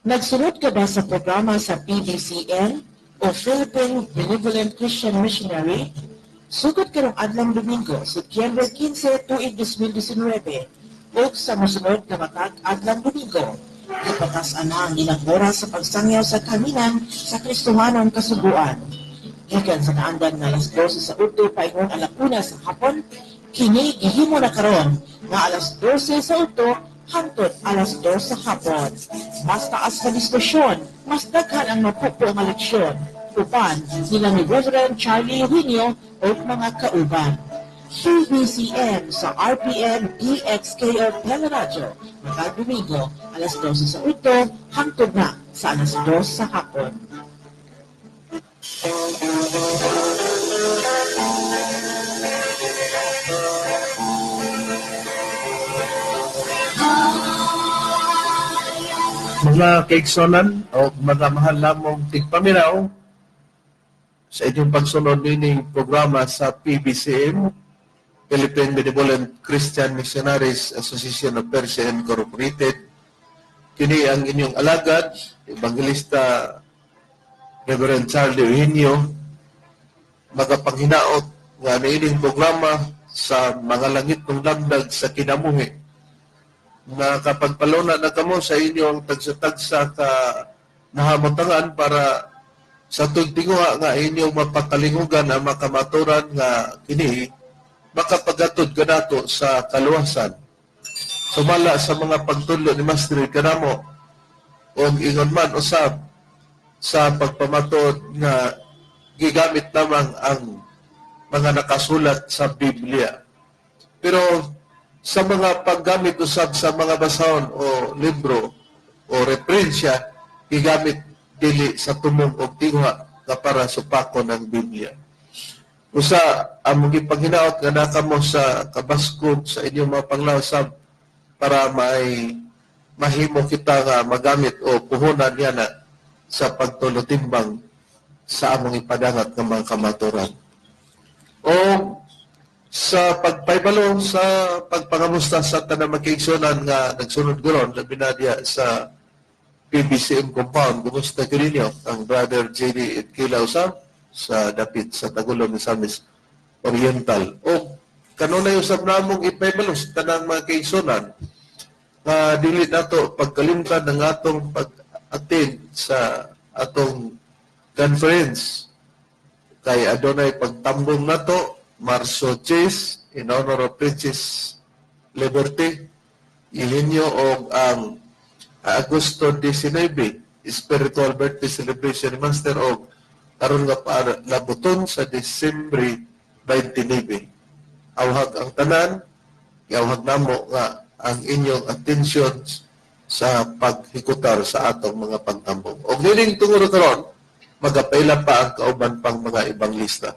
Nagsunod ka ba sa programa sa PBCM o Philippine Benevolent Christian Missionary? Sugod karong adlong Domingo, Setyembre 15, tuig 2019, ug sa mosunod nga matag adlong Domingo, gipatas-an na ang ilang oras sa pagsangyaw sa kahanginan sa Kristohanong Kasuguan. Gikan sa naandan nga alas 12 sa udto paingon 1:00 sa hapon, kini gihimo na karon nga alas 12 sa udto hangtod alas 2 sa hapon. Mas taas nga diskusyon, mas daghan ang mapupo nga leksyon. Uban nila ni Reverend Charlie Eugenio ug mga kauban. PBCM sa RPN DXKO Teleradyo, matag Domingo, alas 12 sa udto, hangtod na sa alas 2 sa hapon. Mga kaigsonan o mga mahal namong tigpaminaw sa inyong pagsunod nining programa sa PBCM, Philippine Benevolent Christian Missionaries Association of Persia Incorporated. Kini ang inyong alagad, Evangelista Reverend Charlie Eugenio, magapanghinaot nga niining programa sa mga langit ng lagdag sa kinabuhi. Nakapagpaluna na kamo sa inyong tagsa-tagsa ka nahamotangan para sa tugtinguha nga inyong mapakalingugan ang makamaturan nga kini makapagatod kanato sa kaluwasan. Sumala sa mga pagtudlo ni Master kanamo og ingon man usab sa pagpamatod nga gigamit lamang ang mga nakasulat sa Biblia. Pero sa mga paggamit usab sa mga basahon o libro o referensya, gigamit dili sa tumong og tinguha nga para supakon ang Biblia. Usa among gipanghinaot nga nakamo sa kabaskog sa inyong mga panglawsab para may mahimo kita nga magamit o puhunan niya na sa pagtulutimbang sa among ipadangat nga mga kamaturan. O sa pagpaybalo sa pagpangamusta sa tanang magkaigsunan nga nagsunod karon, labi na diya sa PBCM compound. Kumusta kaninyo ang Brother JD Itkila usab sa dapit sa Tagulong, Misamis Oriental. O kanunay usab namong ipaybalo sa tanang mga kaigsunan nga dili nato pagkalimtan ang atong pag-attend sa atong conference kay adunay pagtambong nato Marso 10 in honor of Princess Liberty Eugenio og ang Agosto 19, spiritual birthday celebration ni Master, og karon nga para labuton sa Disyembre 29. Awhag ang tanan, giawhag namo nga ang inyong attention sa paghikutar sa atong mga pagtambong. Og nining tungod karon, magapaila pa ang kauban pang mga ebanglista.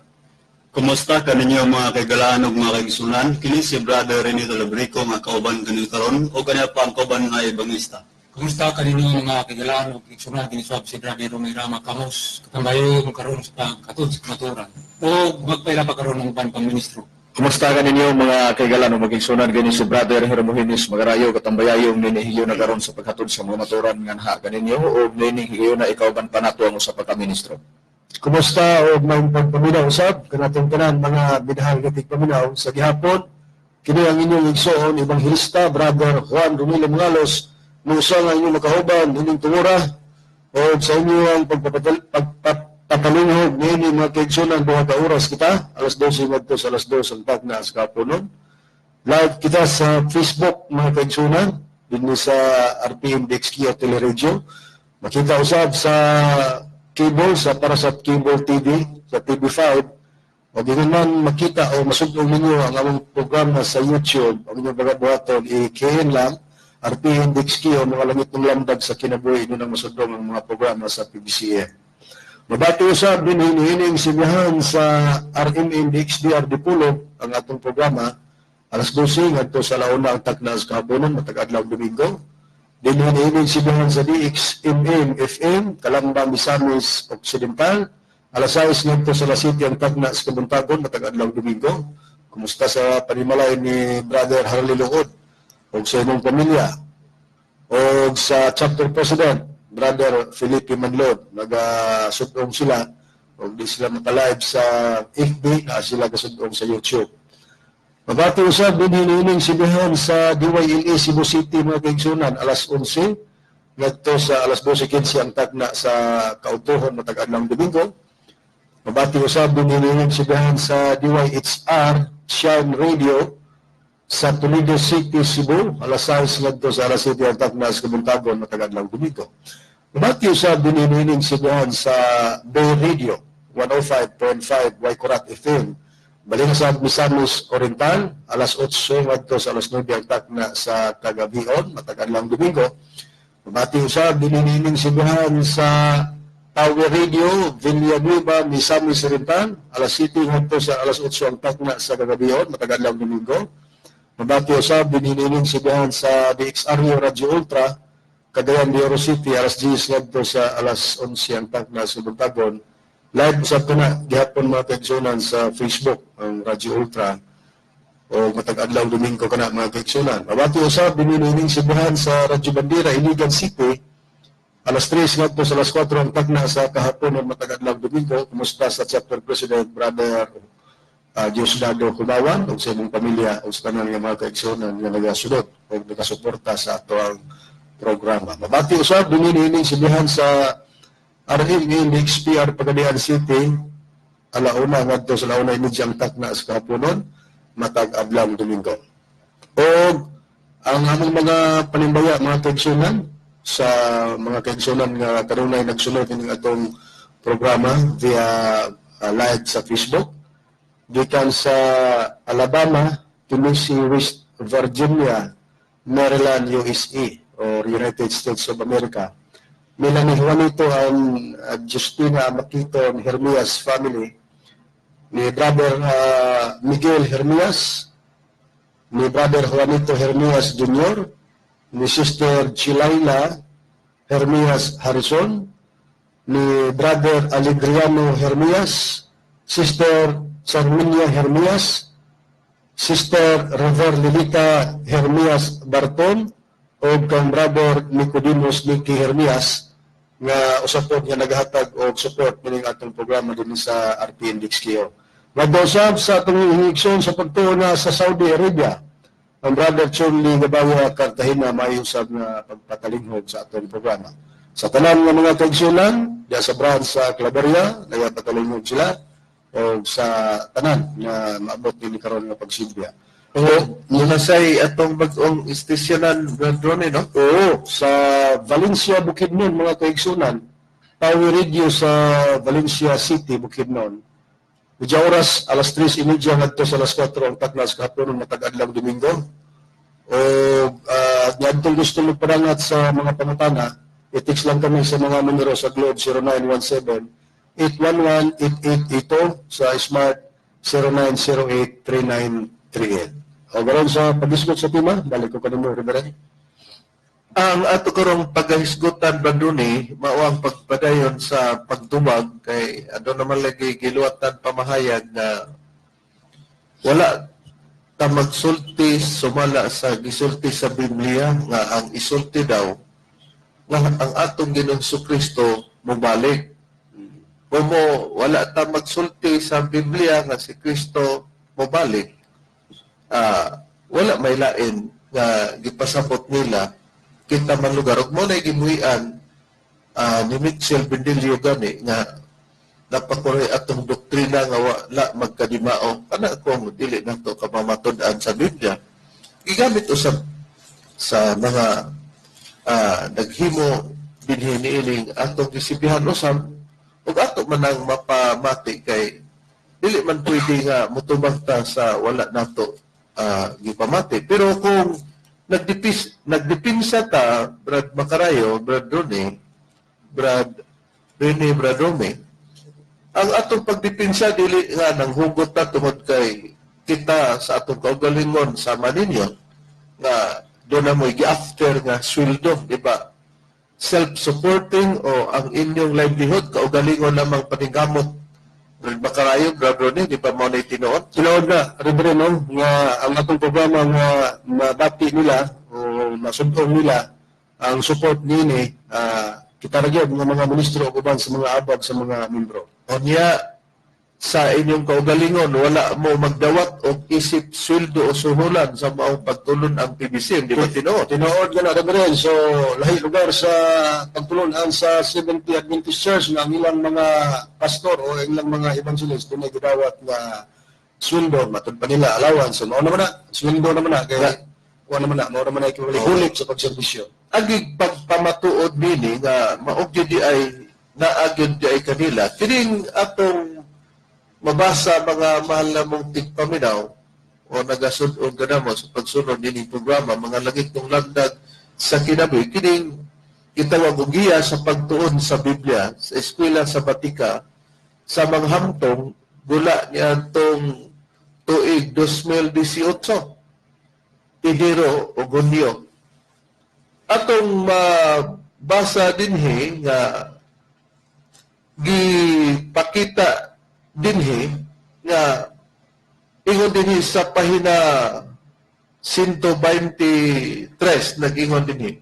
Kumusta kaninyo, mga kaigalaan ug mga kaigsunan? Kini si Brother Renito Labrico nga kauban kaninyo karon o kanya pa ang kauban nga ebanglista. Kumusta kaninyo, mga kaigalaan ug igsunan? Kini si Brother Romeo Rama Kamos, katambayo karon sa pagkatod sa kamaturan. O magpaila pa karon ang uban pang ministro. Kumusta ka ninyo, mga kaigalan o magigsunan? Kini si Brother Hermogenes Magarayo, katambayayong ninihiyo na karon sa paghatod sa mga maturan nga naha kaninyo o ninihiyo na ikauban pa nato ang usa pa ka ministro. Kumusta og maayong pagpaminaw usab kanatong tanan, mga minahal nga tigpaminaw sa gihapon. Kini ang inyong igsoon, Ebanghelista Brother Juan Romilo Mangalos, musa nga inyong makauban ining tungura og sa inyong pagpapalunghog niini, mga kaigsunan, 2 ka oras kita, alas 12 ngadto sa alas 2 ang tagna sa kaponon. Live kita sa Facebook, mga kaigsunan, dinhi sa RPM DXQ Teleradyo. Makita usab sa cable sa para sa cable TV sa TV5 o di man makita o masugdong ninyo ang among programa sa YouTube. Ang inyong pagabuhaton, i-key lang RPM DXQ o Mga Langit ng Lamdag sa Kinabuhi, inyo nang masugdong ang mga programa sa PBCM. Mabati usab din hinihining simyahan sa RMN DXDR Dipolog ang atong programa, alas 12 ngadto sa 1:00 ang tagna sa kahaponon matag adlaw Domingo. Din hinihining simyahan sa DXMM FM Calamba, Misamis Occidental, alas 6 ngadto sa alas 7 ang tagna sa kabuntagon matag adlaw Domingo. Kumusta sa panimalay ni Brother Harley Lungod ug sa imong pamilya o sa chapter president Brother Felipe Manlod. Nagasudong sila o di sila maka-live sa FB na sila kasudong sa YouTube. Mabati usab dinhi niining sibihan sa DYLA Cebu City, mga kaigsunan, alas 11 ngadto sa alas 12:15 ang tagna sa kautuhon matag adlaw Domingo. Mabati usab dinhi niining sibihan sa DYHR Shine Radio sa Toledo City, Cebu, alas 6 ngadto sa alas 7 ang tagna sa kabuntagon matag adlaw Domingo. Mabati usab dinhi niining sibihan sa Bay Radio 105.5 Waikurat FM, Balingasag, Misamis Oriental, alas 8 ngadto sa alas 9 ang takna sa Kagabion, matag adlaw Domingo. Mabati usab dinhi niining sibihan sa Power Radio, Villanueva, Misamis Oriental, alas 7 ngadto sa alas 8 ang takna sa Kagabion, matag adlaw Domingo. Mabati usab dinhi niining sibihan sa DXRU Radio Ultra, Cagayan de Oro City, alas 10 ngadto sa alas 11 ang takna sa Buntagon. Live usab kana gihapon, mga kaigsunan, sa Facebook ang Radio Ultra o matag adlaw Domingo kana, mga kaigsunan. Mabati usab dinhi niining sibihan sa Radyo Bandera, Iligan City, alas 3 ngadto sa alas 4 ang tagna sa kahapon ng matag adlaw Domingo. Kumusta sa chapter president, Brother Diosdado Humawan, ug sa imong pamilya ug sa tanan nga mga kaigsunan nga nagasunod ug nagasuporta sa atoang programa. Mabati usab dinhi niining sibihan sa RMN XPR Pagadian City, alauna ngadto sa 1:30 ang takna sa kahaponon matag adlaw Domingo. Og ang among mga panimbaya, mga kaigsunan, sa mga kaigsunan nga kanunay nagsunod ining atong programa via live sa Facebook gikan sa Alabama, Tennessee, West Virginia, Maryland, USA or United States of America. Melanie Juanito and Justina Makito and Hermias family, ni Brother Miguel Hermias, ni Brother Juanito Hermias Jr., ni Sister Chilaila Hermias Harrison, ni Brother Alegriano Hermias, Sister Charminia Hermias, Sister Rever Lilita Hermias Barton, o kang Brother Nicodemus Nicky Hermias nga usa pod nga naghatag og support kining atong programa dinhi sa RPN DXKO. Nagdosab sa atong hiigson sa pagtuo na sa Saudi Arabia, ang Brother Chunli Gabaya Cartagena, maayo usab nga pagpatalinghog sa atong programa. Sa tanan nga mga kaigsunan, diya sa branch sa Claveria, nagapatalingog sila o sa tanan nga maabot dinhi karon nga pagsilbiya. O, say atong bag-ong istasyonan, Brad Ronnie, no? Oo, sa Valencia, Bukidnon, mga kaigsunan. Power Radio sa Valencia City, Bukidnon. Medya oras, alas 3:30 ngadto sa alas 4 ang taknas kahapon matag adlaw Domingo. O ngadtong gusto magpadangat sa mga pangutana, i-text lang kami sa mga numero sa Globe 0917 811 8882, sa Smart 0908 3938. O garon sa paghisgot sa tema, balik ko kanimo, Reverend. Ang ato karong paghisgutan, Brad Ronnie, mao ang pagpadayon sa pagtubag kay ano naman lagi giluwatan pamahayag na wala ta magsulti sumala sa gisulti sa Biblia nga ang isulti daw nga ang atong Ginoong Kristo mobalik. Mo wala ta magsulti sa Biblia nga si Kristo mobalik. Wala may lain nga gipasabot nila kita man lugar ug mo na gimuhian ni Mitchell Bendilio gani nga napakuray atong doktrina nga wala magkadimao kana kung dili nato kamamatud-an sa Biblia gigamit usab sa mga naghimo dinhi niining atong gisibihan usab ug ato man ang mapamati kay dili man pwede nga mutubag ta sa wala nato gipamati. Pero kung nagdipinsa ta, Brad Macarayo, Brad Rone, Brad Rene, Brad Rome, ang atong pagdipinsa dili nga nang hugot ta tungod kay kita sa atong kaugalingon sama ninyo nga doon na mo'y gi-after nga sweldo, di ba? Self-supporting o ang inyong livelihood, kaugalingon lamang paningkamot. Brad Macarayo, Brad Rone, di ba mo na tinuod? Tinuod na, Reverend, no, nga ang atong programa nga mabati nila o masudong nila ang support nini. Kita ra gyud nga mga ministro ug uban sa mga abag sa mga membro. Unya, sa inyong kaugalingon, wala mo magdawat og isip sweldo o suhulan sa maong pagtulon ang PBC, di ba tinuod? Tinuod ka na, Reverend. So, lahi lugar sa pagtulunan sa Seventh-day Adventist Church nga ang ilang mga pastor o ang ilang mga evangelist dunay gidawat nga sweldo, matud pa nila allowance. So, mao naman na, sweldo naman na kay kuha naman na, mao naman na equivalent sa pagserbisyo. Agig pagpamatuod nini nga mao gyud di ay naa gyud di ay kanila kining atong mabasa, mga mahal na mong tigpaminaw o nagasud-on kanamo sa pagsunod nining programa, mga langit ng lagdag sa kinabuhi, kining gitawag og giya sa pagtuon sa Biblia sa Eskwela Sabatika sa Manghamtong, gula niadtong tuig 2018, Enero o Hunyo. Atong mabasa dinhi nga gipakita dinhi nga ingon dinhi sa pahina 123, nag-ingon dinhi,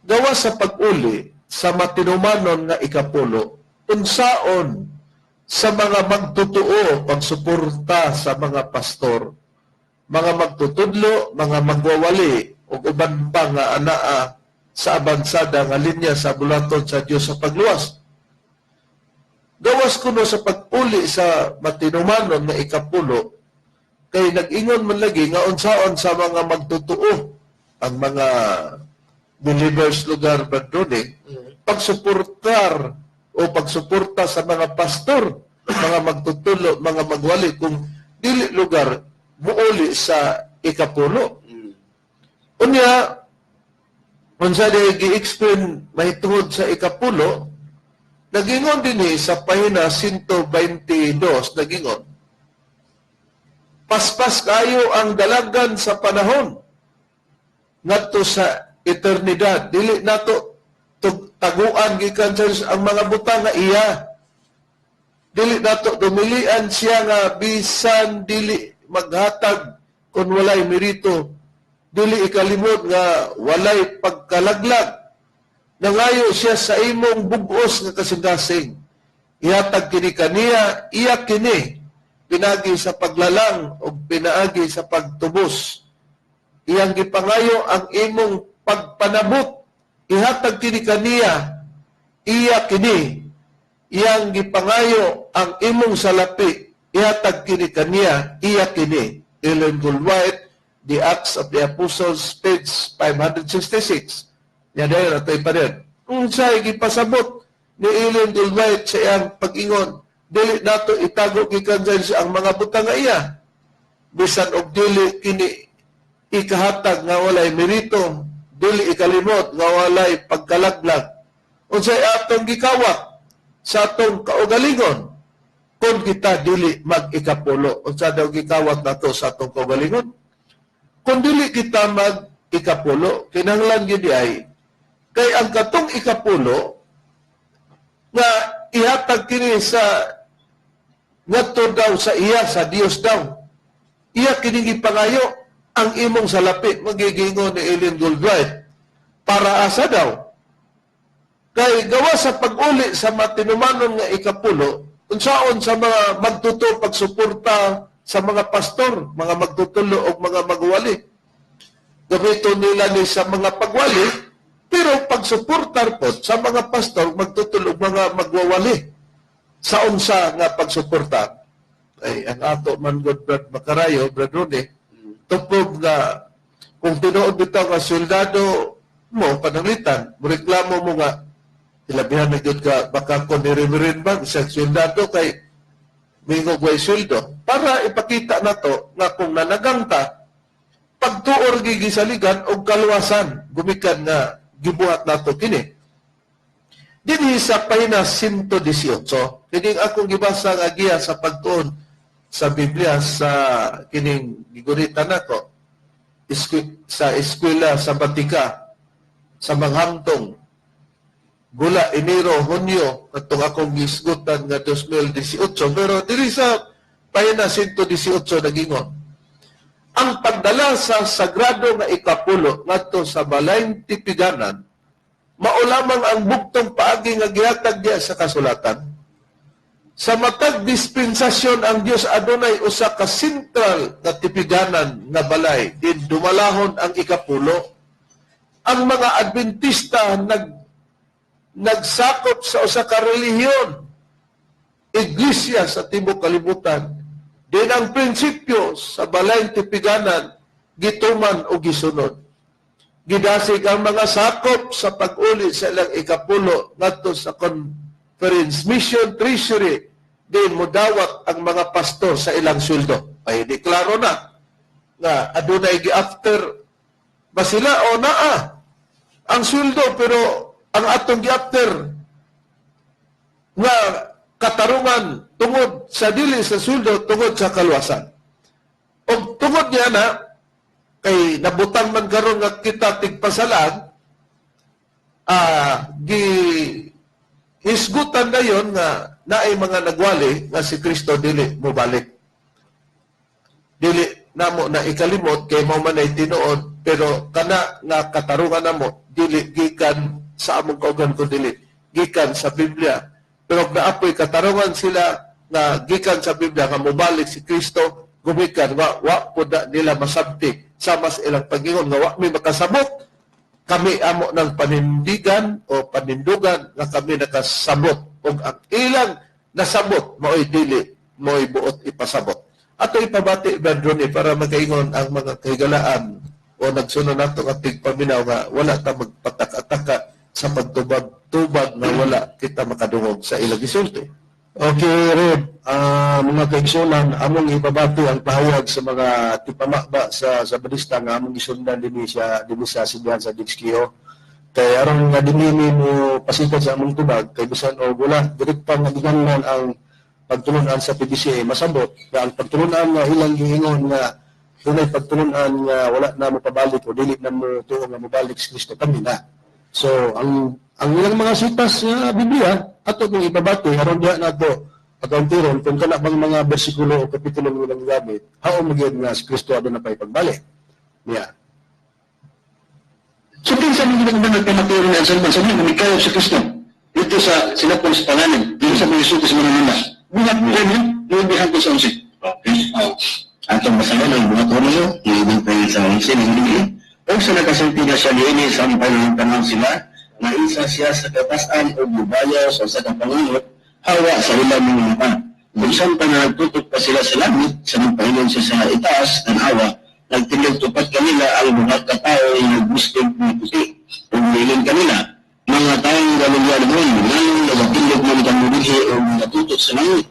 gawas sa pag-uli sa matinumanon nga ikapulo, unsaon sa mga magtotoo pagsuporta sa mga pastor, mga magtutudlo, mga magwawali ug uban pa nga anaa sa abansada nga linya sa buluhaton sa Dios sa pagluwas? Gawas kuno sa pag-uli sa matinumanon nga ikapulo, kay nag-ingon man lagi nga unsaon sa mga magtotoo, ang mga believers lugar Brad Rone, pagsuportar o pagsuporta sa mga pastor, mga magtutulo, mga magwali, kung dili lugar muuli sa ikapulo. Unya, unsa di gi-explain mahitungod sa ikapulo, nagingon din sa pahina 122, nagingon, paspas kayo ang dalagan sa panahon ngadto sa eternidad. Dili nato taguan gikan sa Dios ang mga butang nga iya. Dili nato dumilian siya nga bisan dili maghatag kung walay merito. Dili ikalimot nga walay pagkalaglag. Nangayo siya sa imong bugos nga kasing-kasing. Ihatag kini kaniya, iya kini pinagi sa paglalang o pinaagi sa pagtubos. Iyang gipangayo ang imong pagpanabot. Ihatag kini kaniya, iya kini. Iyang gipangayo ang imong salapi. Ihatag kini kaniya, iya kini. Ellen G. White, The Acts of the Apostles, page 566. Ya dahil ato'y pa rin. Kung siya gipasabot ni Ellen G. White sa iyang pag-ingon, dili nato itago gikan sa Diyos ang mga butang nga iya. Bisan og dili kini ikahatag nga walay merito, dili ikalimot nga walay pagkalaglag. Unsay atong gikawat sa atong kaugalingon kung kita dili mag-ikapulo? Unsa daw gikawat nato sa atong kaugalingon? Kung dili kita mag-ikapulo, kinahanglan gyud ay kay ang katong ikapulo nga ihatag kini sa ngadto daw sa iya, sa Dios daw. Iya kini gipangayo ang imong salapi, magigingon ni Ellen Goldwhite. Para asa daw? Kay gawa sa pag-uli sa matinumanon nga ikapulo, unsaon sa mga magtuto pagsuporta sa mga pastor, mga magtutulo o mga magwali. Gamito nila ni sa mga pagwali, pero pagsuportar po sa mga pastor, magtutulo, mga magwawali. Sa unsa nga pagsuporta, ay ang ato man god, Brad Makarayo, Brad Rone, tupog nga kung tinuod bitaw nga soldado mo pananglitan, reklamo mo nga ilabihan na gyud ka baka ko ni Reverend ba sa soldado kay mingog way sweldo, para ipakita nato nga kung nanagang ta pagtuor gigisaligan og kaluwasan gumikan nga gibuhat nato kini. Dinhi sa pahina 118, kining akong gibasa nga giya sa pagtuon sa Biblia sa kining giguritan nako sa Eskwela Sabatika sa Manghamtong, gula Enero, Hunyo, katong akong gisgutan nga 2018. Pero diri sa pahina 118 nagingon, ang pagdala sa sagrado nga ikapulo ngadto sa balayng tipiganan Mao lamang ang bugtong paagi nga gihatag diya sa kasulatan. Sa matag dispensasyon, ang Dios adunay usa ka sentral nga tipiganan nga balay din dumalahon ang ikapulo. Ang mga Adventista nagsakop sa usa ka relihiyon, iglesia sa tibuok kalibutan. Din ang prinsipyo sa balay tipiganan gituman o gisunod. Gidasig ang mga sakop sa pag-uli sa ilang ikapulo ngadto sa Conference Mission Treasury, din mudawat ang mga pastor sa ilang sweldo. Ay di klaro na nga adunay gi-after ba sila o naa ang sweldo, pero ang atong gi-after nga katarungan tungod sa dili sa sweldo, tungod sa kaluwasan. Og tungod niya na kay nabutang man karon nga kita tigpasalag, gi hisgutan dayon nga naay mga nagwali nga si Kristo dili mobalik. Dili namo na ikalimot kay mao man ay tinuod, pero kana nga katarungan namo dili gikan sa among kaugalingon kun dili gikan sa Biblia. Pero kung naapoy katarungan sila nga gikan sa Biblia nga mobalik si Kristo, gumikan wa wa pud na nila masabti sama sa ilang pag-ingon nga wa mi makasabot, kami amo ng panindigan o panindugan nga kami nakasabot ug ang ilang nasabot maoy dili maoy buot ipasabot. Ato ipabati, Brad Ronnie, para makaingon ang mga kahigalaan o nagsunod nato nga tigpaminaw nga wala ta magpatak-ataka sa pagtubag-tubag nga wala kita makadungog sa ilang gisulti. Okay, Reb, mga kaigsunan, among ipabati ang pahayag sa mga tipamaba sa Sabadista nga among gisundan dinhi sa simbahan sa DXQO. Kay aron nga dinhi mo pasikat sa among tubag, kay bisan og wala direkta nga giganlan ang pagtulunan sa PBCA, masabot nga ang pagtulunan nga ilang giingon nga dunay pagtulunan nga wala na mo pabalik o dili na mo tuo nga mobalik si Kristo, kami na. So ang ilang mga sitas sa Biblia ato kung ipabati aron diha nato pagkauntiron kung kana bang mga bersikulo o kapitulo nga ilang gamit, haon magyud nga si Kristo aduna pa ipagbalik. Yeah. So kinsa man gid ang nagpamatuod nga sa sa mga mikayo si Kristo dito sa silapon sa pangalan, dito sa mga sulti sa mga nila. Buhat ganyan, 9:11. Okay. Oh. Atong basahon ang buhat uno, 9:11 ng dili. O sa nakasulti na siya niini sa pangitanaw sila, na isa siya sa katasan o bubayaw sa usa ka pangangot, hawa sa ilang mga mata. Kung saan pa nagtutok pa sila sa langit, sa nagpahilon siya sa itaas, ng hawa, nagtindog tupat kanila ang buhat ka tao ay nagbustig ng puti. Ug niilin kanila, mga taong Galileanon, nganong nagatindog man kamo dinhi o natutok sa langit?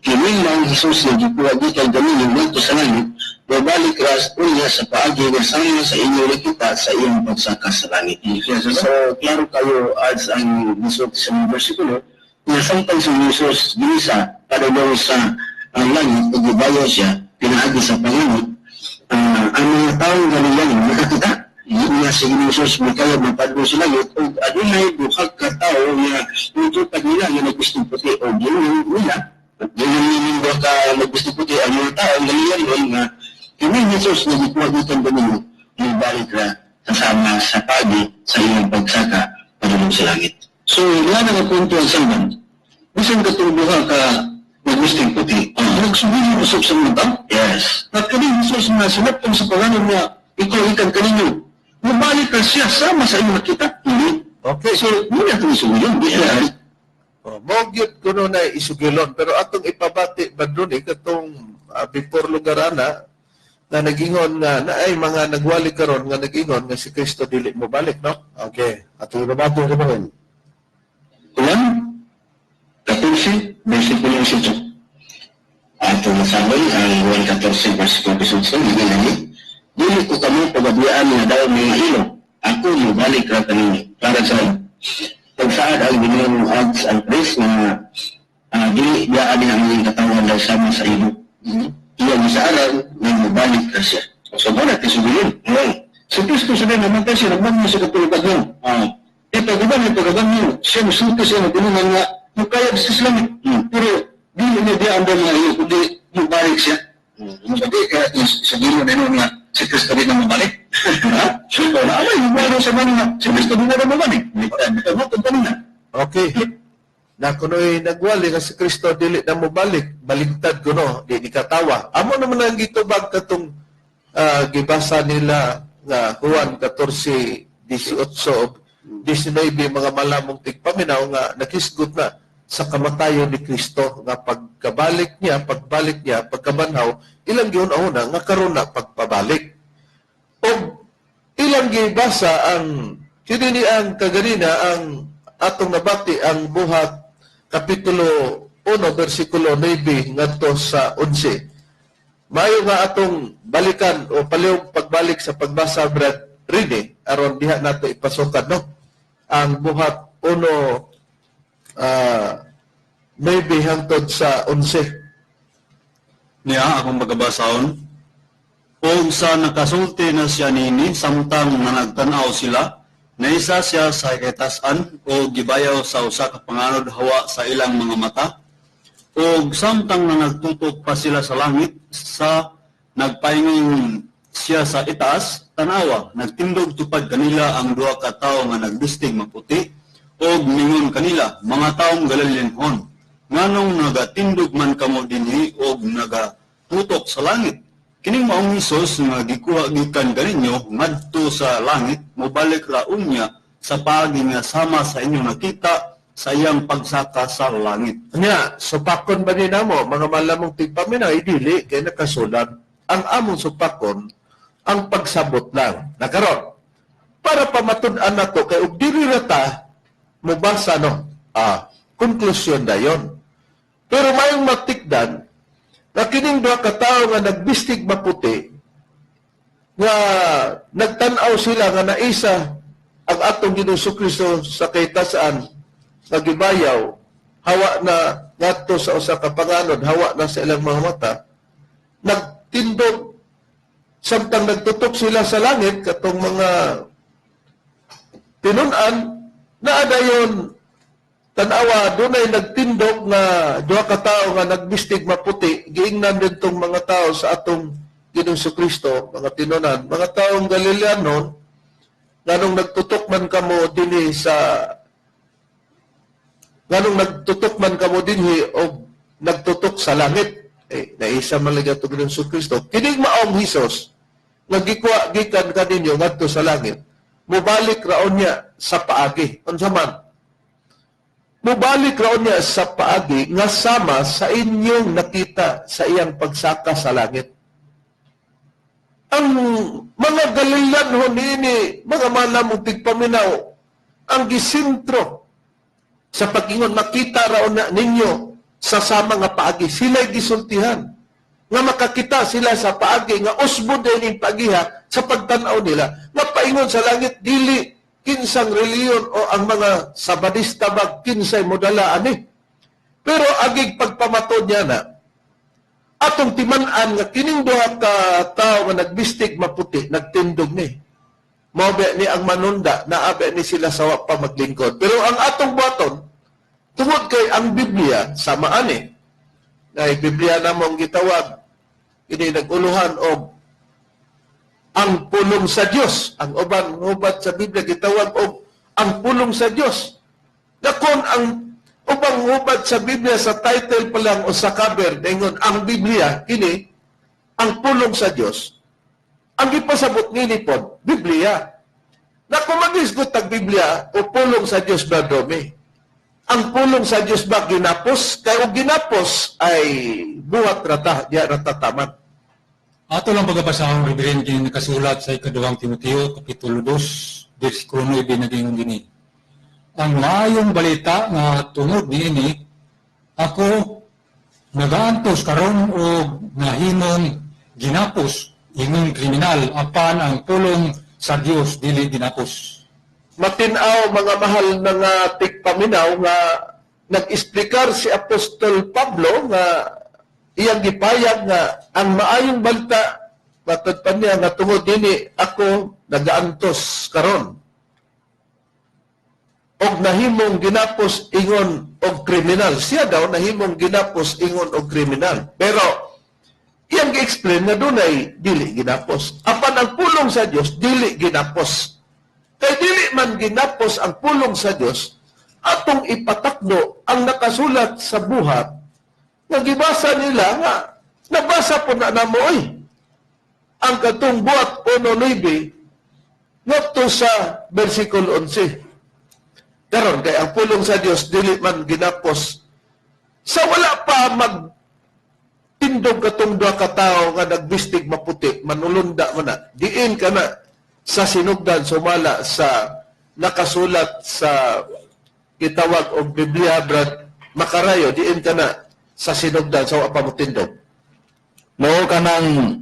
Kini ang Jesus nga gikuha gikan kanino ngadto sa langit, mobalik ras unya sa paagi nga sama sa inyo nakita sa iyang pagsaka sa langit. So, klaro kayo as ang gisulti sa mga bersikulo, nga samtang si Jesus ginisa padulong sa ang langit ug gibayo siya pinaagi sa panganot, ang mga taong Galileano nakakita nga si Jesus mikayab mapadulong sa langit ug adunay duha ka tawo nga nitupad nila nga nagustong puti o giunang nila. Ganyan duha ka nagustong puti ang mga tao ang Galileano nga kini Jesus nga gikuha gikan kanino mobalik ra kasama sa pagi sa iyang pagsaka padulong sa langit. So, wala na nga punto ang salban. Bisan katong duha ka nagusting puti, nagsubihin usab sa mga tao. Yes. At kani Jesus nga sinaptong sa pangalan nga ikaw ikan kaninyo, mabalik ka siya sama sa iyong nakita. Okay. So, muna itong isugiyon. Yes. Oh, mao gyud kuno na isugilon, pero atong ipabati, Brad Ronnie, katong before lugar ana na nagingon nga naay mga nagwali karon nga nagingon nga si Kristo dili mobalik, no? Okay. Atong ipabati rin rin. Juan 14, versikulo 18. Atong masabay ang Juan 14, versikulo 18, hindi lagi. Dili ko kamo pagabiyaan nga daw mga ilo. Ako mobalik ra kaninyo. Para sa pagsaad ang Ginoong ads ang pres nga dili biyaan niya ang iyang katawan daw sama sa ilo. Iyang isaaran nga mobalik ra siya. So, wala tayo sugiyon. Si Kristo sa namatay siya, nagbanyo sa katulad niyo. Ito, di ba, ito, kabanyo, siya musulti siya, nagulungan nga, mukayag siya sa langit. Pero, di niya diyan daw mga iyo, kundi mubalik siya. So, di, kaya, sa Ginoo na nga, si Kristo di na mabalik. Ha? So, naamay, mo sa man nga si Kristo di na mabalik. Baliktad, kanina. Okay. Na kuno'y nagwali nga si Kristo dili na mobalik, baligtad kuno, di ni katawa. Amo naman ang gitubag katong gibasa nila nga Juan 14:18 19, mga malamong tigpaminaw, nga nakisgot na sa kamatayon ni Kristo nga pagkabalik niya, pagbalik niya, pagkabanhaw, ilang giuna-una nga karon na pagpabalik. Og ilang gibasa ang kini ni ang kaganina ang atong nabati, ang Buhat kapitulo 1 bersikulo 9 ngadto sa 11. Maayo nga atong balikan o palihog pagbalik sa pagbasa, Brad Rene, aron diha nato ipasukan, no, ang Buhat 1 9 hangtod sa 11. Niya akong pagkabasahon. Og sa nakasulti na siya nini, samtang nanagtanaw sila, naisa siya sa kitasan o gibayaw sa usa ka panganod hawa sa ilang mga mata. Og samtang nanagtutok pa sila sa langit, sa nagpaingon siya sa itaas, tanawa, nagtindog tupad kanila ang duha ka tawo nga nagbistig maputi, og mingon kanila, "Mga taong Galileanhon, nganong nagatindog man kamo dinhi og nagatutok sa langit? Kining maong Hesus nga gikuha gikan kaninyo ngadto sa langit, mobalik ra unya sa paagi nga sama sa inyong nakita sa iyang pagsaka sa langit." Nya, supakon ba ni namo, mga malamong tigpaminaw? Dili, kay nakasulat. Ang among supakon, ang pagsabot lang. Nakaron, para pamatud-an nato, kay og dili ra ta mobasa, no, konklusyon dayon. Pero mayong matikdan, na kining duha ka tawo nga nagbistig maputi, nga nagtan-aw sila nga naisa ang atong Ginoong Kristo sa kaitasaan nga gibayaw, hawa na ngadto sa usa ka panganod, hawa na sa ilang mga mata, nagtindog samtang nagtutok sila sa langit, katong mga tinun-an na dayon tanawa, dunay nagtindog nga duha ka tawo nga nagbistig maputi. Giingnan didtong mga tao sa atong Ginoong Kristo, "Mga tinunan, mga taong Galileanon, nganong nagtutok man kamo dinhi sa nganong nagtutok man kamo dinhi og nagtutok sa langit?" Eh, naisa man lagi atong Ginoong Kristo. "Kining maong Hesus nga gikuha gikan kaninyo ngadto sa langit, mobalik raon niya sa paagi." Unsa man? Mobalik raon niya sa paagi nga sama sa inyong nakita sa iyang pagsaka sa langit. Ang mga Galileanhon niini, mga malamong tigpaminaw, ang gisintro sa pag-ingon, makita raon na ninyo sa sama nga paagi, sila'y gisultihan nga makakita sila sa paagi nga usbon din yung pagiha sa pagtanaw nila nga paingon sa langit, dili kinsang reliyon o ang mga Sabadista ba, kinsay modala ani. Pero agig pagpamatod niya na atong timan-an nga kining duha ka tawo nga nagbistig maputi nagtindog ni mao ba ni ang manunda na abe ni sila sa wa pa maglingkod. Pero ang atong buhaton, tungod kay ang Biblia sama ani kay Biblia namong gitawag ini naguluhan og ang pulong sa Dios. Ang uban hubad sa Biblia gitawag og ang pulong sa Dios. Na kon ang ubang hubad sa Biblia sa title pa lang o sa cover ningon ang Biblia kini ang pulong sa Dios, ang gipasabot nini pod Biblia. Na kung magisgot ang Biblia o pulong sa Dios, Brad Romy, ang pulong sa Dios ba ginapos? Kay og ginapos ay buhat rata diya rata taman. Ato lang pagkabasahon, Reverend, kini nakasulat sa ikaduhang Timoteo, Kapitulo 2, versikulo 9, naging gini. "Ang maayong balita nga tungod niini ako nagaantos karon og nahimong ginapos ingon kriminal, apan ang pulong sa Dios dili ginapos." Matinaw, mga mahal na nga tigpaminaw, nga nag-explicar si Apostol Pablo nga iyang gipayag nga ang maayong balita, matod pa niya nga tungod dinhi ako nagaantos karon og nahimong ginapos ingon og kriminal. Siya daw nahimong ginapos ingon og kriminal. Pero Iyang gi-explain nga dunay dili ginapos. Apan ang pulong sa Dios dili ginapos. Kay dili man ginapos ang pulong sa Dios, atong ipatakdo ang nakasulat sa Buhat nga gibasa nila nga nabasa po na namo oy ang katong Buhat 1:9 ngadto sa versikulo 11. Karon kay ang pulong sa Dios dili man ginapos, sa wala pa mag tindog katong duha ka tawo nga nagbistig maputi, manulunda man na, diin ka na sa sinugdan sumala sa nakasulat sa gitawag og Biblia, Brad Makarayo, diin ka na sa sinugdan sa wa pa mo tindog? Mao kanang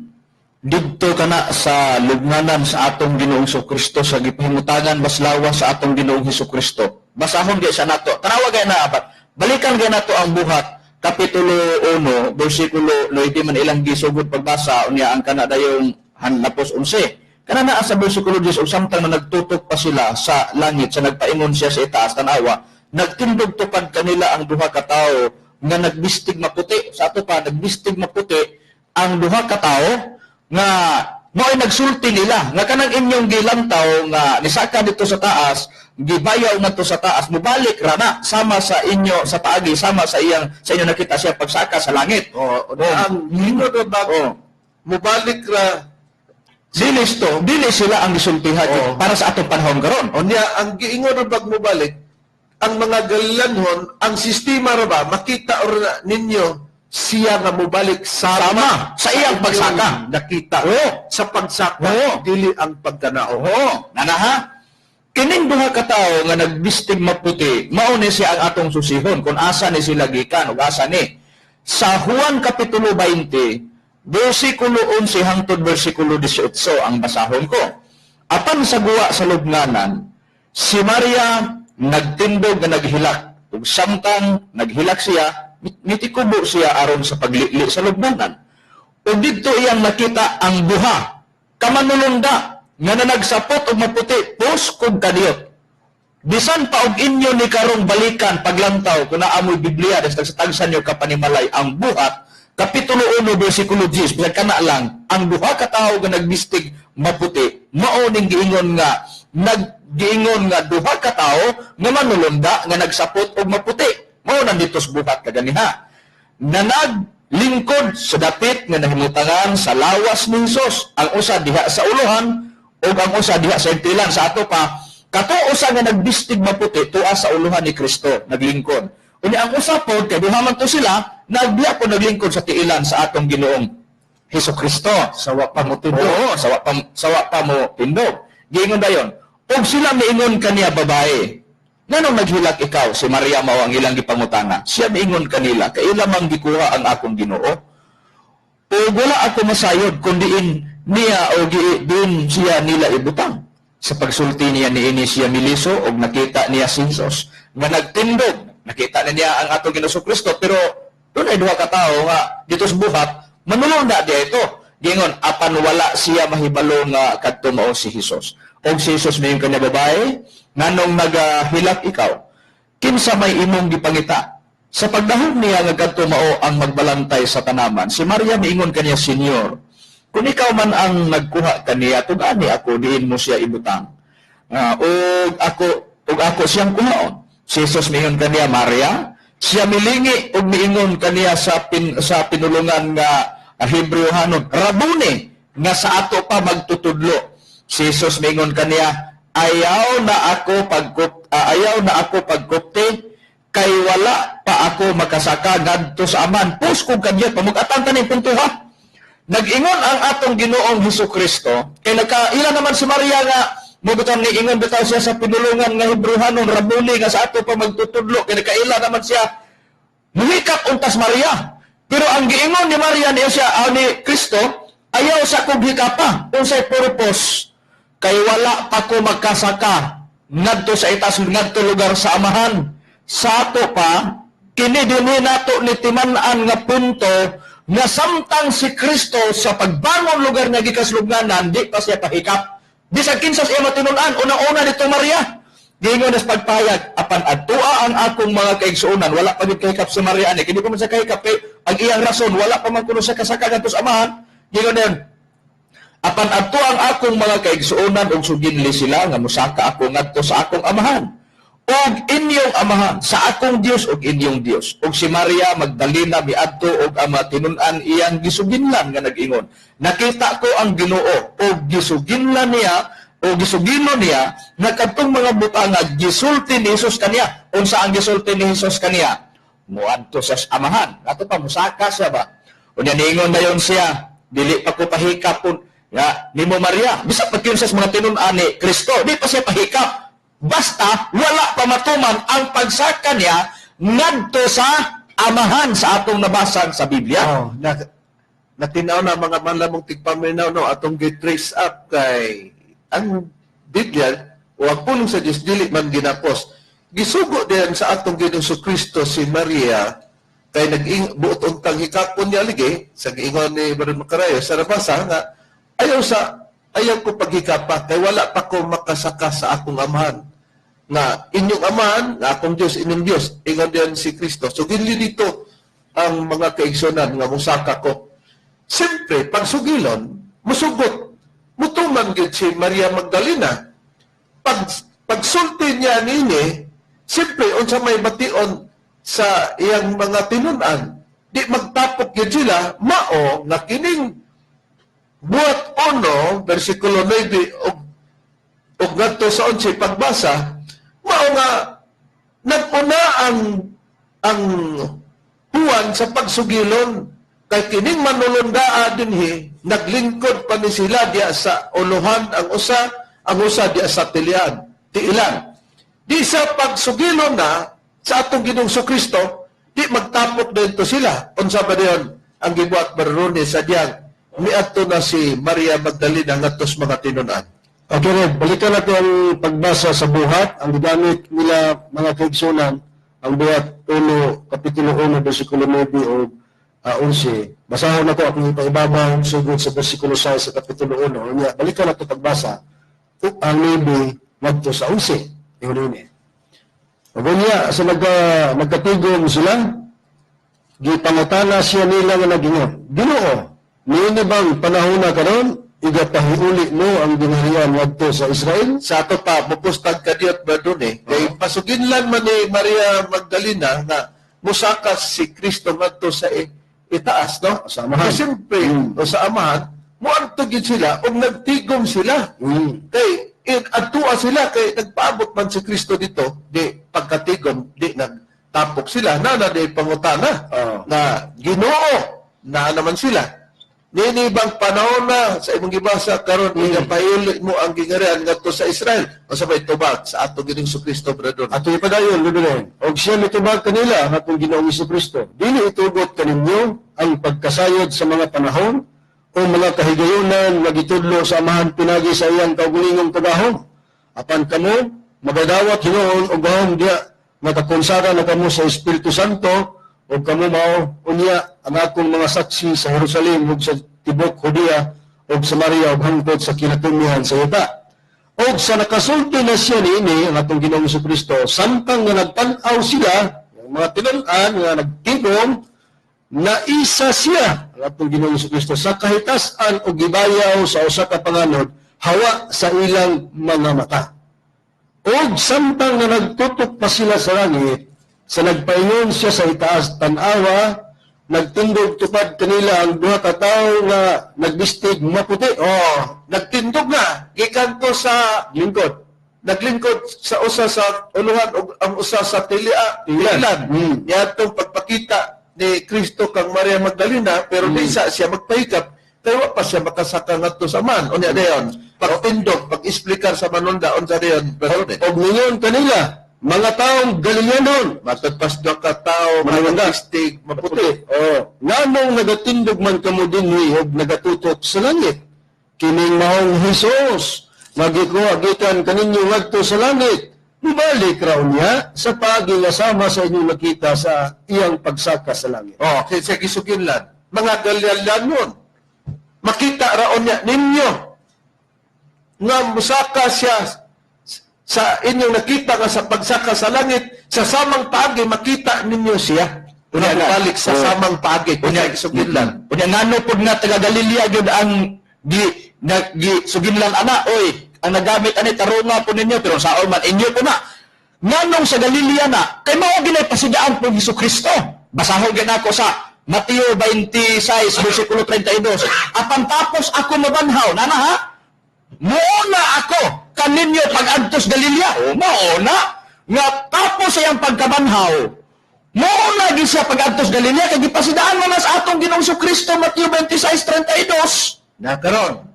didto kana sa lubnganan sa atong Ginoong Kristo, sa gipahimutangan bas lawas sa atong Ginoong Kristo. Basahon gyud sa nato. Tanawa gay na abat. Balikan gay nato ang Buhat kapitulo 1 bersikulo 9 man ilang gisugod pagbasa, unya ang kana dayong hanapos 11. Kana naa sa bersikulo 10, ug samtang na nagtutok pa sila sa langit sa nagpaingon siya sa itaas, tanawa, nagtindog tupad kanila ang duha ka tawo nga nagbistig maputi. Sa ato pa, nagbistig maputi ang duha ka tawo nga mao'y nagsulti nila nga kanang inyong gilantaw nga nisaka dito sa taas, gibayaw ngadto sa taas, mubalik ra na sama sa inyo sa paagi, sama sa iyang sa inyo nakita siya pagsaka sa langit. Oh, ang ingon ra ba mubalik ra? Dili dili sila ang gisultihan para sa atong panahon karon. Unya ang giingon ra bag mubalik ang mga Galileanhon, ang sistema ra ba makita or na ninyo siya nga mubalik sama, Sama sa iyang inyong pagsaka. Nakita sa pagsaka, dili ang pagkanao. Oo, nanaha. Kining duha ka tawo nga nagbistig maputi, mao ni siya ang atong susihon kung asa ni sila gikan ug asa ni. Sa Juan kapitulo 20, bersikulo 11 hangtod bersikulo 18 ang basahon ko. Apan sa guwa sa lubnganan, si Maria nagtindog nga naghilak. Ug samtang naghilak siya, mitikubo siya aron sa paglili sa lubnganan. Ug didto iyang nakita ang duha ka manulunda nga nanagsapot og maputi puskog kadiyot. Bisan pa og inyo ni karong balikan paglantaw kung naamoy Biblia des tagsa-tagsa nyo kapanimalay ang Buhat kapitulo 1 bersikulo 10, bisan kana lang ang duha ka tawo nga nagbistig maputi mao ning giingon nga naggiingon nga duha ka tawo nga manulunda nga nagsapot og maputi, mao nandito sa Buhat kaganiha na naglingkod sa dapit nga nahimutangan sa lawas ni Hesus, ang usa diha sa uluhan ug ang usa diha sa himpilan. Sa ato pa, kato usa nga nagbistig maputi tuwa sa uluhan ni Kristo naglingkod, unya ang usa pod, kay duha man to sila, nagbiya po naglingkod sa tiilan sa atong Ginoong Hesus Kristo. Sa wa pa mo tindog. Oo, sawa pa mo tindog. Giingon dayon, ug sila miingon kaniya, "Babae, nganong naghilak ikaw?" Si Maria mao ang ilang gipangutana. Siya miingon kanila, "Kay ila mang gikuha ang akong Ginoo. Ug wala ako masayod kung diin niya o diin siya nila ibutang." Sa pagsulti niya niini, siya miliso og nakita niya si Jesus nga nagtindog. Nakita na niya ang atong Ginoong Kristo, pero dunay duha ka tawo nga dito sa Buhat manulunda diya ito. Giingon, apan wala siya mahibalo nga kadto mao si Jesus. Og si Jesus miingon kaniya, "Babae, nganong nagahilak ikaw? Kinsa may imong gipangita?" Sa pagdahom niya nga kadto mao ang magbalantay sa tanaman, si Maria miingon kaniya, "Senyor, kung ikaw man ang nagkuha kaniya, tug-ani ako diin mo siya ibutang. Ug ako siyang kuhaon." Si Jesus miingon kaniya, "Maria." Siya milingi ug miingon kaniya sa pinulungan nga Hebreohanon, "Rabuni," nga sa ato pa magtutudlo. Si Jesus miingon kaniya, "Ayaw na ako pagkupti kay wala pa ako makasaka ngadto sa Amahan." Puskog kadiyot, pamug-atan ta ning punto ha. Nag-ingon ang atong Ginoong Hesus Kristo kay nagkaila naman si Maria nga mobutang ni ingon bitaw siya sa pinulungan nga Hebreohanon, "Rabuni," nga sa ato pa magtutudlo, kay nagkaila naman siya. Muhikap untas Maria. Pero ang giingon ni Maria niya siya ni Kristo, "Ayaw sa kog hikapa." Unsay purpose? Kay wala pa ko magkasaka ngadto sa itaas, ngadto lugar sa Amahan. Sa ato pa, kini dinhi nato ni timan-an nga punto nga samtang si Kristo sa pagbangon lugar nga gikas lubnganan, di pa siya pahikap. Bisag kinsa sa iya matinun-an, unang-una dito Maria. Giingon nas pagpahayag, apan adtua ang akong mga kaigsuonan, wala pa gid kahikap si Maria ani. Kini pa man sa kahikap kay ang iyang rason wala pa man kuno sa kasaka ngadto sa amahan. Gingon niya, "Apan adto ang akong mga kaigsuonan ug suginli sila nga mosaka ako ngadto sa akong amahan ug inyong amahan, sa akong Dios ug inyong Dios." Ug si Maria Magdalena miadto ug ang mga tinun-an iyang gisuginlan nga nag-ingon, "Nakita ko ang Ginoo," ug gisuginlan niya o gisugilon niya nga kadtong mga butang nga gisulti ni Jesus kaniya. Unsa ang gisulti ni Jesus kaniya? Muadto sa amahan. Ato pa musaka siya ba? Unya niingon dayon siya, "Dili pa ko pahikap ya nimo, Maria." Bisag pa sa mga tinun-an ni Kristo, di pa siya pahikap. Basta wala pa matuman ang pagsaka niya ngadto sa amahan sa atong nabasan sa Biblia. Oh, na natinaw na mga manlamong tigpaminaw, no, atong gi-trace up kay ang Biblia o ang pulong sa Dios dili man ginapos. Gisugo din sa atong Ginoong Kristo si Maria kay nag buot untang hikapon niya ligi sa giingon ni Baron Macarayo sa nabasa nga ayaw ko paghikapa kay wala pa ko makasaka sa akong amahan nga inyong amahan, nga akong Diyos, inyong Diyos. Ingon diyan si Kristo. So ginli dito ang mga kaigsunan nga musaka ko. Siyempre, pag sugilon, musugot. Mutuman gyud si Maria Magdalena. Pagsulti niya nini, siyempre, unsa may bation sa iyang mga tinun-an, di magtapok gyud sila, mao nga kining Buhat 1, versikulo 9 ug ngadto sa 11 pagbasa, mao nga nag-una ang Juan sa pagsugilon kay kining manulondaa dinhi naglingkod pa ni sila diya sa uluhan ang usa diya sa tilian tiilan. Di sa pagsugilon na sa atong Ginoong Kristo, di magtapok dito sila. Unsa ba diyon ang gibuhat barone sa diyang miadto na si Maria Magdalena ngadto sa mga tinun-an? Okay, Rev, balikan natin ang pagbasa sa Buhat. Ang gigamit nila, mga kaigsunan, ang Buhat 1, Kapitulo 1, versikulo 9 o 11. Basahon nako akong ipaibabaw sugod sa versikulo 6 sa Kapitulo 1. Unya, balikan nato pagbasa. Ang 9 ngadto sa 11. Ingon ini. Ug unya, sa nagkatigom sila, gipangutana siya nila nga nagingon, "Ginoo, niini bang panahon na karon igapahiuli mo ang gingharian ngadto sa Israel?" Sa ato pa mupustag kadiyot ba dun eh kay pasuginlan man ni Maria Magdalena nga musaka si Kristo ngadto sa itaas, no? Sa amahan. Kay siyempre, o sa amahan, muadto gyud sila ug nagtigom sila kay in adtua sila kay nagpaabot man si Kristo dito. Di pagkatigom, di nagtapok sila na na di pangutana na, "Ginoo," na naman sila, "nini bang panahon na sa imong gibasa karon igapahiuli mo ang gingharian ngadto sa Israel?" Unsa may tubag sa ato Ginoong Kristo, brother? Ato ipadayon, Lubinen. Og siya mitubag kanila, ang atong Ginoong Kristo, "Dili itugot kaninyo ang pagkasayod sa mga panahon o mga kahigayunan nga gitudlo sa Amahan pinagi sa iyang kaugalingong kagahom. Apan kamo, magadawat hinuon og gahom diya nakakonsara na kamo sa Espiritu Santo ug kamo mao unya ang akong mga saksi sa Jerusalem ug sa tibok Judea ug Samaria ug hangtod sa kinatumyahan sa yuta." Og sa nakasulti na siya niini, ang atong Ginoong Kristo, samtang nga nagtan-aw sila, ang mga tinun-an nga nagtigom, naisa siya, ang atong Ginoong Kristo, sa kahitas-an o gibayaw sa usa ka panganod, hawa sa ilang mga mata. Og samtang nga nagtutok pa sila sa langit, sa nagpaingon siya sa itaas, tan-awa, nagtindog tupad kanila ang duha ka tawo nga nagbistig maputi. Oh, nagtindog na gikan to sa Lingkod. Naglingkod sa usa sa uluhan ug ang usa sa tilia Tiilan. tiilan niadtong pagpakita ni Kristo kang Maria Magdalena, pero di sa siya magpahikap kay wa pa siya makasaka ngadto sa man. Unya dayon pagtindog, pag-explicar sa manunda, unsa dayon, brother? Og ningon kanila, "Mga taong Galileanon," Matod pas duha ka tawo Manunda. matistig maputi. Oh, nganong nagatindog man kamo dinhi og nagatutok sa langit? Kining maong Hesus nga gikuha gikan kaninyo ngadto sa langit, mubalik raw niya sa paagi nga sama sa inyong nakita sa iyang pagsaka sa langit. Oh, kay sa gisuginlan, mga Galileanon, makita raon niya ninyo nga musaka siya. Sa inyong nakita nga sa pagsaka sa langit, sa samang paagi makita ninyo siya. Unya Unya na. balik sa Oo. samang paagi. Unya, Unya suginlan. Unya ngano pud nga taga Galilea gyud ang gi na gi suginlan ana, oy, ang nagamit ani tarunga po ninyo, pero saon man inyo po na. Nganong sa Galilea na kay mao ginay pasidaan po Hesus Kristo. Basahon gyud nako sa Mateo 26 versikulo 32. Apan tapos ako mabanhaw, nana ha? Muuna ako kaninyo pag-adtos Galilea. O mauna nga tapos sa iyang pagkabanhaw. Muuna gyud siya pag-adtos Galilea kay gipasidaan man na sa atong Ginoong Kristo, Mateo 26:32. Na karon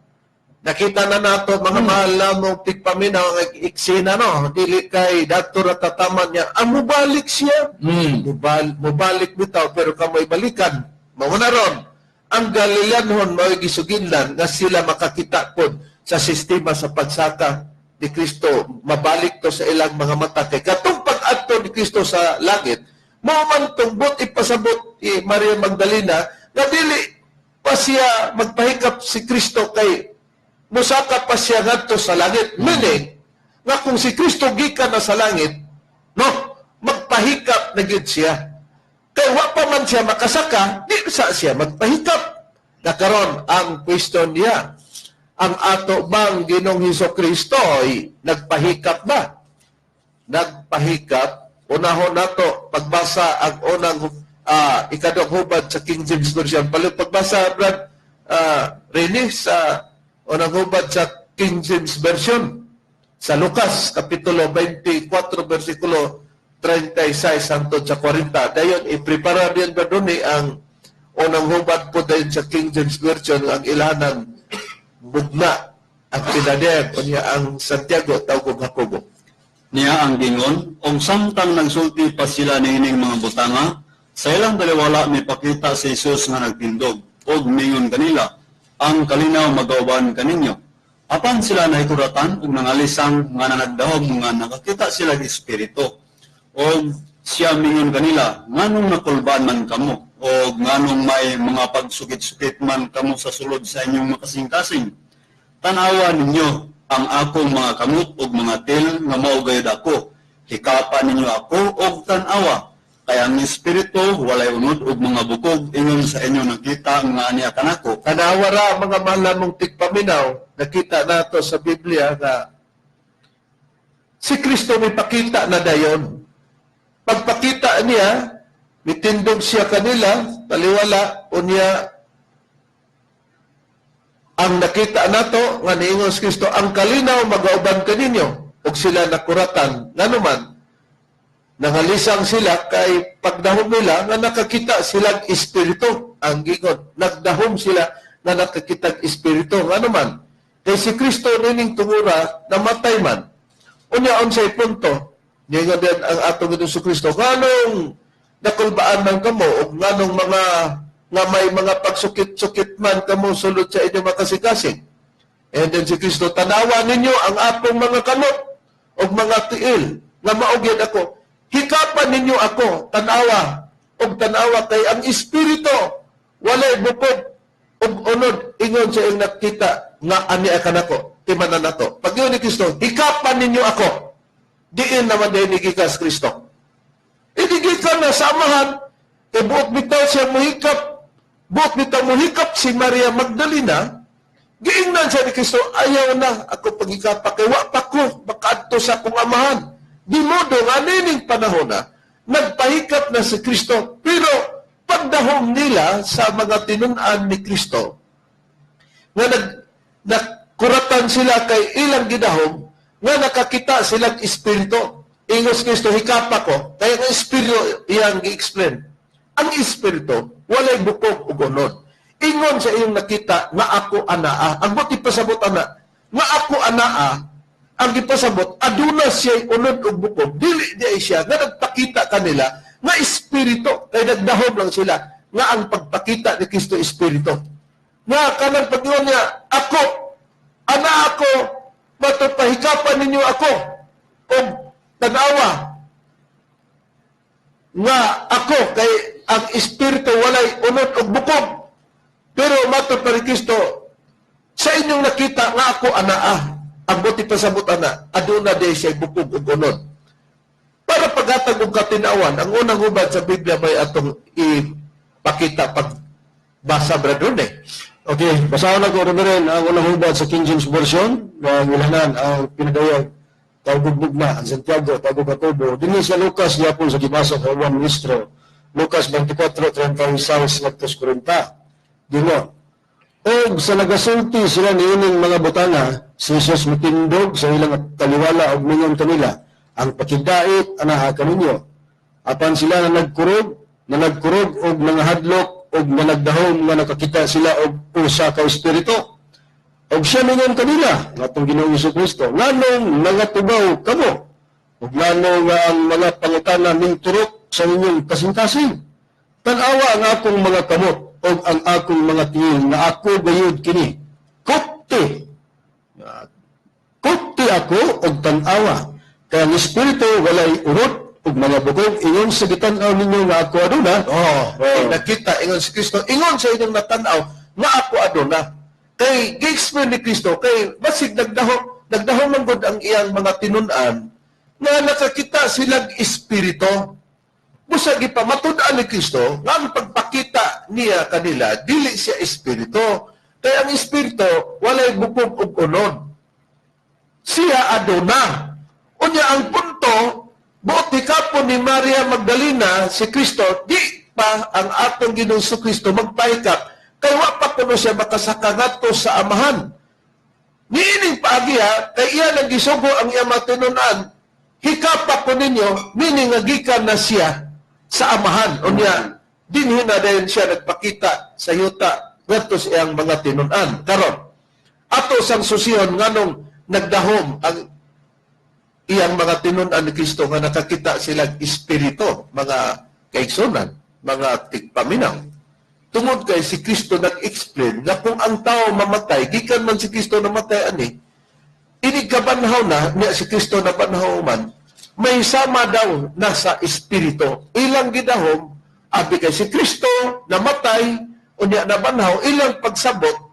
nakita na nato, mga mahal namong tigpaminaw, ang iksena, no, dili kay dato ra tataman niya ang mubalik siya. Mubalik bitaw, pero kamoy balikan mao na ron ang Galileanhon mao'y gisuginlan nga sila makakita pod sa sistema sa pagsaka ni Kristo, mabalik to sa ilang mga mata kay katong pag-adto ni Kristo sa langit mao man tong buot ipasabot ni Maria Magdalena nga dili pa siya magpahikap si Kristo kay musaka pa siya ngadto sa langit. Meaning, nga kung si Kristo gikan na sa langit, no, magpahikap na gyud siya. Kay wa pa man siya makasaka, di sa siya magpahikap. Nakaron ang question niya, ang ato bang Ginoong Hesus Kristo ay nagpahikap ba? Nagpahikap, unahon nato pagbasa ang unang ikaduhang hubad sa King James Version. Palo pagbasa, Brad Rene, sa unang hubad sa King James Version sa Lucas kapitulo 24 versikulo 36 hangtod sa 40. Dayon iprepara din ba duni ang unang hubad po dayon sa King James Version, ang ilahanan bugna ang pinadeb unya ang Santiago tawag Jacobo. Niya ang gingon, og samtang nagsulti pa sila niining mga butanga, sa ilang taliwala mipakita si Jesus nga nagtindog, og mingon kanila, "Ang kalinaw magauban kaninyo." Apan sila nahikuratan ug nangalisang nga nanagdahom nga nakakita sila og espiritu. Og siya mingon kanila, "Nganong nakulbaan man kamo, og nganong may mga pagsukit-sukit man kamo sa sulod sa inyong makasing-kasing? Tanawa ninyo ang akong mga kamot ug mga til nga mao gayud ako. Hikapa ninyo ako og tan-awa. Kay ang espiritu walay unod ug mga bukog ingon sa inyo nakita nga ania kanako." Tanawa ra, mga mahal namong tigpaminaw, nakita nato sa Biblia nga si Kristo may pakita na dayon. Pagpakita niya, mitindog siya kanila, taliwala, unya, ang nakita nato nga niingon si Kristo, "Ang kalinaw magauban kaninyo," ug sila nakuratan. Nganuman, nangalisang sila kay pagdahom nila nga nakakita silang espiritu ang gingon. Nagdahom sila nga nakakita espiritu. Nganuman, kay si Kristo nining tungura namatay man. Unya unsay punto? Niingon din ang atong Ginoong Kristo, nganong nakulbaan man kamo ug nganong mga nga may mga pagsukit-sukit man kamo sulod sa inyong makasing-kasing? And then si Kristo, "Tanawa ninyo ang akong mga kamot ug mga tiil nga mao gyud ako. Hikapan ninyo ako, tanawa ug tanawa kay ang espiritu walay bukog ug unod ingon sa iyong nakita nga ani kanako." Timanan nato. Pag ni Kristo, "Hikapan ninyo ako." Diin naman din ni gikas Kristo. Inigikan na sa amahan, kay buot bitaw siya muhikap, buot bitaw muhikap si Maria Magdalena, giingnan siya ni Kristo, "Ayaw na ako paghikapa, kay wa pa ko makaadto sa akong amahan." Di modo nga nining panahon na, nagpahikap na si Kristo, pero pagdahom nila sa mga tinun-an ni Kristo, nga nakuratan sila kay ilang gidahom, nga nakakita silang espiritu. Ingos Kristo, "Hikapa ko." Kaya ang espiritu iyang gi-explain. Ang espiritu, walay bukog ug unod ingon sa iyong nakita nga ako anaa. Ang buti pasabot ana, nga ako anaa, ang gipasabot, aduna siya unod ug bukog. Dili di ay siya nga nagpakita kanila nga espiritu. Kay nagdahom lang sila nga ang pagpakita ni Kristo espiritu. Nga kanang pag niya, "Ako, ana ako, matupahikapan ninyo ako, og tanawa, nga ako kay ang espiritu walay unod og bukog." Pero matod pa ni Kristo, sa inyong nakita nga ako anaa. Ang buot ipasabot ana, aduna diay siya bukog ug unod. Para paghatag og katinawan, ang unang hubad sa Biblia may atong ipakita pag basa, Brother eh. Okay, basahon ako, Reverend, ang unang hubad sa King James Version, nga ulanan ang pinadayag, tawag bugna, ang Santiago, tawag Jacobo. Dinhi sa Lucas, yapon sa gibasa sa ubang ministro, Lucas 24:36 ngadto 40. Dino, og sa nagasulti sila niining mga butanga, si Jesus mitindog sa ilang taliwala og mingon kanila, "Ang pakigdait anaha kaninyo." Apan sila na nagkurog og nangahadlok og nanagdahom nga nakakita sila og usa ka espiritu. Og siya mingon kanila, nga atong Ginoong Kristo, "Nganong nangatubaw kamo? Ug ngano nga ang mga pangutana mingturok sa inyong kasing-kasing? Tan-awa ang akong mga kamot ug ang akong mga tiil nga ako gayud kini. Kupti. Kupti ako ug tan-awa. Kay ang espiritu walay unod ug mga bukog ingon sa gitan-aw ninyo nga ako aduna." Oh, oh. Nakita ingon si Kristo, ingon sa inyong natanaw nga ako aduna. Kay gi-explain ni Kristo kay basig nagdaho, nagdaho man gud ang iyang mga tinun-an nga nakakita silang espiritu. Busa gipamatud-an ni Kristo nga ang pagpakita niya kanila dili siya espiritu. Kay ang espiritu walay bukog ug unod. Siya aduna. Unya ang punto, buot hikapon ni Maria Magdalena si Kristo, di pa ang atong Ginoong Kristo magpahikap kay wa pa kuno siya makasaka ngadto sa Amahan. Niining paagiha, kay iya nang gisugo ang iya matinunan, hikapa ko ninyo, meaning nga gikan na siya sa Amahan. Unya, dinhi na dayon siya nagpakita sa yuta ngadto sa iyang mga tinunan. Karon, ato sang susihon nganong nagdahom ang iyang mga tinun-an ni Kristo nga nakakita sila espiritu, mga kaigsunan, mga tigpaminaw. Tungod kay si Kristo nag-explain nga kung ang tao mamatay, gikan man si Kristo namatay ani, inig kabanhaw na, niya si Kristo nabanhaw man, may sama daw na sa espiritu. Ilang gidahom, abi kay si Kristo namatay, unya nabanhaw, ilang pagsabot,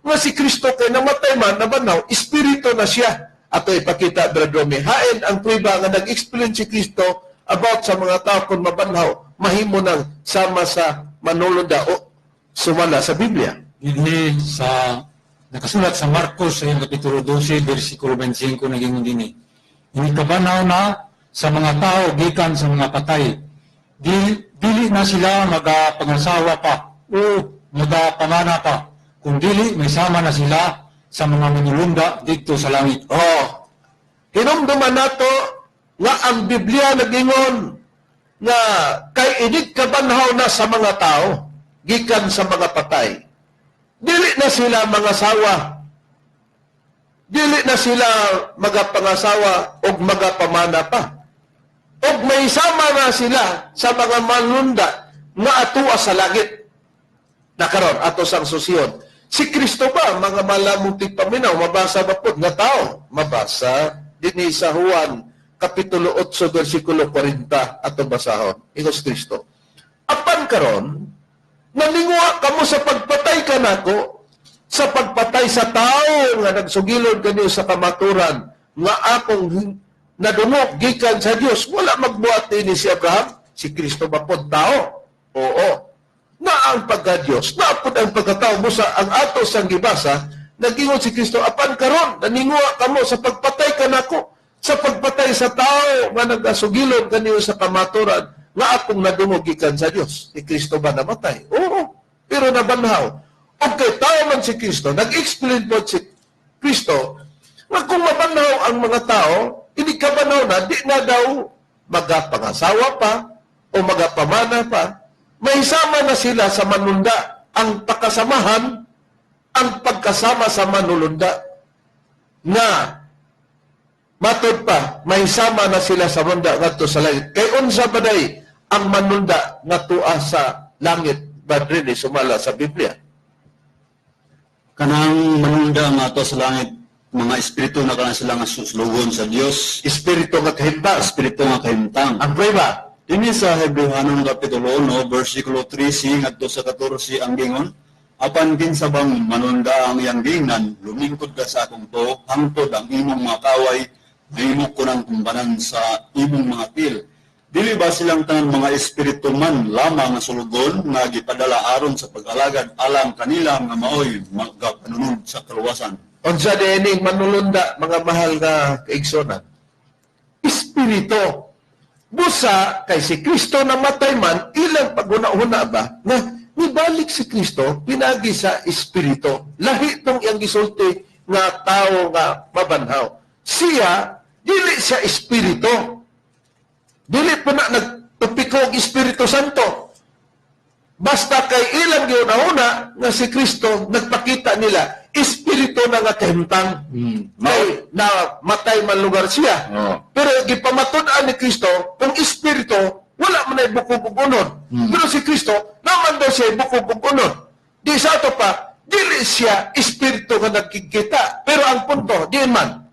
nga si Kristo kay namatay man, nabanhaw, espiritu na siya. Ato ipakita, Brother Romy. Hain ang prueba nga nag-explain si Kristo about sa mga tao kung mabanhaw, mahimo nang sama sa manulunda o sumala sa Biblia. Dinhi sa nakasulat sa Marcos sa iyang kapitulo 12 versikulo 25 naging dinhi. Ini kabanhaw na sa mga tao gikan sa mga patay. Dili na sila magapangasawa pa o magapamana pa, kung dili may sama na sila sa mga manulunda didto sa langit. Oh, hinumduman nato nga ang Biblia nagingon nga kay inig kabanhaw na sa mga tao gikan sa mga patay. Dili na sila mga sawa. Dili na sila magapangasawa o magapamana pa. Og may sama na sila sa mga manlunda nga atua sa langit. Nakaron ato sang susiyon. Si Kristo ba, mga malamong tigpaminaw, mabasa ba po nga tao? Mabasa dinhi sa Juan Kapitulo 8, versikulo 40, atong basahon. Ingon si Kristo, "Apan karon, naninguha kamo sa pagpatay kanako, sa pagpatay sa tao nga nagsugilon kaniyo sa kamaturan nga akong nadungog gikan sa Dios. Wala magbuhat ini si Abraham." Si Kristo ba pod tao? Oo. Na ang pagka-Diyos, na pod ang pagkatao mo sa ang ato sang gibasa, nagingon si Kristo, "Apan karon, naninguha kamo sa pagpatay kanako, sa pagpatay sa tao nga nagasugilon kaniyo sa kamaturan nga akong nadungog gikan sa Dios." Si Kristo ba namatay? Oo. Pero nabanhaw. Okay, tao man si Kristo, nag-explain po si Kristo nga kung mabanhaw ang mga tao, hindi ka banhaw na, di na daw magapangasawa pa o magapamana pa, may sama na sila sa manunda. Ang pakasamahan, ang pagkasama sa manulunda na matod pa, may sama na sila sa munda ngadto sa langit. Kay unsa ba day ang manunda nga tua sa langit ba diri sumala sa Biblia? Kanang manunda nga ato sa langit, mga espiritu na kanang sila nga suslugon sa Dios, Espiritu nga kahimtang. Espiritu nga kahimtang. Ang prueba, Dinhi sa Hebreohanon Kapitulo 1, versikulo 13 ngadto sa 14 ang gingon, Apan kinsa bang manulunda ang iyang giingnan, lumingkod ka sa akong tuo, hangtod ang imong mga kaway, mahimo ko ng tumbanan sa imong mga tiil. Dili ba silang tanan mga espiritu man lamang nga sulugon nga gipadala aron sa pag-alagad alang kanila nga maoy magapanunod sa kaluwasan? Unsa dining manulunda, mga mahal nga kaigsonan? Espiritu. Busa kay si Kristo namatay man, ilang paghuna-huna ba na nibalik si Kristo pinagi sa espiritu. Lahi tong iyang gisulti nga tao nga mabanhaw. Siya dili siya espiritu. Dili pa na nagtupiko og Espiritu Santo. Basta kay ilang gihuna-huna nga si Kristo nagpakita nila espiritu na nga kahimtang. Kay na matay man lugar siya. Pero gipamatud-an ni Kristo kung espiritu wala man ay bukog ug unod. Pero si Kristo naman daw siya bukog ug unod. Di sa ato pa dili siya espiritu nga nagkikita. Pero ang punto di man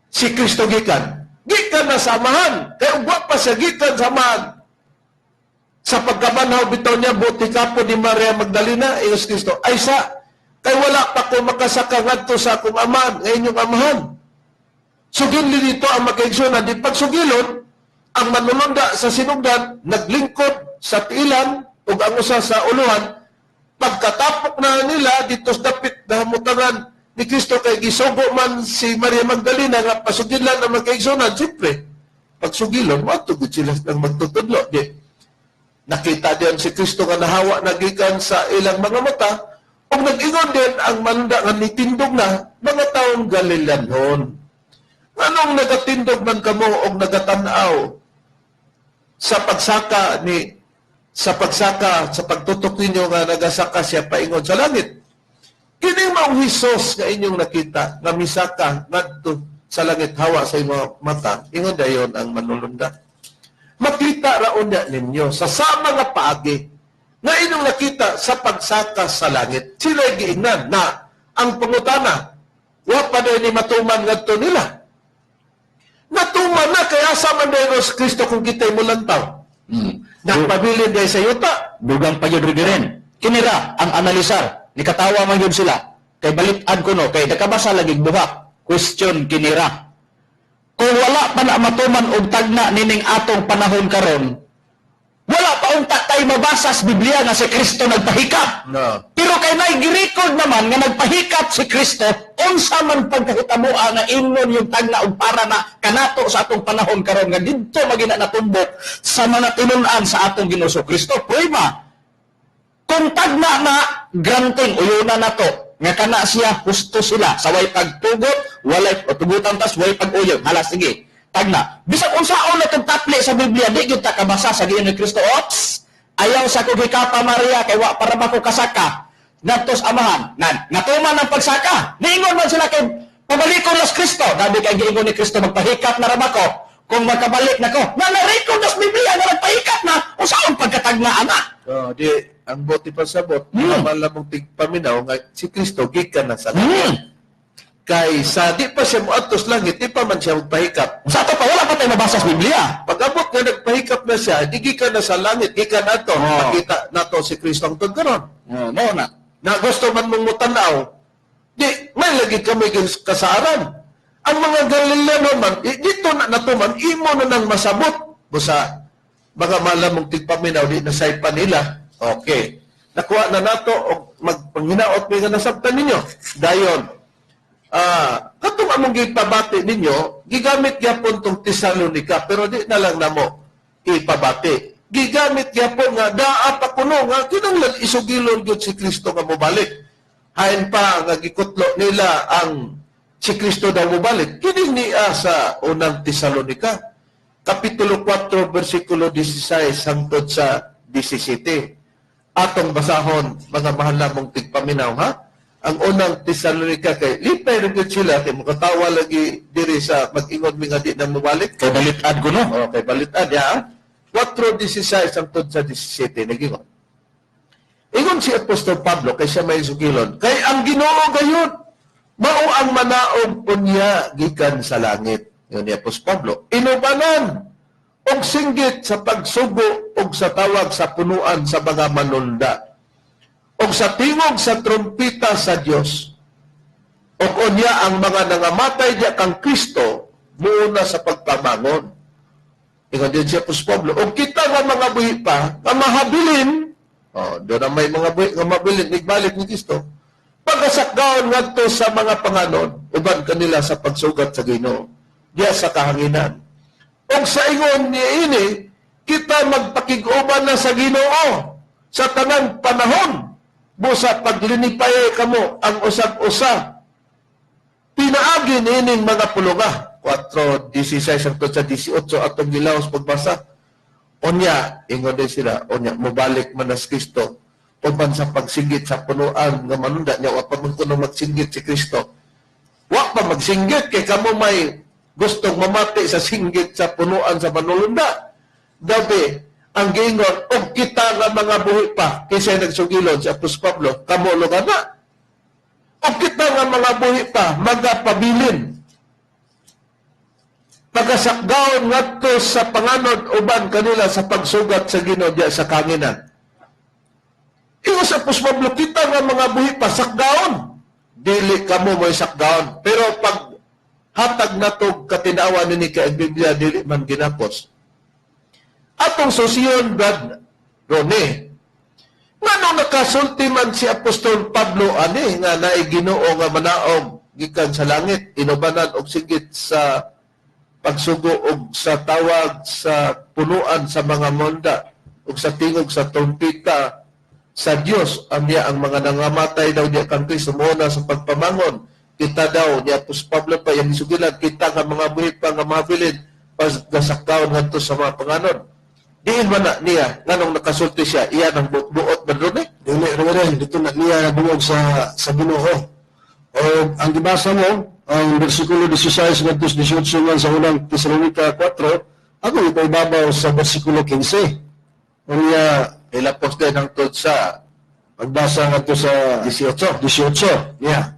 si Kristo gikan. Gikan na sa Amahan. Kaya wa pa siya gikan sa Amahan. Sa pagkabanhaw bitaw niya, buti kapo ni Maria Magdalena, Ios Kristo, ay sa, kay wala pa ko makasaka ngadto sa akong amahan, nga inyong amahan. Sugilin dito ang makaigsunan, di pagsugilon, ang manulunda sa sinugdan, naglingkod sa tiilan, ug ang usa sa uluhan, pagkatapok na nila dito sa dapit na hamutangan ni Kristo kay gisugo man si Maria Magdalena nga pasugilan ang makaigsunan, siyempre, pagsugilon, matugod sila ng magtutudlo. Di, nakita diyan si Kristo nga nahawa na gikan sa ilang mga mata, ug nag-ingon din ang manda nga nitindog na mga taong Galileanhon. Anong nagatindog man kamo og nagatanaw sa pagsaka ni sa pagsaka sa pagtutok ninyo nga nagasaka siya paingon sa langit? Kini maong Hesus nga inyong nakita nga misaka ngadto sa langit hawa sa imong mata, ingon dayon ang manulunda. Makita raon niya ninyo sa sama nga paagi nga inyong nakita sa pagsaka sa langit. Sila giingnan na ang pangutana, wa pa ni matuman ngadto nila. Natuman na kaya sa man dayon si Kristo kung kita'y mulantaw. Nagpabilin dahil sa yuta. Dugang pa yun, Reverend. Kinira ang analisar. Nikatawa man yun sila. Kay balitad ko no, kay nakabasa lagi duha. Question kinira. Kung wala pa na matuman og tagna nining atong panahon karon, wala pa unta tay mabasa sa Biblia nga si Kristo nagpahikap. No. Pero kay nay girecord naman nga nagpahikap si Kristo, unsa man pagkahitamoa nga ingon yung tagna og para na kanato sa atong panahon karon nga didto magina natumbok sa mga tinun-an sa atong Ginoo Kristo. Prueba. Kung tagna na granting uyuna nato nga kana siya husto sila sa way pagtugot, walay tugutan tas way pag-uyog. Hala sige. Tagna. Bisag unsaon na tong tapli sa Biblia, di gyud ta kabasa sa Ginoo ni Kristo. Ops! Ayaw sa kog hikapa Maria kay wa para ba ko kasaka ngadto sa Amahan. Nan, natuman ang pagsaka. Niingon man sila kay pabalikon las Kristo. Dabi kay giingon ni Kristo magpahikap na ra ba ko? Kung makabalik na ko. Nga na-record sa Biblia nga nagpahikap na, unsaon pagkatagna ana? Oh, di ang bote pa sabot, naman lamang tigpaminaw nga si Kristo gikan na sa langit. Kay sa di pa siya moadto sa langit, di pa man siya magpahikap. Sa ato pa wala pa tayo mabasa sa Biblia. Pag-abot nga nagpahikap na siya, di gikan na sa langit, gikan nato, makita nato si Kristo ang karon. Oh, mao na. Na gusto man mong mutanaw, di may lagi kami kasaaran. Ang mga Galileano man, dito na natuman, imo na nang masabot. Busa, mga malamong tigpaminaw, di nasaypa nila. Okay. Nakuha na nato, og magpanghinaot may nga nasabtan ninyo. Dayon, katong among gipabati ninyo, gigamit gyapon tong Tesalonica, pero di na lang namo ipabati. Gigamit gyapon nga daa pa kuno nga kinahanglan isugilon gyud si Kristo nga mobalik. Hain pa nga gikutlo nila ang si Kristo daw mobalik. Kini niya sa unang Tesalonica, Kapitulo 4, versikulo 16 hangtod sa 17. Atong basahon, mga mahal namong tigpaminaw, ha? Ang unang Tesalonica kay lipay rin gyud sila kay mukatawa lagi diri sa mag-ingon mi nga di na mobalik. Kay balitad ko no. Okay, balitad ya. 4:16 hangtod sa 17 nagingon. Ingon si Apostol Pablo kay siya may sugilon, kay ang Ginoo gayud mao ang manaog unya gikan sa langit. Ingon ni Apostol Pablo, inubanan og singgit sa pagsugo og sa tawag sa punuan sa mga manunda. sa tingog sa trumpita sa Dios. Ug unya ang mga nangamatay diya kang Kristo muuna sa pagpamangon. Ingon din si Apostol Pablo, ug kita nga mga buhi pa, nga mahabilin, oh, doon na may mga buhi nga mabilin, nigbalik ni Kristo, pagasakgaon ngadto sa mga panganod, uban kanila sa pagsugat sa Ginoo, diya sa kahanginan. Ug sa ingon niini, kita magpakig-uban na sa Ginoo sa tanang panahon, busa paglinipay kamo ang usag-usa. Pinaagi niining mga pulunga. 4:16 hangtod sa 18 atong gilaos pagbasa. Unya, ingon din sila, unya, mubalik man na si Kristo uban sa pagsinggit sa punuan nga manunda niya, wa pa man kuno magsinggit si Kristo. Wa pa magsinggit kay kamo may gustong mamati sa singgit sa punuan sa manulunda. Dabi, ang giingon, og kita nga mga buhi pa, kinsay nagsugilon si Apostol Pablo, kamo lugar na. Og kita nga mga buhi pa, magapabilin. Pagasakgaon ngadto sa panganod uban kanila sa pagsugat sa Ginoo diya sa kanginan. Ingon sa Apostol Pablo, kita nga mga buhi pa, sakgaon. Dili kamo mo'y sakgaon. Pero pag hatag na to katinawa nini kay ang Biblia, dili man ginapos. Atong susiyon, Brad Rone, ngano nakasulti man si Apostol Pablo ani nga naay Ginoo nga manaog gikan sa langit, inubanan og sigit sa pagsugo og sa tawag sa punuan sa mga monda og sa tingog sa trumpita sa Dios, anya ang mga nangamatay daw diya kang Kristo muna sa pagpamangon, kita daw ni Apostol Pablo pa yang gisugilan, kita nga mga buhi pa nga mabilin pagasakaw ngadto sa mga panganod. Diin man na niya nganong nakasulti siya, iya nang buot man ron eh? Dili, Reverend, dito na niya nagungog sa Ginoo. O ang gibasa mo, ang versikulo 16 ngadto sa 18 man sa unang Tesalonica 4, ako ipaibabaw sa versikulo 15. Unya, ilapos din ang tod sa pagbasa ngadto sa 18. 18. Yeah.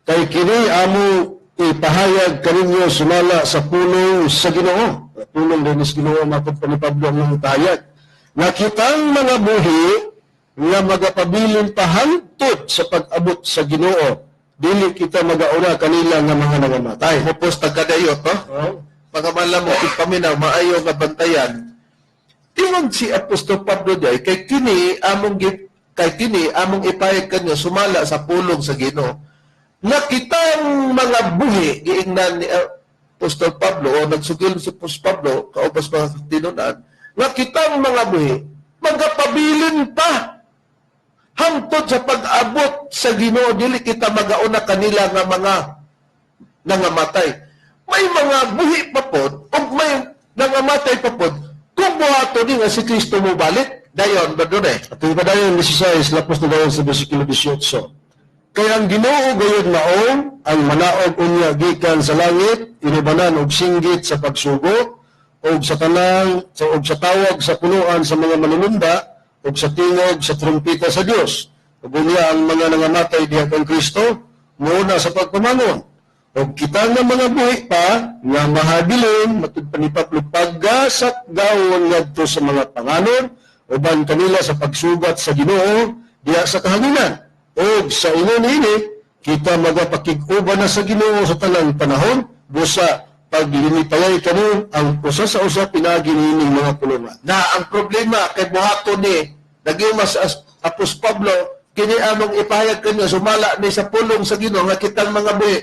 Kay kini amo ipahayag kaninyo sumala sa pulong sa Ginoo. Pulong din sa Ginoo matod pa ni Pablo ang ipahayag. Nga kitang mga buhi nga magapabilin pa hangtod sa pag-abot sa Ginoo, dili kita magauna kanila nga mga nangamatay. Mupos tagkadayo to. Oh. Pagkamala mo, paminaw, maayo nga bantayan. Ingon si Apostol Pablo diay, kay kini among ipahayag kanyo sumala sa pulong sa Ginoo. Nga kitang mga buhi giingnan ni Apostol Pablo o nagsugil si Apostol Pablo kaubos mga tinunan, nga kitang mga buhi magapabilin pa hangtod sa pag-abot sa Ginoo, dili kita magauna kanila nga mga nangamatay. May mga buhi pa pod ug may nangamatay pa pod kung buhaton ni nga si Kristo mobalik dayon ba doon eh. At iba dayon 16, lapos na dayon sa versikulo 18. Kaya ang Ginoo gayud maong ang manaog unya gikan sa langit, inubanan og singgit sa pagsugo og sa tanang sa og sa tawag sa punuan sa mga manununda og sa tingog sa trumpita sa Dios. Ug unya ang mga nangamatay diha kang Kristo muuna sa pagpamangon. Og kita nga mga buhi pa nga mahabilin matud pa ni Pablo paggasakgawon ngadto sa mga panganod uban kanila sa pagsugat sa Ginoo diha sa kahanginan. Og sa ingon ini kita magapakig-uban na sa Ginoo sa tanang panahon, busa paglinipayay kamo ang usa sa usa pinaagi niining mga pulungan. Na ang problema kay buhaton ni nagyumas Apostol Pablo kini among ipahayag kanyo sumala ni sa pulong sa Ginoo nga kitang mga buhi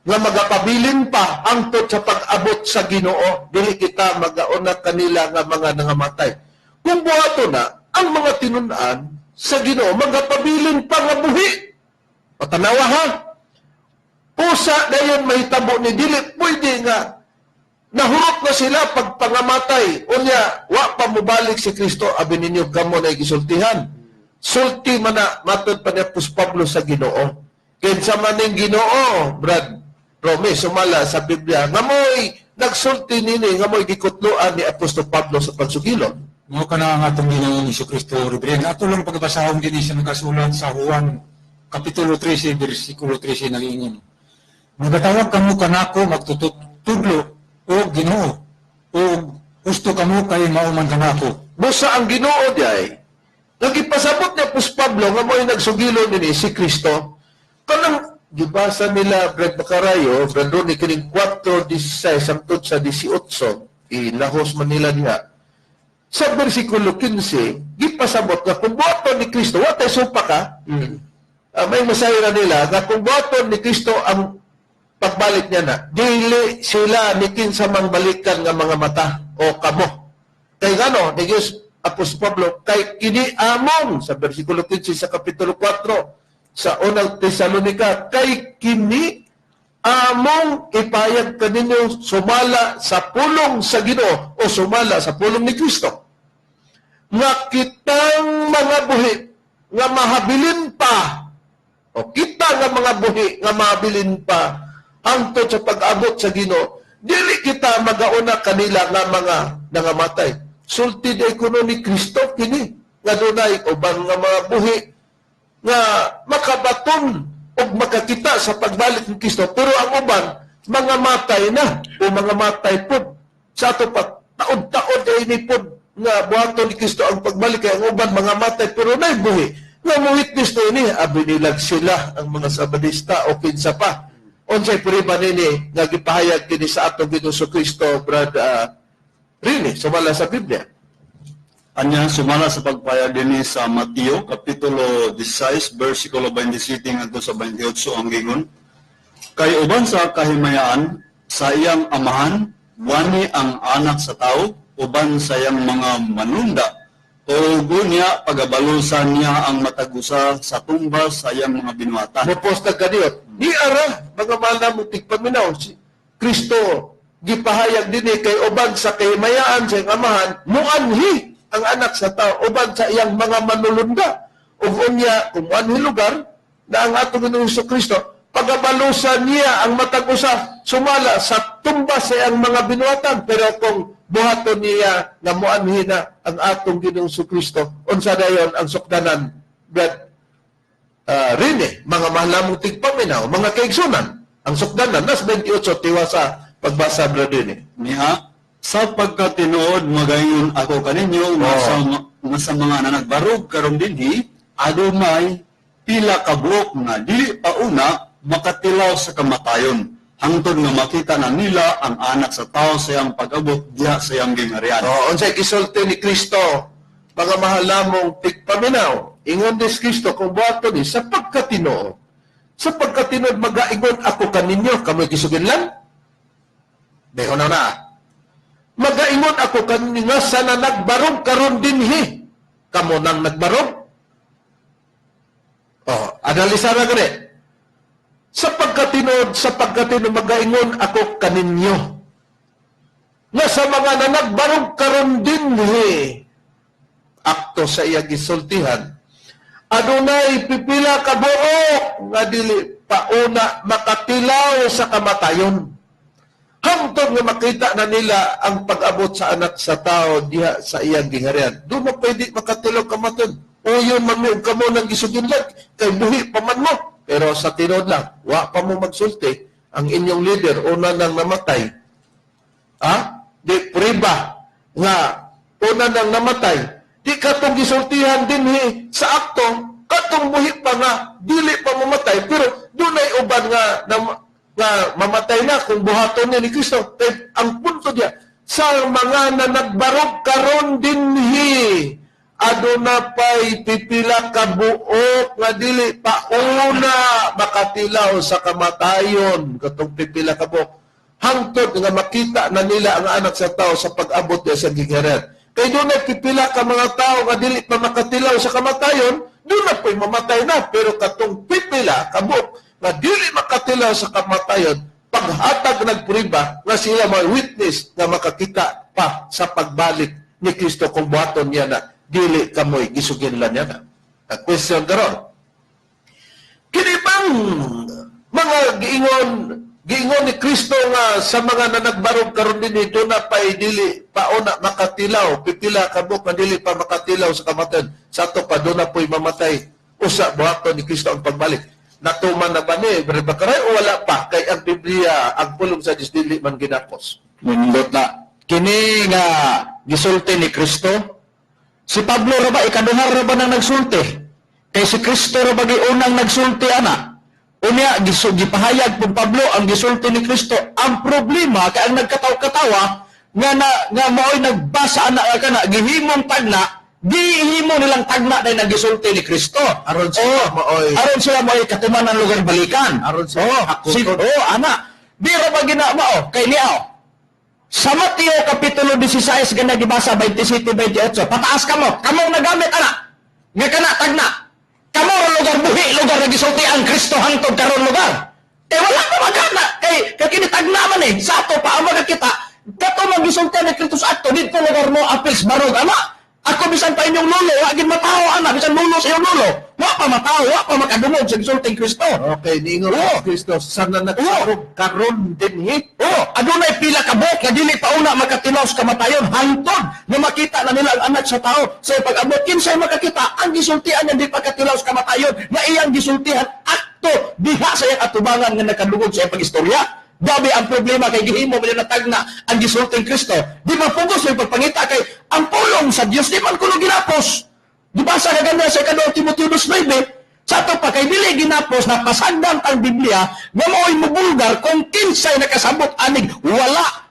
nga magapabilin pa hangtod sa pag-abot sa Ginoo, dili kita magauna kanila nga mga nangamatay. Kung buhaton na ang mga tinun-an sa Ginoo magapabilin pa nga buhi. Patanawa ha. Usa dayon mahitabo ni dili pwede nga nahurot na sila pagpangamatay. Unya wa pa mobalik si Kristo, abi ninyo kamo na gisultihan. Sulti man na matod pa ni Apostol Pablo sa Ginoo. Kinsa man ning Ginoo, Brad Rome, sumala sa Biblia nga mo'y nagsulti nini nga mo'y gikutloan ni Apostol Pablo sa pagsugilon. Mao kana ang atong Ginoong Hesukristo, Reverend. Ato lang pagbasahon dinhi sa nakasulat sa Juan Kapitulo 13, versikulo 13 nag-ingon. Nagatawag kamo kanako magtutudlo o Ginoo o husto kamo kay mao man kanako. Busa ang Ginoo diay Nagipasabot ni Apostol Pablo nga mo'y nagsugilo nini si Kristo. Kanang gibasa nila Brad Macarayo, Brad Ronnie, kining 4:16 hangtod sa 18, ilahos man nila diha. Sa versikulo 15, gipasabot nga kung buhaton ni Kristo, wa tay supak ka, may masaya na nila nga kung buhaton ni Kristo ang pagbalik niya na, dili sila ni kinsa mang balikan nga mga mata o kamo. Kay ngano, ni Diyos Apostol Pablo, kay kini among, sa versikulo 15 sa kapitulo 4, sa unang Tesalonika, kay kini among ipayag kaninyo sumala sa pulong sa Ginoo o sumala sa pulong ni Kristo. Nga kitang mga buhi nga mahabilin pa o kita nga mga buhi nga mahabilin pa hangtod sa pag-abot sa Ginoo, dili kita magauna kanila nga mga nangamatay. Sulti day kuno ni Kristo kini nga dunay ubang nga mga buhi nga makabaton og makakita sa pagbalik ni Kristo, pero ang uban mga matay na o mga matay pod sa ato pa taod-taod ay ni pod nga buhaton ni Kristo ang pagbalik, kay ang uban mga matay pero nay buhi nga mo witness na ini abi nilag sila ang mga Sabadista o kinsa pa. Unsay puriba nini nga gipahayag kini sa atong Ginoong Kristo, Brad Rini, sumala sa Biblia? Anya, sumala sa pagpayag dinhi sa Mateo kapitulo 16 versikulo 27 ngadto sa 28 ang gingon, "Kay uban sa kahimayaan sa iyang amahan wani ang Anak sa Tao uban sa iyang mga manunda, ug unya pagabalusan niya ang matag usa sa tumbas sa iyang mga binuhatan." Mopos na kaniyot. Ni ara, mga mahal na mong tigpaminaw, si Kristo gipahayag dinhi kay uban sa kahimayaan sa iyang amahan, muanhi ang Anak sa Tao uban sa iyang mga manulunda. Ug unya, kung muanhi lugar, na ang atong Ginoong Kristo, pagabalusan niya ang matag usa sumala sa tumbas sa iyang mga binuhatan. Pero kung buhaton niya nga muanhi na ang atong Ginoong Kristo, unsa dayon ang sukdanan, Brad Rene, mga mahal namong tigpaminaw, mga kaigsunan, ang sukdanan, nas 28, tiwa sa pagbasa, Brad Rene. Niya, "Sa pagkatinuod magaingon ako kaninyo nga sa mga nanagbarog karon dinhi adunay pila ka buok nga dili pa una makatilaw sa kamatayon hangtod nga makita na nila ang Anak sa Tao sa iyang pag-abot diha sa iyang gingharian." Oh, unsay gisulti ni Kristo, mga mahal namong tigpaminaw? Ingon des Kristo kung buhaton ni sa pagkatinuod. Sa pagkatinuod magaingon ako kaninyo, kamoy gisuginlan? Deho na na. Magaingon ako kaninyo nga sa nanagbarog karon dinhi. Kamo nang nagbarog? Oh, analisa na gani. Sa pagkatinuod magaingon ako kaninyo nga sa mga nanagbarog karon dinhi, akto sa iya gisultihan, adunay pipila ka buok nga dili pauna makatilaw sa kamatayon hangtod nga makita na nila ang pag-abot sa Anak sa Tao diha sa iyang gingharian. Doon mo pwede makatilaw kamatayon. Uyon man mi og kamo nang gisuginlan kay buhi pa man mo. Pero sa tinuod lang, wa pa mo magsulti, ang inyong leader una nang namatay. Ha? Di priba nga una nang namatay. Di katong gisultihan dinhi sa akto, katong buhi pa nga dili pa mamatay, pero dunay uban nga na, nga mamatay na kung buhaton niya ni Kristo. Kay ang punto diya, sa mga nanagbarog karon dinhi, aduna pay pipila ka buok nga dili pa una makatilaw sa kamatayon, katong pipila ka buok hangtod nga makita na nila ang Anak sa Tao sa pag-abot niya sa gingharian. Kay dunay pipila ka mga tao nga dili pa makatilaw sa kamatayon, doon na po'y mamatay na, pero katong pipila ka buok nga dili makatilaw sa kamatayon, paghatag nagpriba nga sila may witness nga makakita pa sa pagbalik ni Kristo kung buhaton niya na dili kamoy gisuginlan niya na. Ang question karon, kini bang mga giingon ni Kristo nga sa mga nanagbarog karon dinhi doon na pa'y dili pauna makatilaw, pipila ka buok nga dili pa makatilaw sa kamatayon, sa ato pa doon na po'y mamatay usa buhaton ni Kristo ang pagbalik? Natuman na ba ni Brad Bakaray o wala pa? Kay ang Biblia, ang pulong sa Diyos, dili man ginapos. Nindot na. Kini nga gisulti ni Kristo, Si Pablo ra ba, ikaduha ra ba nang nagsulti? Kay si Kristo ra ba giunang nagsulti ana? Unya, gipahayag pong Pablo ang gisulti ni Kristo. Ang problema kay ang nagkataw-katawa nga na nga mao'y nagbasa ana nga kana gihimong tagna, gihimo nilang tagna dahil nagisulti ni Kristo. Aron sila maoy- Aron sila mao'y katuman ang lugar balikan. Aron sila Oh, hakuton. oh, ana. Di ra ba ginamao kay niya, oh. Sa Mateo Kapitulo 16 gana gibasa 27 28, pataas kamo, kamo nagamit ana. Nga kana tagna. Kamo ra lugar buhi, lugar nga gisulti ang Kristo hangtod karon lugar. Kay wala pa magana kay kay kini tagna man eh. Sa ato pa ang makakita kato man gisulti ni Kristo sa ato didto lugar mo apils barog ama. Ako bisan pa inyong lolo, wa gid matawo ana, bisan lolo sa inyong lolo. Wa pa matawo, wa pa makadungog sa gisulti ni Kristo. Okay, niingon Oo. si Kristo, sana nagsarog karon dinhi. Oh, adunay pila ka buok nga dili pa una makatilaw sa kamatayon hangtod nga makita na nila ang anak sa tao sa pag-abot. Kinsay makakita ang gisultian nga di pa katilaw sa kamatayon nga iyang gisultihan akto diha sa iyang atubangan nga nakadungog sa iyang pag-istorya? Gabi ang problema kay gihimo man natagna ang gisulting Kristo. Di mapugos yung pagpangita kay ang pulong sa Dios di man kuno ginapos. Di ba sa kaganda sa ikaduhang Timoteo 2:9? Sa ato pa kay dili ginapos na pasagdan ang Biblia nga mao'y mubulgar kung kinsay nakasabot anig wala.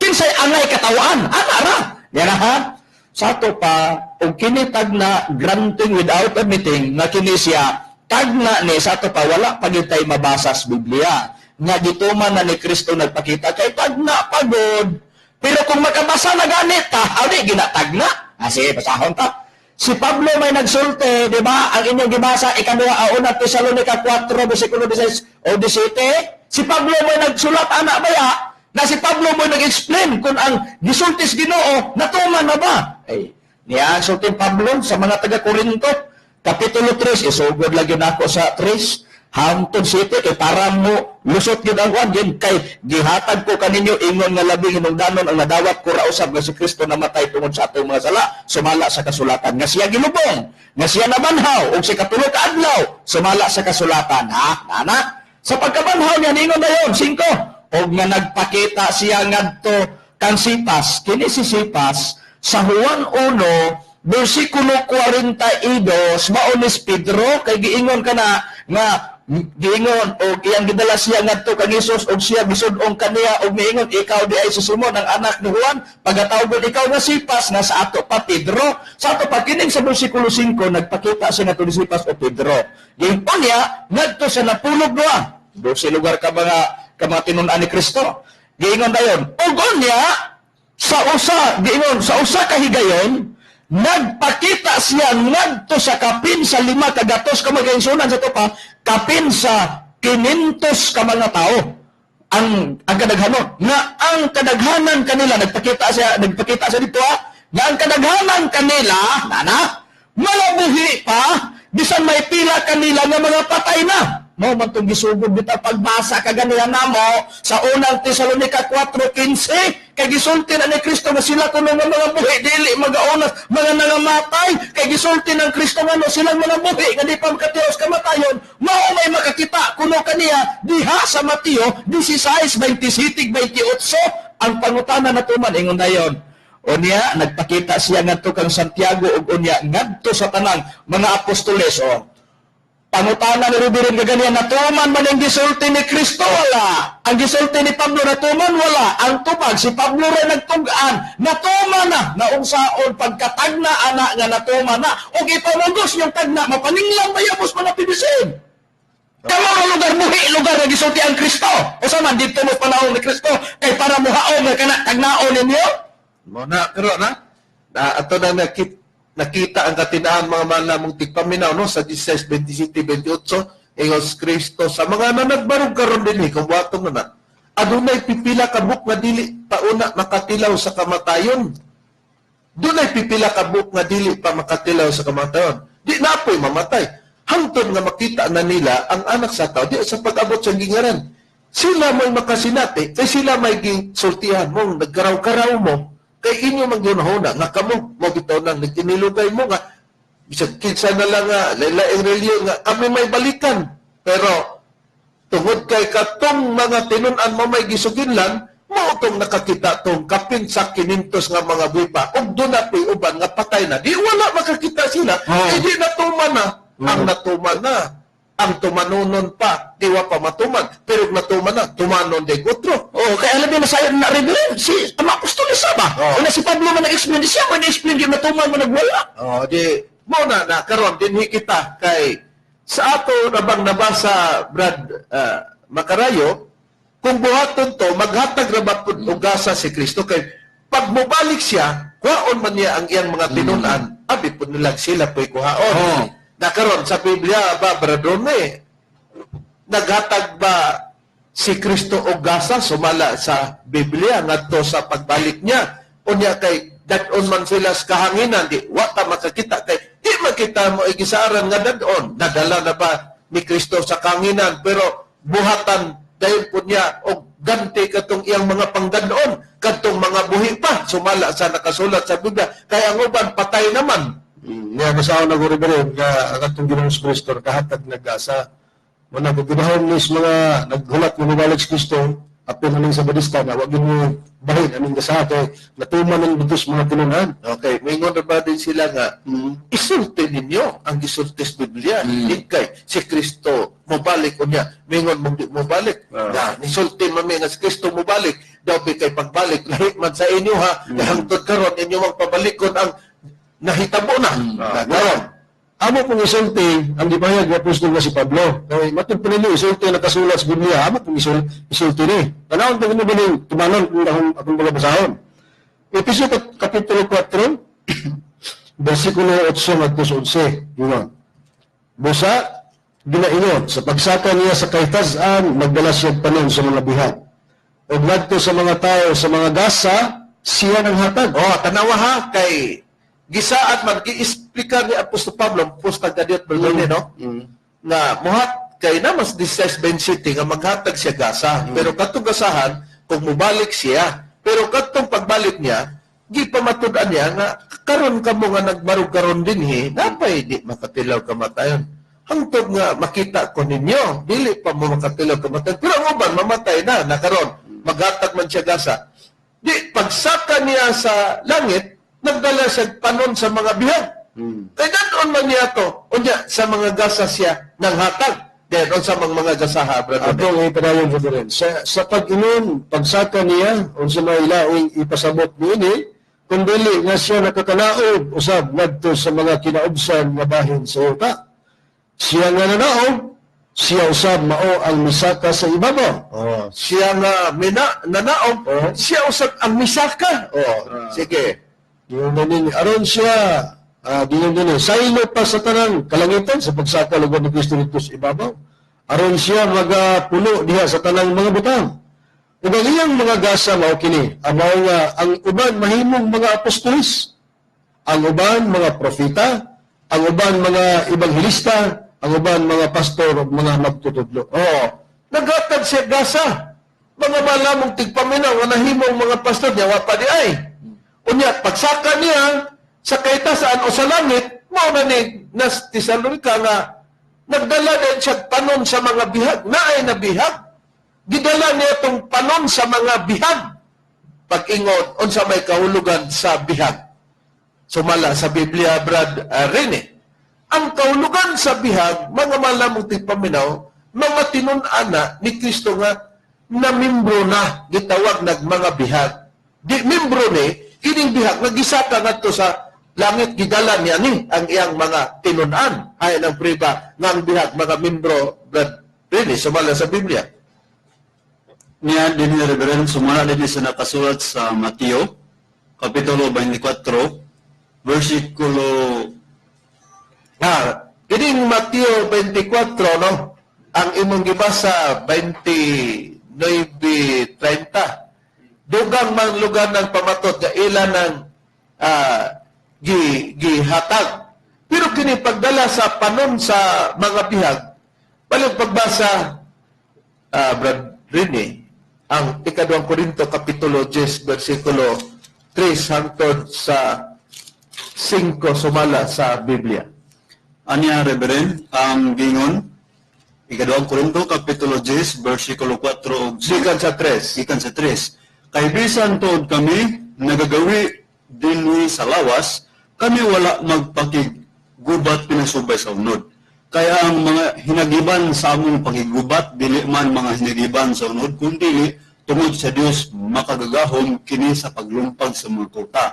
Kinsay angay katawaan. Ana ra. Yan ha. Sa ato pa og kini tagna granting without admitting nga kini siya tagna ni sa ato pa wala pa gyud tay mabasa sa Biblia nga gituman na ni Kristo nagpakita kay tagna pagod. Pero kung makabasa na ganit ta, adi ginatagna. Ah, sige, basahon ta. Si Pablo may nagsulti, di ba? Ang inyong gibasa, ikaduha, una Tesalonica 4, versikulo 16 o 17. Si Pablo may nagsulat, anak ba ya? Na si Pablo may nag-explain kung ang gisultis Ginoo, natuman na ba? Ay, niya ang sulti Pablo sa mga taga-Korinto, Kapitulo 3, isugod lagi nako sa 3, hangtod 7, kay para mo lusot gyud ang kwan gin kay gihatag ko kaninyo ingon nga labing hinungdanon ang nadawat ko ra usab nga si Kristo namatay tungod sa atong mga sala sumala sa kasulatan, nga siya gilubong, nga siya nabanhaw ug sa katulo ka adlaw sumala sa kasulatan, ha, nana sa pagkabanhaw niya ningon dayon 5 og nga nagpakita siya ngadto kang Sipas. Kini si Sipas sa Juan 1 versikulo 42 mao ni Pedro kay giingon kana nga giingon og iyang gidala siya ngadto kang Hesus og siya gisud-ong kaniya og miingon, "Ikaw di ay si Simon ang anak ni Juan, pagatawgon ikaw nga Sipas," nga sa ato pa Pedro. Sa ato pa kining sa versikulo 5 nagpakita siya ngadto ni Sipas o Pedro. Giingon niya ngadto sa napulog duha, 12 lugar ka mga tinun-an ni Kristo. Giingon dayon ug unya sa usa, giingon sa usa ka higayon nagpakita siya ngadto sa kapin sa 500 ka mga insunan, sa pa kapin sa 500 ka mga tao ang kadaghanon, nga ang kadaghanan kanila nagpakita siya dito ha, nga ang kadaghanan kanila nana mga buhi pa bisan may pila kanila nga mga patay na. Mao man tong gisugod bitaw pagbasa ka ganiya namo sa unang Tesalonica 4:15 kay gisulti na ni Kristo nga sila kuno nga mga buhi dili magaonas mga nangamatay, kay gisulti ng Kristo nga no silang mga buhi nga di pa makatilaw sa kamatayon mao may makakita kuno kaniya diha sa Mateo 16:27 28. Ang pangutana natuman. Ingon dayon, unya nagpakita siya ngadto kang Santiago ug unya ngadto sa tanang mga apostoles. O pangutana ni Rubirin kaganiyan, natuman man ang gisulti ni Kristo? Wala. Ang gisulti ni Pablo natuman? Wala. Ang tubag, si Pablo rin nagtugaan, natuman na, naunsaon pagkatagna ana nga natuman na, o ipamugos yung tagna, mapaninglang ba yabos mga pibisin? Kamo nga lugar buhi, lugar na gisulti ang Kristo. O sa man, dito mo panahon ni Kristo, kay para muhaon nga kana tagnaon ninyo? Mo na, pero na, na ato na nakita ang katinaan, mga mahal namong tigpaminaw, no, sa 16, 27, 28, ingon si Kristo sa mga nanagbarog karon dinhi kung buhaton na na adunay pipila ka buok nga dili pa una makatilaw sa kamatayon. Dunay pipila ka buok nga dili pa makatilaw sa kamatayon, di na po'y mamatay hangtod nga makita na nila ang anak sa tao di sa pag-abot sa gingaran. Sila mo'y makasinati kay sila may gisultihan mo nagkaraw-karaw mo kay inyo manggunahuna nga kamo mo bitaw nang nagtinilugay mo nga bisag kinsa na lang nga lain reliyon nga kami may balikan, pero tungod kay katong mga tinun-an mo may gisuginlan. Mao tong nakakita tong kapin sa 500 nga mga buhi pa ug duna po'y uban nga patay na. Di wala makakita sila. Oh. Eh, di natuman na. Ang natuman na. Ang tumanunon pa, di wa pa matuman. Pero natuman na, tumanon de otro. Oh, kaya alam niyo na sayo na Reverend, si ang apostoles ba? Oo. Una si Pablo man nag-explain, siya man nag-explain, di matuman man nagwala. Oh, di mo na na karon dinhi kita kay sa ato na bang nabasa, Brad Makarayo, kung buhaton to maghatag ra ba pud og gasa si Kristo kay pag mobalik siya, kuhaon man niya ang iyang mga tinun-an, abi pud nila sila po'y kuhaon. Oo. Na karon sa Biblia ba, Brad Rone, naghatag ba si Kristo og gasa sumala sa Biblia ngadto sa pagbalik niya? Unya kay dad-on man sila sa kahanginan, di wa ta makakita kay di makita mo igisaaran nga dad-on nadala na ba ni Kristo sa kahanginan, pero buhatan dayon po niya og ganti katong iyang mga pangdad-on kadtong mga buhi pa sumala sa nakasulat sa Biblia kay ang uban patay naman. Niya basahon na ko, Reverend, nga ang atong Ginoong Kristo kahatag nagasa. Muna kung ginahom ni sa mga naghulat nga mobalik si Kristo, apil na sa badista na wag mo bahin aning gasa kay natuman ng butos mga tinunan. Okay, mingon na ba din sila nga, isulti ninyo ang gisulti sa Biblia. Di kay si Kristo mobalik unya, mingon mong di mobalik. Na nisulti man mi nga si Kristo mobalik, daw bi kay pagbalik lahi man sa inyo ha, mm. Hangtod karon inyo mang pabalikon ang nahitabo na. Na karon. Amo pong isulti ang gipahayag ni apostol nga si Pablo. Kay matod pa ninyo isulti ang nakasulat sa Biblia, amo pong isulti ni. Tanawon pa ninyo bining tumanon kung akong mga basahon. Episo Kapitulo 4, versikulo 8 ngadto sa 11. Yun. Busa, ginaingon, sa pagsaka niya sa kahitaz-an, nagdala siya panon sa mga bihag. Ug ngadto sa mga tao sa mga gasa, siya nang hatag. Oh, tanawa ha kay gisaat man giexplicar ni Apostol Pablo posta gadiot mm. No? Nga muhat kay na mas 16:27 nga maghatag siya gasa. Pero katong gasahan kung mobalik siya, pero katong pagbalik niya gipamatud-an niya nga karon kamo nga nagbarog karon dinhi, napay di makatilaw kamatayon. Hangtod nga makita ko ninyo, dili pa mo makatilaw kamatayon. Pero ang uban mamatay na na karon, maghatag man siya gasa. Di pagsaka niya sa langit, nagdala siya panon sa mga bihag. Kay dadon man niya to, unya sa mga gasa siya nanghatag. Then unsa mang mga gasaha, brother? Atong ipadayon, Reverend. Sa pag-inom, pagsaka niya, unsa may laing ipasabot niini, kung dili nga siya nakakalaog usab ngadto sa mga kinaubsan nga bahin sa yuta. Siya nga nanaog, siya usab mao ang misaka sa ibabaw. Oh, siya nga nanaog, siya usab ang misaka. Oh, sige. Diyon na ninyo. Aron siya, diyon din, saylo pa sa tanang kalangitan sa pagsaka lugar ni Kristo dito sa ibabaw. Aron siya magapuno diha sa tanang mga butang. Ug ang iyang mga gasa mao kini, amaw nga ang uban mahimong mga apostolis, ang uban mga propeta, ang uban mga ebanghelista, ang uban mga pastor ug mga magtutudlo. Oh, naghatag siya gasa. Mga malamong tigpaminaw nga nahimong mga pastor niya wa pa di ay. Unya pagsaka niya sa kahitasan o sa langit, mao na ni nas Tesalonica nga nagdala din siya panon sa mga bihag, naay na bihag. Gidala niya tong panon sa mga bihag. Pag-ingon unsa may kahulugan sa bihag. Sumala sa Biblia, Brad Rene. Ang kahulugan sa bihag, mga malamong tigpaminaw, mga tinun-ana ni Kristo nga namimbro na, gitawag nag mga bihag. Di membro ni, kining bihag, nagisaka ngadto sa langit, gidala niya ni ang iyang mga tinun-an. Ay ng priba nga ang bihag, mga membro, Brad Rene, sumala sa Biblia. Niya din ni Reverend, sumala din sa nakasulat sa Mateo, Kapitulo 24, versikulo Kining Mateo 24, no? Ang imong gibasa 29:30. Dugang man lugar ng pamatot nga ila ng gihatag. Pero kini pagdala sa panon sa mga bihag, balik pagbasa Brad Rene, ang 2 Korinto Kapitulo 10 versikulo 3 hangtod sa 5 sumala sa Biblia. Anya, Reverend, ang gingon, 2 Korinto, Kapitulo 10, versikulo 4 ug Gikan sa 3. Gikan sa 3. Kay bisan tuod kami nagagawi dinhi sa lawas, kami wala magpakiggubat pinasubay sa unod. Kaya ang mga hinagiban sa among pakiggubat, dili man mga hinagiban sa unod, kundi tungod sa Dios makagagahom kini sa paglumpag sa mga kuta.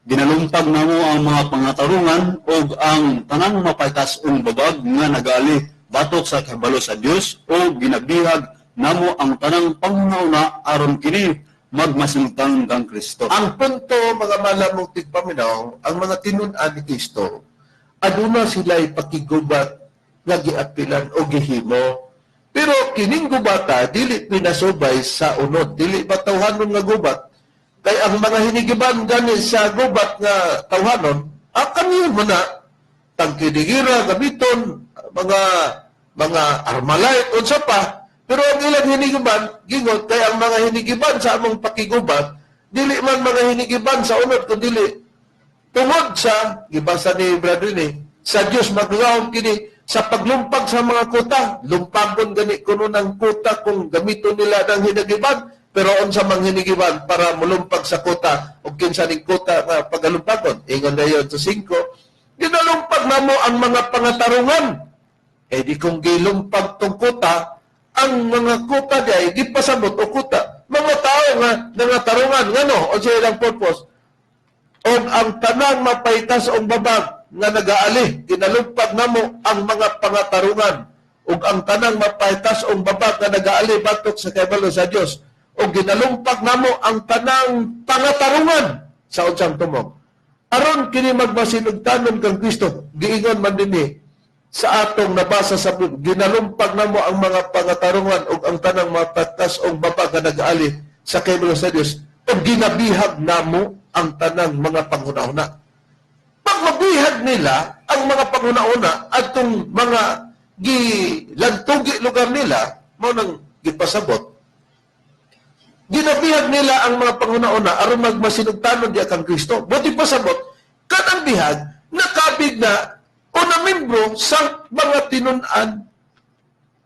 Ginalumpag namo ang mga pangatarungan ug ang tanang mapaytas-ong babag nga nagali batok sa kahibalo sa Dios, o ginabihag namo ang tanang panghuna aron kini magmasinugtanon kang Kristo. Ang punto, mga malamong tigpaminaw, ang mga tinun-an ni Kristo, aduna sila'y pakigubat nga giapilan o gihimo. Pero kining gubata, dili pinasubay sa unod, dili ba tawhanon nga gubat? Kay ang mga hinigiban gani sa gubat nga tawhanon, kaniyon mo na, tangkidigira, gamiton, mga armalite, unsa pa. Pero ang ilang hinigiban, gingon, kay ang mga hinigiban sa among pakigubat, dili man mga hinigiban sa unod, kundi tungod sa, gibasa ni Brother ni, sa Diyos magagahom kini sa paglumpag sa mga kuta. Lumpagon gani kuno ng kuta kung gamiton nila ng hinigiban, pero unsa mang hinigiban para mulumpag sa kuta o kinsa ning kuta nga pagalumpagon. Ingon na yon sa 5, ginalumpag namo ang mga pangatarungan. Eh di kung gilumpag tong kuta, ang mga kuta di ay gipasabot o kuta. Mga tao nga nangatarungan, ngano, o siya ilang purpose, o ang tanang mapaytas o babag nga nagaali, ginalumpag namo ang mga pangatarungan, ug ang tanang mapaytas o babag nga nagaali batok sa kahibalo sa Dios, ug ginalumpag namo ang tanang pangatarungan sa unsang tumong. Aron kini magmasinugtanon kang Kristo, giingon man dinhi sa atong nabasa sa Biblia, ginalumpag namo ang mga pangatarungan ug ang tanang mapaytas o babag nga nagaali sa kahibalo sa Dios, ug ginabihag namo ang tanang mga panghuna-huna. Pag mabihag nila ang mga panghuna-huna atong mga gilantugi lugar nila, mao nang gipasabot. Ginabihag nila ang mga panghuna-huna aron magmasinugtanon diya kang Kristo. Buti pasabot, kanang bihag nakabig na o na membro sa mga tinun-an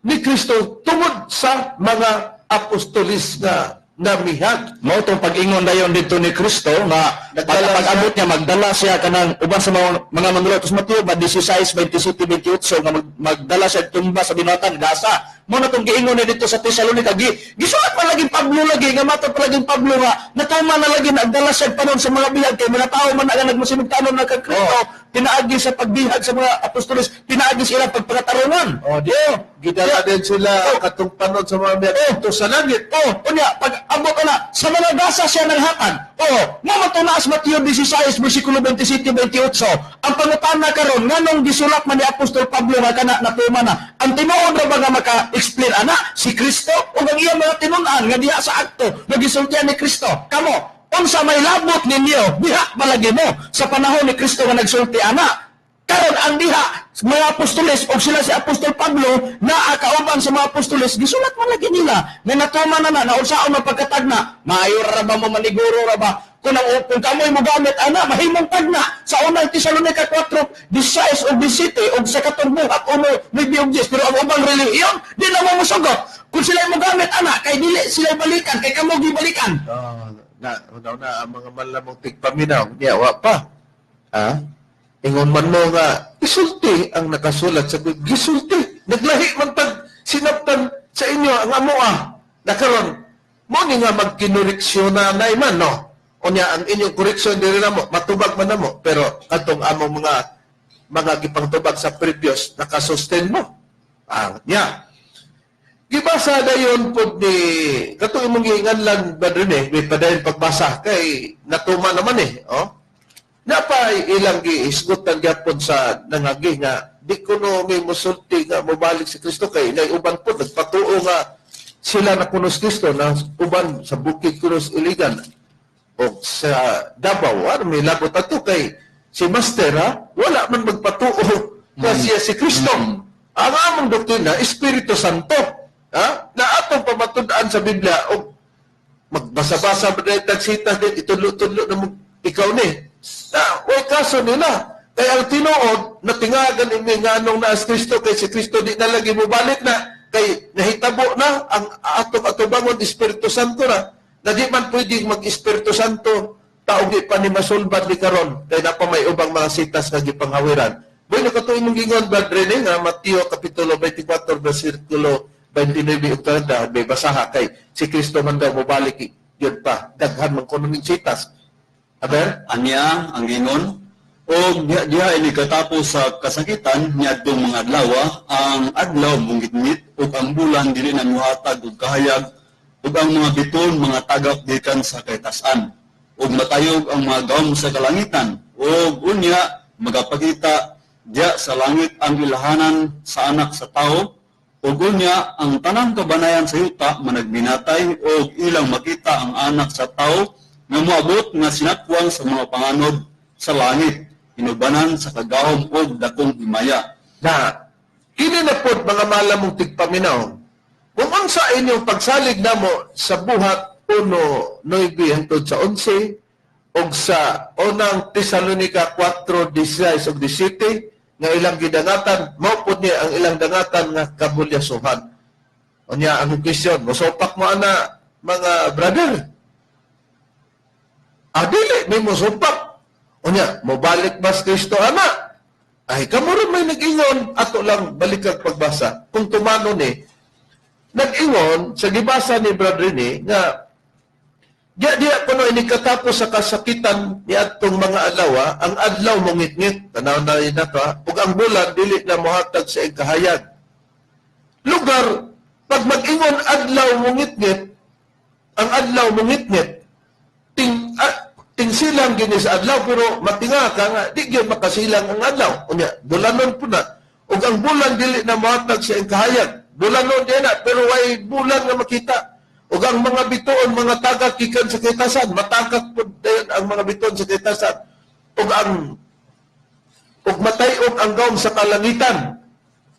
ni Kristo tungod sa mga apostolis nga namihag. Mao tong pag-ingon dayon dito ni Kristo nga Nagdala pag-abot niya magdala siya kanang uban sa mga manulat sa Mateo ba 16, 27, 28 nga magdala siya tumba sa binuhatan gasa. Mao na tong giingon ni dito sa Tesalonica, gisulat pa lagi Pablo lagi nga matod pa lagi Pablo nga natuma na lagi nagdala siya panon sa mga bihag kay mga tawo man nga nagmasinugtanon na kang Kristo pinaagi sa pagbihag sa mga apostoles, pinaagi sa ilang pagpangatarungan. O, di, gidala din sila katong panon sa mga bihag dito sa langit. Oh, unya, pag abot na, sa mga gasa siya ng hatag. Oh, nga matunaas Mateo 16, versikulo 27, 28. Ang pangutana karon, nganong gisulat man ni Apostol Pablo nga kana natuma na? Ang tinuod ra ba nga maka-explain ana si Kristo o ang iyang mga tinun-an nga diha sa akto nga gisultian ni Kristo? Kamo, unsa may labot ninyo, diha palagi mo sa panahon ni Kristo nga nagsulti ana. Karon ang diha mga apostoles o sila si Apostol Pablo naa kauban sa mga apostoles, gisulat man lagi nila nga natuman na na naunsaon man pagkatagna. Maayo ra ba mo maniguro ra ba kung kamoy mo gamit ana mahimong tagna sa unang Tesalonica 4:16 ug 17 ug sa katong buhat 1:9 ug 10, pero ang ubang relihiyon di na mo mosugot kung sila mo gamit ana kay dili sila balikan kay kamo gibalikan. Oh, na una na ang mga malamong tigpaminaw niya wa pa. Ha? Ingon man mo nga isulti ang nakasulat sa Biblia. Gisulti, naglahi man tag sinabtan sa inyo ang amoa. Nakaron mo ni nga magkinureksyon na man no. Unya ang inyong koreksyon diri namo matubag man namo, pero katong among mga gipangtubag sa previous nakasustain mo. Ah, nya. Gibasa dayon pod ni katong imong giinganlan ba rin eh, may padayon pagbasa kay natuma naman eh, oh. Napa ilang gihisgutan gyapon sa nangagi nga di kuno may musulti nga mobalik si Kristo kay nay uban pod nagpatuo nga sila na kuno si Kristo na uban sa bukid kuno sa Iligan o sa Davao, ano may labot ato kay si Master ha, wala man magpatuo na siya si Kristo. Ang among doktrina, Espiritu Santo, ha? Na atong pamatud-an sa Biblia o magbasa-basa ba dahil tagsita din, itudlo-tudlo na mo, ikaw ni. Na, way kaso nila. Kaya ang tinuod, natingagan ini nganong naas Kristo, kay si Kristo di na lagi mubalik na, kay nahitabo na ang atong atubangon Espiritu Santo na. Na di man pwedeng mag-Espiritu Santo, taog di pa ni masulbad ni karon kay napa may ubang mga sitas nga gipanghawiran. Bueno, kato imong gingon, Brad Rene, nga Mateo Kapitulo 24, versikulo 29 ug 30, may basaha kay si Kristo man daw mobalik yun pa. Daghan man kuno ning sitas. Aber? Anya ang gingon, og diha diha ini katapos sa kasakitan niadtong mga adlaw, ang adlaw mungitngit ug ang bulan dili na muhatag og kahayag ug ang mga bituon mga tagak gikan sa kaytas-an ug matayog ang mga gawom sa kalangitan ug unya magapakita diya sa langit ang ilahanan sa Anak sa Tao ug unya ang tanang kabanayan sa yuta managminatay ug ilang makita ang Anak sa Tao nga moabot nga sinakwang sa mga panganod sa langit inubanan sa kagahom ug dakong himaya. Na kini na pod, mga malamong tigpaminaw, kung unsa inyong pagsalig namo sa Buhat 1:9 hangtod sa 11 ug sa Unang Tesalonica 4:16 ug 17 nga ilang gidangatan, mao pod niya ang ilang dangatan nga kabulyasuhan. Unya ang question, mosopak mo ana, mga brother? Ah, dili may mosopak. Unya, mobalik ba si Kristo ana? Ay, kamo rin may nag-ingon, ato lang balikag pagbasa. Kung tumano ni, nag-ingon sa gibasa ni Brad Rene nga diya diya kuno ini katapos sa kasakitan ni atong mga adlaw, ang adlaw mongitngit, tanaw na rin nato, ug ang bulan dili na mohatag sa iyang. Lugar, pag mag-ingon adlaw mongitngit, ang adlaw mongitngit, ting silang gini sa adlaw, pero matinga ka nga di gyud makasilang ang adlaw. Unya bulanon po na, ug ang bulan dili na mohatag sa iyang kahayag. Bulanon di na, pero way bulan nga makita. Ug ang mga bituon mga tagak gikan sa kitasan, matagak pud dayon ang mga bituon sa kitasan, ug matay-og ang gawom sa kalangitan.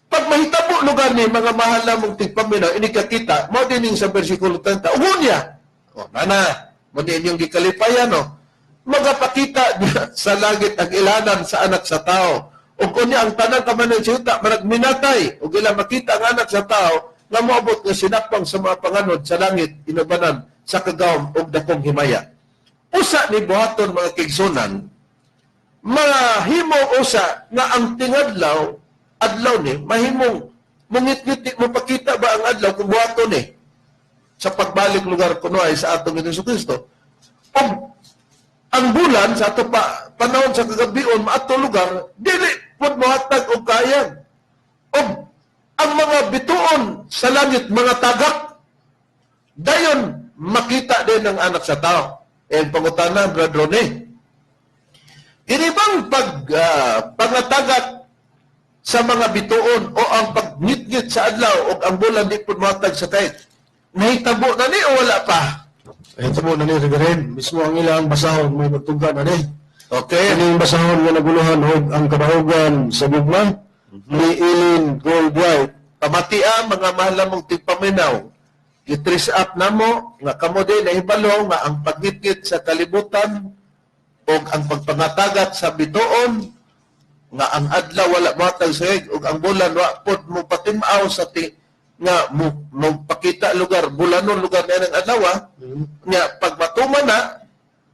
Pag mahitabo lugar ni, mga mahal namong tigpaminaw, ini kakita mao dining sa bersikulo 30. Ug unya, oh, nana mo ni inyong gikalipayan, no, magapakita niya sa langit ang ilanan sa Anak sa Tao. Ug unya ang tanang kamanan sa yuta managminatay ug ila makita ang Anak sa Tao nga moabot nga sinakpang sa mga panganod sa langit inubanan sa kagawom ug dakong himaya. Usa ni buhaton, mga kigsunan, mahimo usa nga ang tingadlaw adlaw ni mahimong mungitngit, mo pakita ba ang adlaw kung buhaton ni sa pagbalik lugar kuno ay sa atong Hesus Kristo. Ug ang bulan sa ato pa panahon sa kagabion maato lugar dili pud mohatag og kayag. Ug ang mga bituon sa langit mga tagak, dayon makita din ang Anak sa Tao. Eh, pangutana, Brad Rone, kini bang pangatagak sa mga bituon o ang pagngitngit sa adlaw o ang bulan di pud mohatag sa kahit, nahitabo na ni o wala pa? Ito mo na ni Reverend, mismo ang ilang basahon may magtugka na ni. Okay. Kining basahon nga naguluhan og Ang Kadaogan sa Gugma ni Ellen Goldwhite. Pamatia, mga mahal namong tigpaminaw. I-trace up namo nga kamo din nahibalo nga ang pagngitngit sa kalibutan o ang pagpangatagat sa bituon nga ang adlaw wala mohatag sa ug ang bulan wa pod mo patim-aw sa ti nga mo pakita lugar bulanon lugar na ng adlaw nga pag matuman na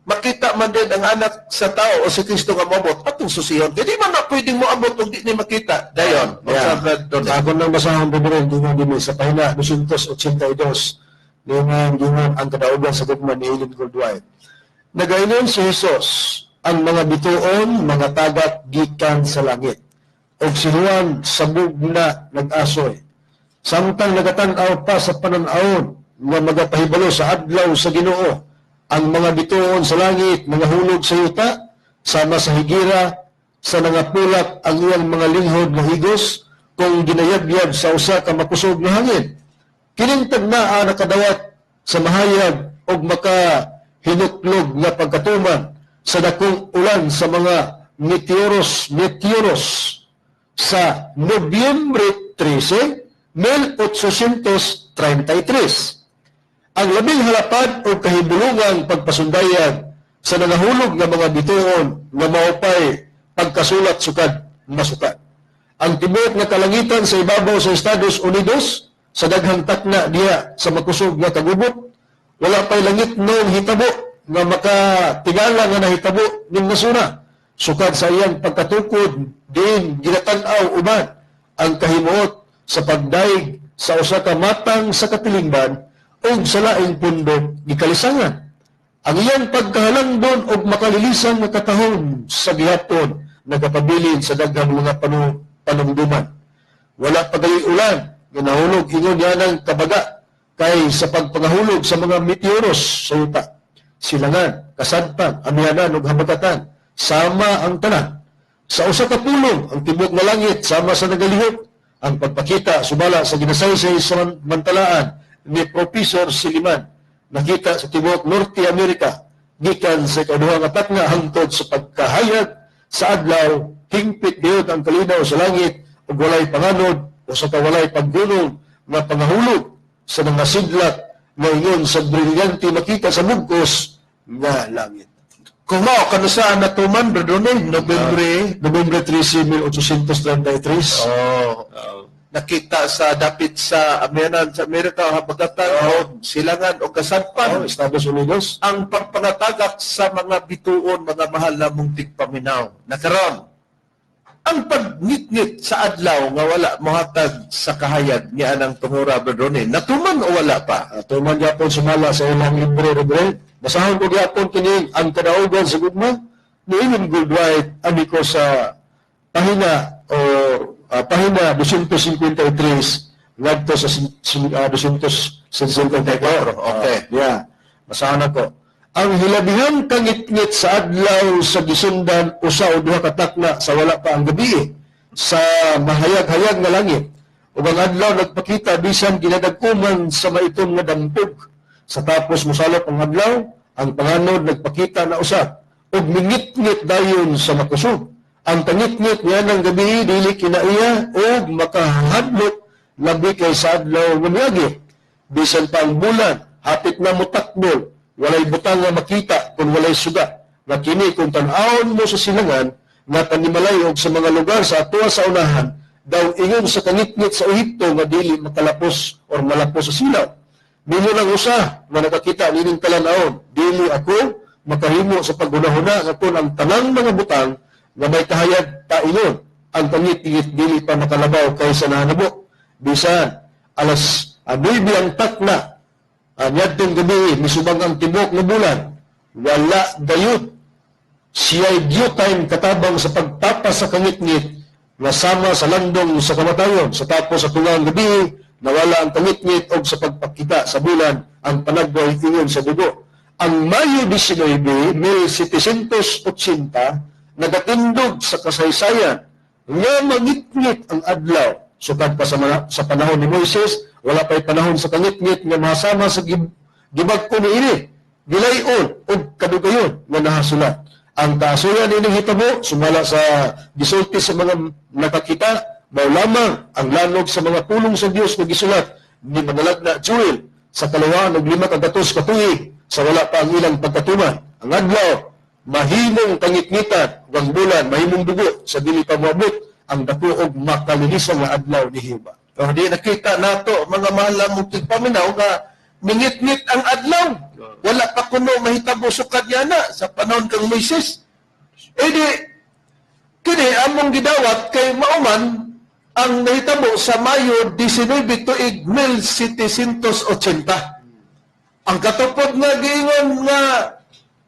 makita man din ang Anak sa Tao o si Kristo nga moabot, atong susihon kay di man na pwedeng moabot ug di ni makita dayon. Yeah. Sa akon nang basahon, Reverend, dingon din sa pahina 282 ningon gingon Ang Kadaogan sa Gugma ni Ellen Goldwhite. Nagaingon si Jesus, ang mga bituon mga tagak gikan sa langit. Og si Juan sabog na nag-asoy. Samtang nagatan-aw pa sa panan-awon nga magapahibalo sa adlaw sa Ginoo, ang mga bituon sa langit mga hulog sa yuta, sama sa higira sa nangapulak ang iyang mga linghod nga higos kung ginayabyab sa usa ka makusog nga hangin. Kining tagna nakadawat sa mahayag og makahinuklog nga pagkatuman sa dakong ulan sa mga meteoros sa Nobyembre 13, 1833. Ang labing halapad o kahibulungang pagpasundayan sa nangahulog nga mga bituon nga maupay pagkasulat sukad masukat. Ang tibuok nga kalangitan sa ibabaw sa Estados Unidos sa daghang takna diha sa makusog nga kagubot. Wala pa'y langit noong hitabo nga makatingala nga nahitabo ning nasura. Sukad sa iyang pagkatukod, din ginatanaw uban ang kahimuot sa pagdaig sa usa ka matang sa katilingban ug sa laing pundok gikalisangan. Ang iyang pagkahalangdon og makalilisan nga katahom sa gihapon nagapabilin sa daghang mga panumduman. Wala pa gayoy ulan nga nahulog ingon niya kabaga kay sa pagpangahulog sa mga meteoros sa yuta. Silangan, kasadpan, amihanan ug habagatan sama ang tanan. Sa usa ka pulong ang tibok nga langit sama sa nagalihok. Ang pagpakita sumala sa ginasaysay sa mantalaan ni Professor Siliman nakita sa tibuok Norte America gikan sa ikaduha nga takna hangtod sa pagkahayag sa adlaw, hingpit gayud ang kalinaw sa langit ug walay panganod o sa walay paggunong nga pangahulog sa mga sidlak nga ingon sa brilyante makita sa mugkos nga langit. Kung mao kanusaan natuman, Brother Ronnie, Nobyembre, Nobyembre 13, 1833. Oh, nakita sa dapit sa amihanan sa Amerika, habagatan o silangan o kasadpan. Oh, Estados Unidos. Ang pagpangatagak sa mga bituon, mga mahal na mong tigpaminaw. Nakaron, ang pagngitngit sa adlaw nga wala mohatag sa kahayag niya ng tungura, Brother Ronnie, natuman o wala pa? Tuman gyapon sumala sa ilang libro, Reverend. Basahon ko gyapon kini Ang Kadaugan sa Gugma ni Ellen Goldwhite ani ko sa pahina o pahina 253 ngadto sa 264. Okay. Yeah. Basahon ako. Ang hilabihang kangitngit sa adlaw sa gisundan usa o duha ka takna sa wala pa ang gabi sa mahayag-hayag nga langit. Ug ang adlaw nagpakita bisan ginadagkuman sa maitom nga dampog. Sa tapos mosalop ang adlaw, ang panganod nagpakita na usab ug mingitngit dayon sa makusog. Ang kangitngit niya ng gabi dili kinaiya ug makahadlok labi kay sa adlaw nga miagi. Bisan pa ang bulan, hapit na motakbol, walay butang nga makita kung walay suga. Nga kini kung tan-awon mo sa silangan, nga tanimalay og sa mga lugar sa atoa sa unahan, daw ingon sa kangitngit sa Ehipto nga dili makalapos or malapos sa silaw. Nilo lang usa nga nakakita nining talan-awon, dili ako makahimo sa paghunahuna nga kung ang tanang mga butang nga may kahayag paingon, ang kangitngit dili pa makalabaw kaysa nahanabo. Bisan alas 9 ang takna niadtong gabi misubang ang tibok nga bulan, wala gayud siya'y due time katabang sa pagtapas sa kangitngit nga sama sa landong sa kamatayon. Sa tapos sa tungang gabi nawala ang kangitngit og sa pagpakita sa bulan ang panagway ingon sa dugo. Ang Mayo 19, 1780 nagatindog sa kasaysayan nga mangitngit ang adlaw. Sukad pa sa panahon ni Moises, wala pa'y panahon sa kangitngit nga masama sa gibag-o niini, gilayon og kadugayon nga nahasulat. Ang kaasuyan nining hitabo sumala sa gisulti sa mga nakakita, mao lamang ang lanog sa mga pulong sa Dios nga gisulat ni manalagna Joel sa 205 ka tuig sa wala pa ang ilang pagkatuman. Ang adlaw mahimong kangitngitan ug ang bulan mahimong dugo sa dili pa moabot ang dako og makalinisan nga adlaw ni Jehova. O, di nakita nato mga mahal na mong tigpaminaw nga mingitngit ang adlaw. Wala pa kuno mahitabo sukad yana sa panahon kang Moises. E di, kini among gidawat kay mauman ang nahitabo sa Mayo 19 tuig 1780. Ang katupod nga giingon nga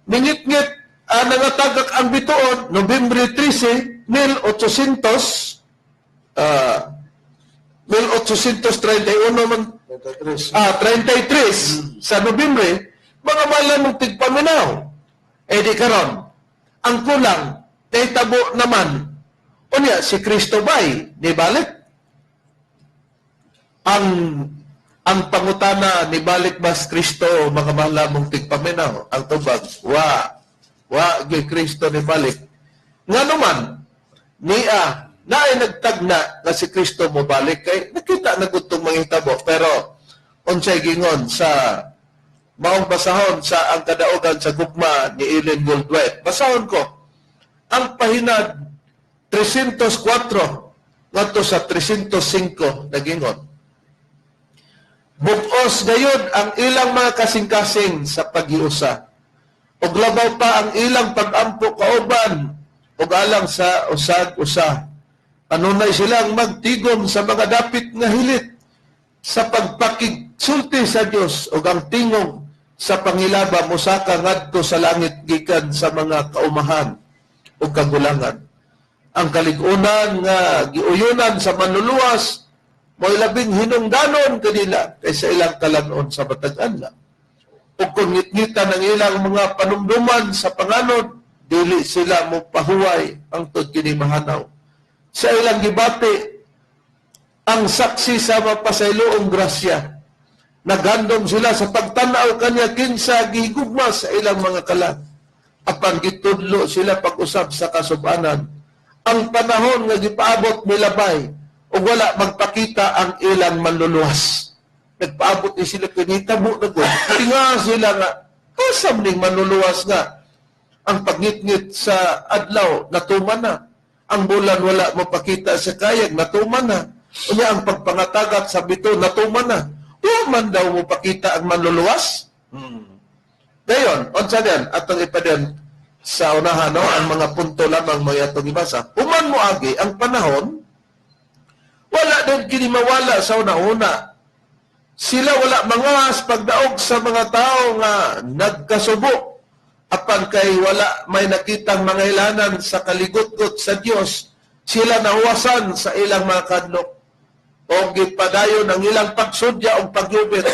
mingitngit nangatagak ang bituon Nobyembre 13, 1800 1831 man 33 sa Nobyembre, mga mahal mong tigpaminaw. E di karon, ang kulang, nahitabo naman. Unya, si Kristo bay, ni balik? Ang pangutana, ni balik ba si Kristo, mga mahal mong tigpaminaw? Ang tubag, wa, gi Kristo ni balik. Nga naman, niya, naay nagtagna nga si Kristo mobalik kay nakita na gud tong manghitabo, pero unsay gingon sa maong basahon sa Ang Kadaugan sa Gugma ni Ellen Goldwhite. Basahon ko ang pahina 304 ngadto sa 305 nagingon. Bug-os gayud ang ilang mga kasing-kasing sa paghiusa. Ug labaw pa ang ilang pag-ampo kauban ug alang sa usag usa. Kanunay silang magtigom sa mga dapit nga hilit sa pagpakigsulti sa Dios ug ang tingog sa pangilaba mosaka ngadto sa langit gikan sa mga kaumahan ug kagulangan. Ang kalig-unan nga giuyunan sa manluluwas mo'y labing hinungdanon kanila kaysa ilang kalanon sa matag adlaw. Ug kung ngitngitan ang ilang mga panumduman sa panganod, dili sila mo pahuway hangtod kini mahanaw. Sa ilang gibati, ang saksi sa mapasayloong grasya. Naghandom sila sa pagtanaw kanya kinsa gihigugma sa ilang mga kalag. Apan gitudlo sila pag-usab sa kasubanan. Ang panahon nga gipaabot milabay ug wala magpakita ang ilang manluluwas. Nagpaabot ni sila kinitabo na gud. Tinga sila nga kasam ning manluluwas nga ang pagngitngit sa adlaw natuman na. Ang bulan wala mapakita sa kayag natuman na. Unya ang pagpangatagat sa bito natuman na. Wa man daw mopakita ang manluluwas. Dayon, unsa din atong ipadyon sa unahan, no, ang mga punto lamang mo atong ibasa. Human mo agi ang panahon, wala din kini mawala sa una-una. Sila wala mangas pagdaog sa mga tao nga nagkasubo apan kay wala may nakitang mga ilanan sa kaligutgot sa Dios, sila nahuwasan sa ilang mga kadlok o gipadayon ang ilang pagsudya o pagyubit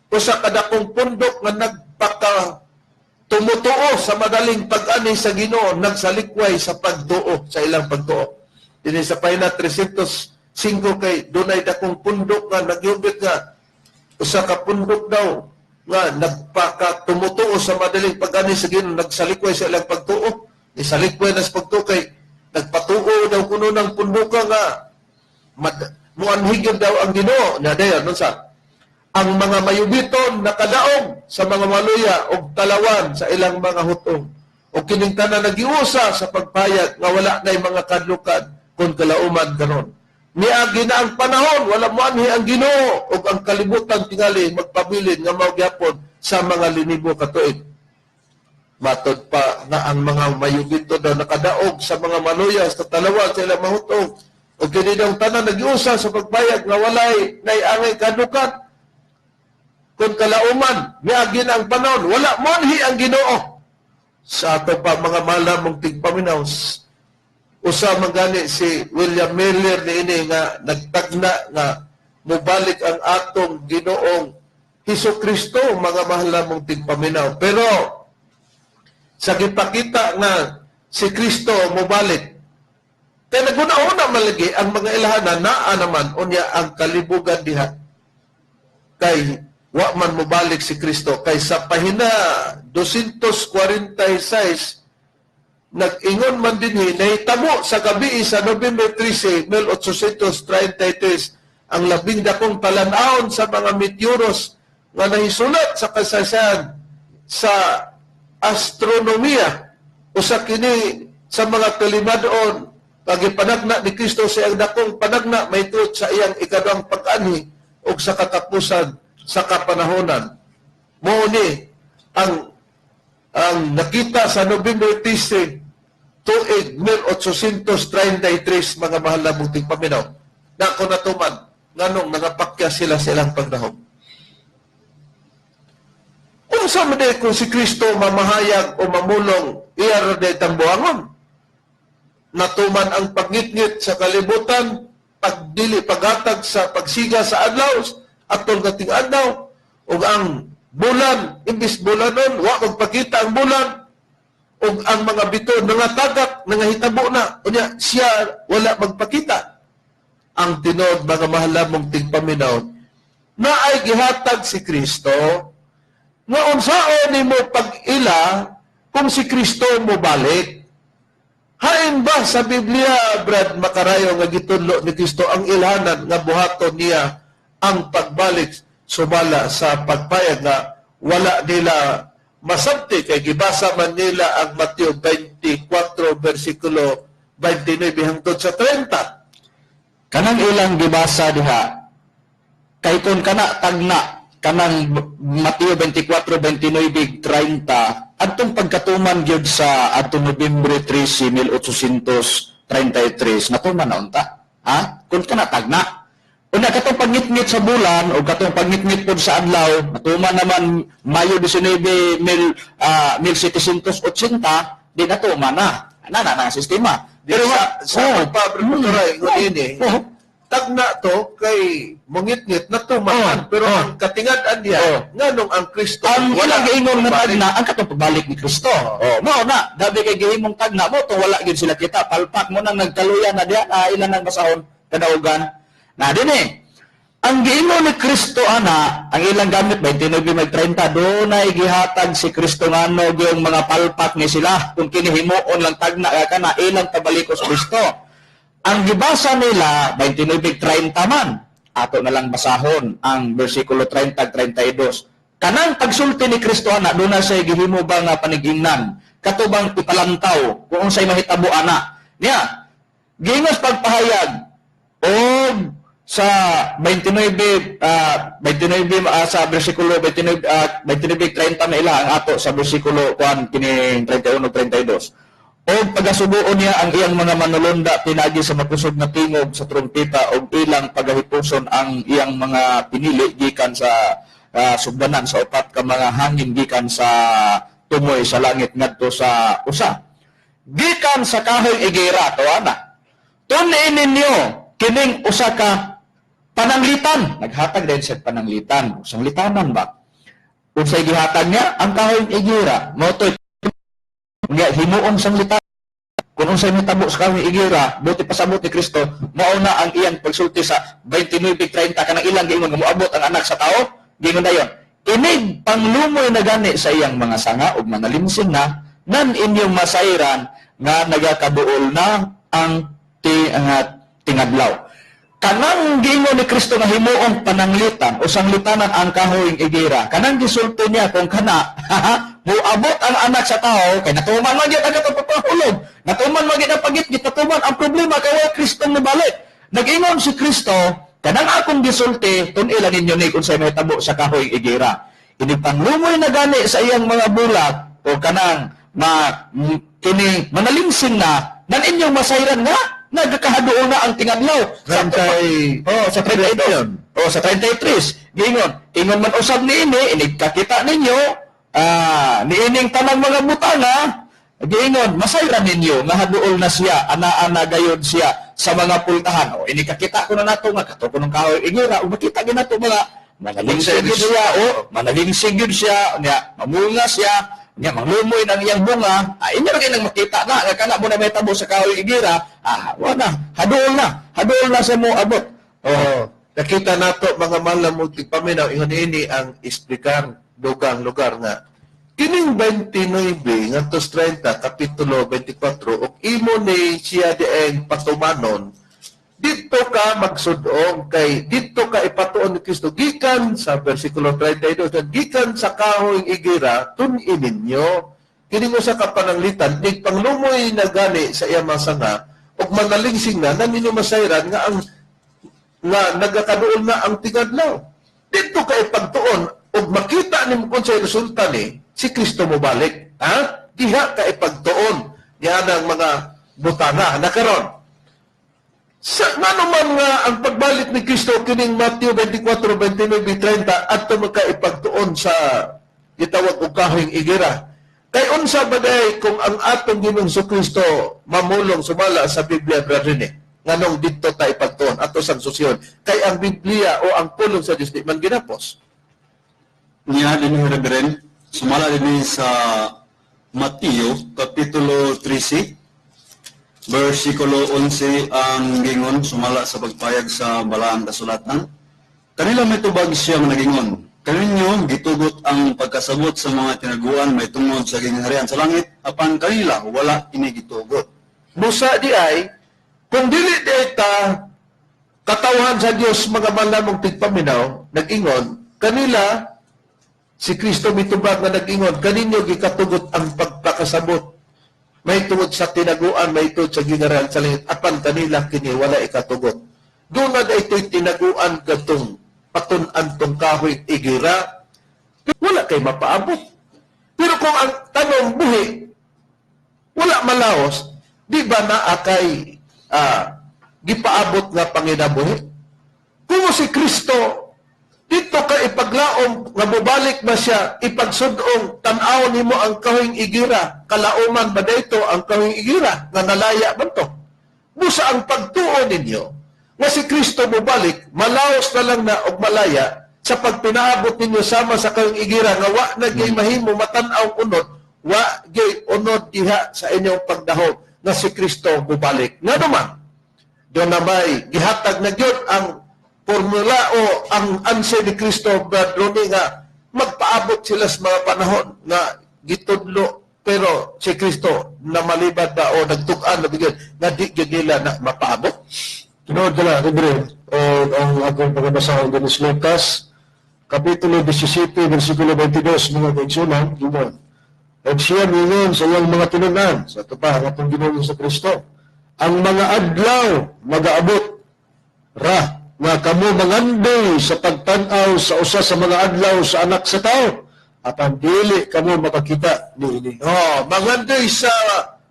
usa ka dakong pundok nga nagpaka tumutuo sa madaling pag-ani sa Ginoo, nagsalikway sa pagduo sa ilang pagtuo. Dinhi sa pahina 305 kay dunay dakong pundok nga nagyubit nga usa ka pundok daw nga nagpaka tumutuo sa madaling pag-ani sa Ginoo, nagsalikway sa ilang pagtuo. Nisalikway na sa pagtuo kay nagpatuo daw kuno ng punduka nga muanhigin daw ang Ginoo. Na dayon unsa ang mga mayubiton nakadaog sa mga maluya og talawan sa ilang mga hutong, o kining tanan nagiusa sa pagpayag nga wala nay mga kadlukan kung kalauman karon. Niagi na ang panahon, wala moanhi ang Ginoo ug ang kalibutan tingali magpabilin nga mao gyapon sa mga linibo ka tuig. Matod pa nga ang mga mayubito daw nakadaog sa mga maluya sa talawan sa ilang mahutong, ug kini daw tanan nagiusa sa pagpayag nga walay naiangay kadlukan kung kalauman. Miagi na ang panahon, wala monhi ang Ginoo. Sa ato pa, mga malamong tigpaminaw, usa man gani si William Miller niini nga nagtagna nga mubalik ang atong Ginoong Hesus Kristo, mga mahal namong tigpaminaw. Pero sa gipakita nga si Kristo mubalik, kay naguna-una malagi ang mga ilhanan naa naman unya ang kalibugan diha kay wa man mobalik si Kristo, kay sa pahina 246 nag-ingon man dinhi, nahitabo sa gabi sa November 13, 1833 ang labing dakong talan-awon sa mga meteoros nga nahisulat sa kasaysayan sa astronomiya. Usa kini sa mga talimadon pagipanagna ni Kristo sa iyang dakong panagna may sa iyang ikaduhang pag-anhi ug sa katapusan sa kapanahonan. Mao ni ang nakita sa November 13 tuig 1833, mga mahal na buting paminaw. Nako natuman nganong nangapakya sila sa ilang pagdahom. Unsa man kung si Kristo mamahayag o mamulong, iya ra day tambuangon. Natuman ang pagngitngit sa kalibutan, pagdili paghatag sa pagsiga sa adlaw atol kating adlaw, ug ang bulan imbis bulanon wa magpakita ang bulan, ug ang mga bito nangatagak, nangahitabo na, unya siya wala magpakita. Ang tinuod, mga mahal namong tigpaminaw, na ay gihatag si Kristo nga unsaon nimo pag-ila kung si Kristo mobalik. Hain ba sa Biblia, Brad Makarayo, nga gitudlo ni Kristo ang ilhanan nga buhaton niya ang pagbalik sumala sa pagpayag nga wala nila masabti kay gibasa man nila ang Mateo 24 versikulo 29 hangtod sa 30? Kanang ilang gibasa diha. Kay kung kana tagna kanang Mateo 24, 29, 30, adtong pagkatuman gyud sa adtong Nobyembre 13, 1833, natuman na unta. Ha? Kung kana tagna. Una, katong pagngitngit sa bulan o katong pagngitngit pod sa adlaw, natuman naman Mayo 19, 1780, di natuman na. Na na na ang sistema. Pero sa pagpabre oh, ini, tagna to kay mangitngit na tumaan, pero ang katingad-an niya, nganong ang Kristo Ang wala ilang giingon nga pabalik. Tagna ang katong pagbalik ni Kristo. Oh, mao na, dabi kay gihimong tagna mo to wala gyud sila kita, palpak mo nang nagkaluya na diha na ilan ang basahon kadaugan. Na dinhi. Ang giingon ni Kristo ana, ang ilang gamit 29 mag 30, dunay gihatag si Kristo ngano yung mga palpak ni sila kung kini himuon lang tagna ka kana ilang pabaliko sa Kristo. Ang gibasa nila 29:30 man. Ato na lang basahon ang bersikulo 30 32. Kanang pagsulti ni Kristo ana, doon na siya gihimo ba nga panigingnan? Kato bang ipalantaw kung unsay mahitabo ana? Niya, giingos pagpahayag og sa 29 29 sa bersikulo 29 29:30 na ila ang ato sa bersikulo kuan kining 31 ug 32. Og pagasubuon niya ang iyang mga manulunda pinagi sa makusog nga tingog sa trumpeta og ilang pagahipuson ang iyang mga pinili gikan sa sugdanan sa upat ka mga hangin gikan sa tumoy sa langit ngadto sa usa. Gikan sa kahoy igera to ana. Tun-i ninyo kining usa ka pananglitan. Naghatag din siya pananglitan. Usang litanan ba? Unsay gihatag niya? Ang kahoy igera. Mao to'y nga himuon sang litanan. Kung unsay mitabo sa kahoy igera, buti pasabot ni Kristo, mao na ang iyang pagsulti sa 29:30 kanang ilang giingon nga moabot ang anak sa tao, giingon dayon. Inig panglumoy na gani sa iyang mga sanga ug manalinsing na nan inyong masayran nga nagakaduol na ang tingadlaw. Kanang giingon ni Kristo nga himuong pananglitan o sanglitanan ang kahoyng igera, kanang gisulti niya kung kana muabot ang anak sa tao kay natuman man gyud ang katong pagpahulog, natuman man gyud ang pagitgit, natuman ang problema kay wa Kristo mobalik. Nag-ingon si Kristo, kanang akong gisulti, tun-i lang ninyo ni kung unsay mahitabo sa kahoy igera. Ini panglumoy na gani sa iyang mga bulak o kanang kini manalingsing na nan inyong masayran nga nagkakahaduol na ang tingadlaw. Sa Oh, sa 32. Oh, sa 33. Giingon, ingon man usab niini, inig kakita ninyo, niining tanang mga butanga, giingon, masayran ninyo nga haduol na siya, ana-ana gayod siya sa mga pultahan. O, ini kakita ko na nato nga kato ko ng kahoy igera, o makita gyud nato mga manalingsing gyud siya, o manalingsing gyud siya, niya mamunga siya, niya manglumoy ng iyang bunga, inyo ra nang makita na nga kana mo na may tabo sa kahoy igera, wala na, haduol na sa mo abot. Oh, nakita nato mga mahal mo tigpaminaw, ingon ini ang explicar dugang lugar nga kining 29 ngadto 30 kapitulo 24 ug imo ni siya dieng patumanon, didto ka magsudong kay didto ka ipatuon ni Kristo gikan sa bersikulo 32 na gikan sa kahoy igera, tun-i ninyo kini usa ka pananglitan, nig panglumoy na gani sa iyang mga sanga ug manalingsing na nan ninyo masayran nga ang nga nagakaduol na ang tingadlaw. Didto ka ipagtuon ug makita nimo kung sa resulta ni si Kristo mobalik. Ha? Diha ka ipagtuon niya ang mga butana na karon. Sa ngano man nga ang pagbalik ni Kristo kining Mateo 24, 29, 30 adto makaipagtuon sa gitawag og kahoyng igera? Kay unsa ba day kung ang atong Ginoong Kristo mamulong sumala sa Biblia, Brother Rene? Nganong didto ta ipagtuon ato sang susyon? Kay ang Biblia o ang pulong sa Dios di man ginapos. Niya din, Reverend, sumala din sa Mateo, Kapitulo 13, versikulo 11 ang gingon, sumala sa pagpayag sa balaang kasulatan. Kanila may tubag siya nga nagingon, "Kaninyo gitugot ang pagkasabot sa mga tinaguan may tungod sa gingharian sa langit, apan kanila wala ini gitugot." Busa di ay, kung dili di ay ta, katawhan sa Dios mga malamong tigpaminaw, nag-ingon, kanila, si Kristo mitubag nga nag-ingon, kaninyo gikatugot ang pagpakasabot may tungod sa tinaguan, may tungod sa gingharian sa langit, apan kanila kini wala ikatugot. Doon na ito'y tinaguan katong patun-an tong kahoy igira, wala kay mapaabot. Pero kung ang tanom buhi, wala malaos, di ba naa kay gipaabot nga panginabuhi? Kung si Kristo, dito ka ipaglaom nga mobalik ba siya, ipagsudong tan-aw nimo ang kahoyng igira, kalauman ba dito ang kahoyng igira nga nalaya man to? Busa ang pagtuo ninyo nga si Kristo mobalik, malaos na lang na og malaya sa pagpinaabot ninyo sama sa kahoyng igira nga wa na gyud mahimo matan-aw unod, wa gyud unod diha sa inyong pagdahom nga si Kristo mobalik. Ngano man, doon na may gihatag na gyud ang formula o ang answer ni Kristo, Brad Ronnie, nga magpaabot sila sa mga panahon nga gitudlo, pero si Kristo na malibad ba o nagtuk-an na bigyan nga di gyud nila na mapaabot. Tinuod ka, Reverend, o ang akong pagkabasahon din is Lucas, Kapitulo 17, versikulo 22, mga kaigsunan, gingon. Og siya mingon sa iyang mga tinunan, sa ito pa, ang atong Ginoong sa Kristo, ang mga adlaw magaabot ra nga kamo mangandoy sa pagtan-aw sa usa sa mga adlaw sa Anak sa Tao, apan dili kamo makakita niini. Oh, mangandoy sa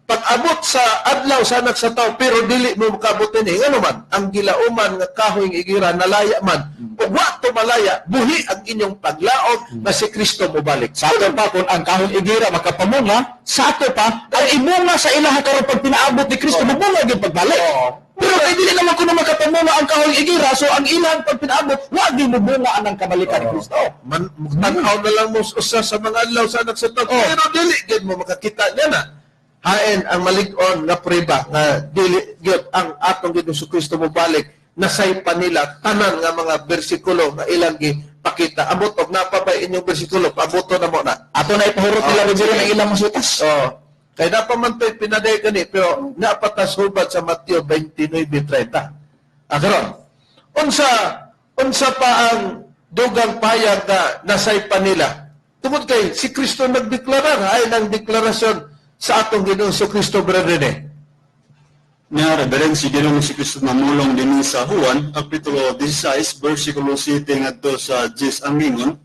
pag-abot sa adlaw sa Anak sa Tao, pero dili mo makabot ini. Ngano man, ang gilauman nga kahoy nga igira nalaya man. Ug wa to malaya, buhi ang inyong paglaom nga si Kristo mobalik. Sa ato pa, kung ang kahoy igira makapamunga, sa ato pa, ang imunga sa ilaha karon pag pinaabot ni Kristo, mamunga gyud pagbalik. Pero kay dili naman kuno makapamunga ang kahoy igira, so ang ilang pag pinaabot, wa gyud mobunga anang kabalikan ni Kristo. Man, tan-aw na lang mo usa sa mga adlaw sa Anak sa Tao, pero dili gyud mo makakita niya na. Hain ang malig-on nga prueba nga dili gyud ang atong Ginoong Kristo mobalik, nasay pa nila tanan nga mga bersikulo nga ilang gipakita. Amot og napabay inyong bersikulo, pabuto na mo na. Ato na ipahurot nila, Oh, Reverend, sige. ang ilang mga sutas. Oh, kay napa man to'y pinaday kani, pero napatas hubad sa Mateo 29:30. Ah, karon. Unsa pa ang dugang payag nga nasay pa nila? Tungod kay si Kristo nagdeklarar, ay nang deklarasyon sa atong Ginoong Kristo, Brother Rene. Nga, Reverend, si Ginoong si Kristo namulong din sa Juan, Kapitulo 16, versikulo 7 ngadto sa 10 ang ingon,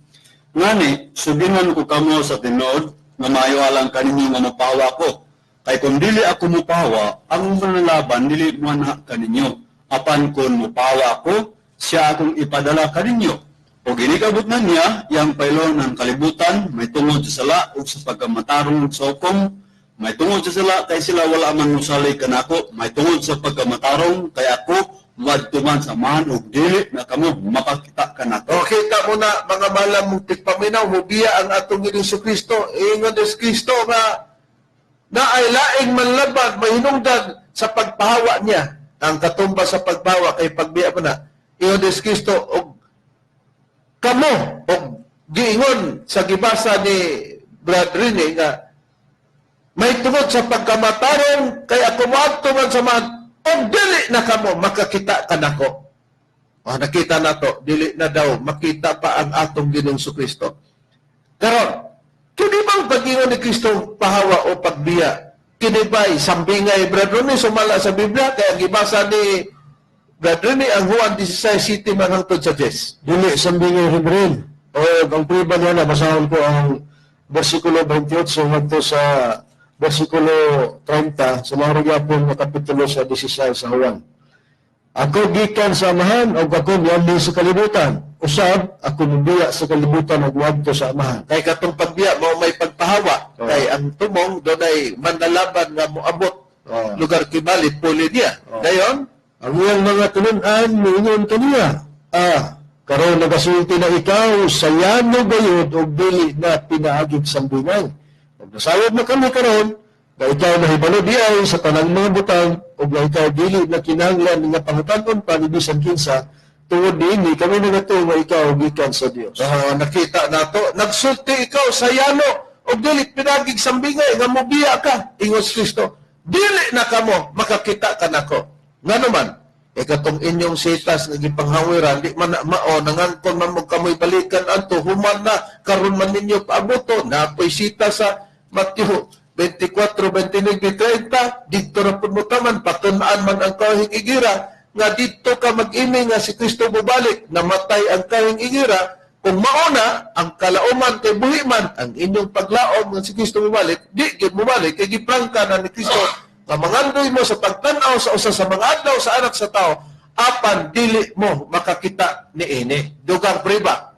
ngani, suginan ko kamo sa tinuod, nga maayo alang kaninyo nga mopawa ko. Kay kung dili ako mopawa, ang manalaban dili manha kaninyo. Apan kung mopawa ko, siya akong ipadala kaninyo. O ginikabot na niya, iyang pailon ang kalibutan, may tungod sa sala ug sa pagkamatarong sa hukom, may tungod sa sala kay sila wala man mosalig kanako, may tungod sa pagkamatarong kay ako moadto man sa Amahan ug dili na kamo makakita kanako. O kita mo na mga malam mong tigpaminaw, mubiya ang atong Ginoong Kristo. Ingon des Kristo nga na ay laing manlaban, mahinungdan sa pagpahawa niya. Ang katumba sa pagpahawa kay pagbiya mo na. Ingon des Kristo og kamo og giingon sa gibasa ni Brad Rene nga may tungod sa pagkamatarong kay ako moadto man sa mga og dili na kamo makakita kanako. O, nakita na to, dili na daw makita pa ang atong Ginoong Kristo. Karon, kini bang pag-ingon ni Kristo pahawa o pagbiya? Kini ba'y sambingay, Brad Rene, sumala sa Biblia? Kaya gibasa ni Brad Rene ang Juan 16:7 man hangtod sa 10. Dili sambingay, Reverend. O ang prueba niya na basahon ko ang versikulo 28 ngadto sa versikulo 30 sa mga gyapon nga kapitulo sa 16 sa Juan. Ako gikan sa Amahan ug ako miadto sa kalibutan. Usab ako mobiya sa kalibutan ug moadto sa Amahan. Kay katong pagbiya mao may pagpahawa. Kay ang tumong dunay manlalaban nga moabot lugar kibali puli niya. Dayon ang iyang mga tinun-an miingon kaniya, karon nagasulti na ikaw sa yano gayud og dili na pinaagig sambingay. Ug nasayod na kami karon nga ikaw nahibalo diay sa tanang mga butang ug nga ikaw dili na kinahanglan nga pangutan-on pa ni bisan kinsa, tungod niini kami nagatuo nga ikaw gikan sa Dios. Oh, nakita nato, nagsulti ikaw sa yano og dili pinagig sambingay nga mobiya ka, ingon si Kristo. Dili na kamo makakita kanako. Ngano man, katong inyong sitas nga gipanghawiran, di man na mao, nangangkon man mo kamoy balikan anto, human na, karon man ninyo paabuto, napoy sita sa Mateo 24, 29, 30, dito na pud mo taman, patun-an man ang kahing igira. nga didto ka mag-ini nga si Kristo mobalik, namatay ang kahing ingira. Kung mauna ang kalauman kay buhi man ang inyong paglaom nga si Kristo mobalik, di gyud mobalik kay giprangka na ni Kristo nga mangandoy mo sa pagtan-aw sa usa sa mga adlaw sa Anak sa Tao, apan dili mo makakita niini. Dugang priba.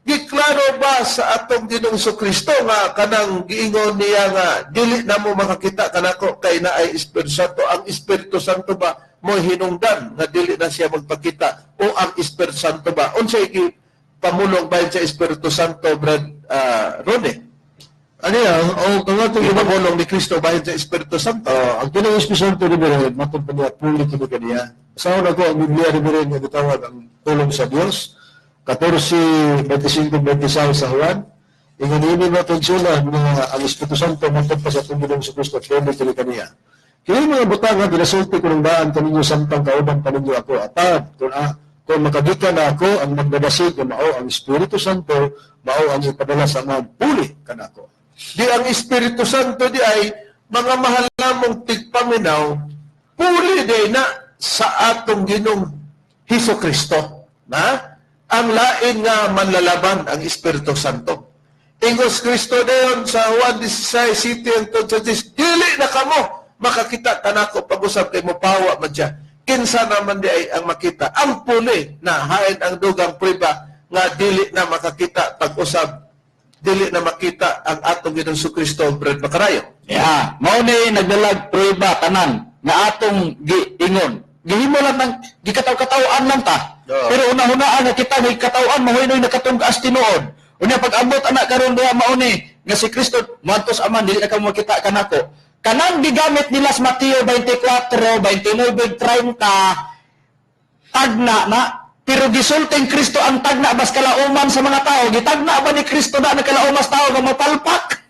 Giklaro ba sa atong Ginoong Kristo nga kanang giingon niya nga dili na mo makakita kanako kay naay Espiritu Santo? Ang Espiritu Santo ba mo hinungdan nga dili na siya magpakita, o ang Espiritu Santo ba? Unsay pamulong bahin sa Espiritu Santo, Brad Rone? Ano yan? O kung atong Ipamulong ni Kristo bahin sa Espiritu Santo. Ang kinang Espiritu Santo, Reverend, matod pa niya, puli kini kaniya. Sa ako ang Biblia, Reverend, nga gitawag ang tulong sa Dios. 14, 25, 26 sa Juan. Ingon ini matod sila nga ang Espiritu Santo matod pa sa atong Ginoong Kristo, puli kini kaniya. Kini mga butang nga ginasulti ko ng daan kaninyo samtang kauban pa ninyo ako. Atad, kung makagikan na ako, ang magdadasig nga mao ang Espiritu Santo, mao ang ipadala sa mga puli kanako. Di ang Espiritu Santo di ay mga mahal namong tigpaminaw, puli di na sa atong Ginoong Hesus Kristo. Na? Ang lain nga manlalaban ang Espiritu Santo. Ingos Kristo dayon sa Juan 16, City ang sa dili na kamo makakita kanako pag-usap kay mo pawa man siya. Kinsa naman di ay ang makita? Ang puli na hain ang dugang priba nga dili na makakita pag-usap, dili na makita ang atong Ginoong Kristo, Brad Macarayo. Yeah, mao ni nagdalag prueba tanan nga atong giingon. Gihimo lang ng gikataw-kataw-an lang ta. Oo. Pero una-hunaan nga kita may katawan mahoy noy nakatunggas tinuod. Unya pag-abot ana karon diha mao ni nga si Kristo moadto sa Amahan, dili na kamo makita kanako. Kanang gigamit nila sa Mateo 24, 29, 30 tagna na, pero gisulting Kristo ang tagna bas kalauman sa mga tao. Gitagna ba ni Kristo na nakalaumas tao nga mapalpak?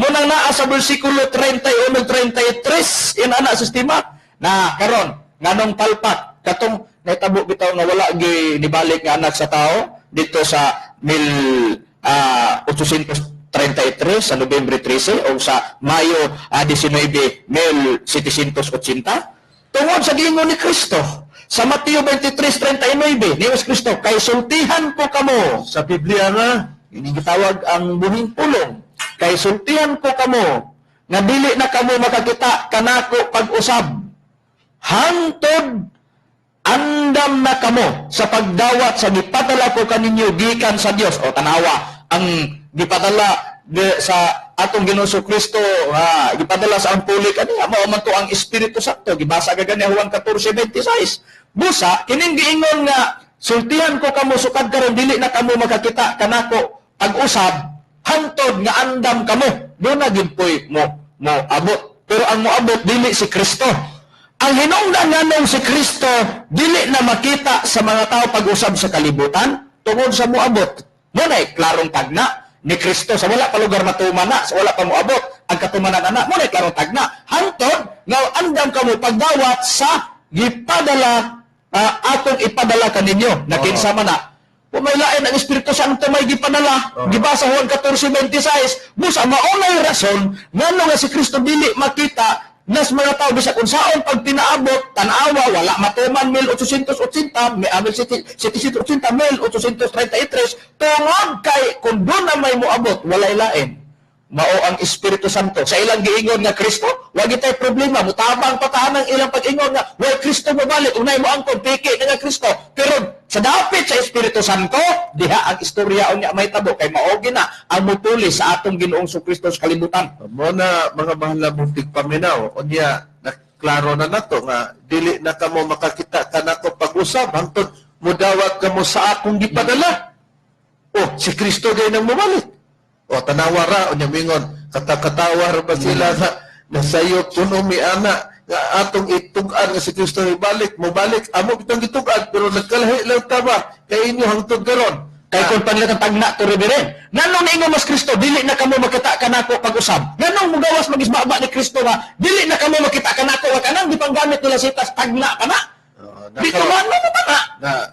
Munang naa sa bersikulo 31 33 in ana sistema na karon nganong palpak katong nahitabo bitaw nga wala gi nibalik nga anak sa tao dito sa 1833 sa Nobyembre 13 o sa Mayo 19 1780 tungod sa giingon ni Kristo sa Mateo 23:39 ni Kristo, kay sultihan ko kamo Sa Biblia nga ini gitawag ang buhing pulong, kay sultihan ko kamo nga dili na kamo makakita kanako pag-usab hangtod andam na kamo sa pagdawat sa gipadala ko kaninyo gikan sa Dios. O tanawa ang gipadala sa atong Ginoong Kristo, gipadala sa ang puli kaniya mao man to ang Espiritu Santo. Gibasa ka gani Juan 14:26. Busa kining giingon nga sultihan ko kamo sukad karon dili na kamo makakita kanako pag-usab hangtod nga andam kamo, do na gimpoy mo mo abot. Pero ang moabot dili si Kristo. Ang hinungdan nganong si Kristo dili na makita sa mga tao pag-usab sa kalibutan tungod sa moabot. Mo na klarong tagna ni Kristo sa wala pa lugar matuman na, sa wala pa moabot ang katumanan ana, mo na klarong tagna hangtod nga andam kamo pagdawat sa gipadala atong ipadala kaninyo na kinsa man na. Kung may lain ang Espiritu Santo may gipadala, gibasa Juan 14:26, busa maunay rason ngano nga si Kristo dili makita nas mga tao bisag unsaon pag pinaabot, tan-awa wala matuman 1880, may 1780, 1833, tungod kay kung doon na may moabot, walay lain. Mao ang Espiritu Santo. Sa ilang giingon nga Kristo, wa gitay problema, mutabang patahan ang ilang pag-ingon nga way Kristo mobalik, unay mo angkon piki na nga Kristo. Pero sa dapit sa Espiritu Santo, diha ang istorya unya may tabo kay mao gina ang mutuli sa atong Ginoong Kristo sa kalibutan. Mo na mga mahal na mong tigpaminaw, unya naklaro na nato nga dili na kamo makakita kanako pag-usab hangtod mudawat kamo sa akong gipadala. O si Kristo gay nang mobalik. O tanawa ra unya mingon katakatawa ra ba sila nga nasayop kuno mi ana nga atong itug-an nga si Kristo ibalik mobalik amo bitong gitug-an pero nagkalahi lang ta ba kay inyo hangtod karon. Kay kung panila kang tagna to Reverend, nganong niingon mas Kristo, dili na kamo makita kanako pag-usab? Nganong mugawas magisbaba ni Kristo nga dili na kamo makita kanako wa kanang gipanggamit nila sitas tagna kana? Di tuman mo ba na? Na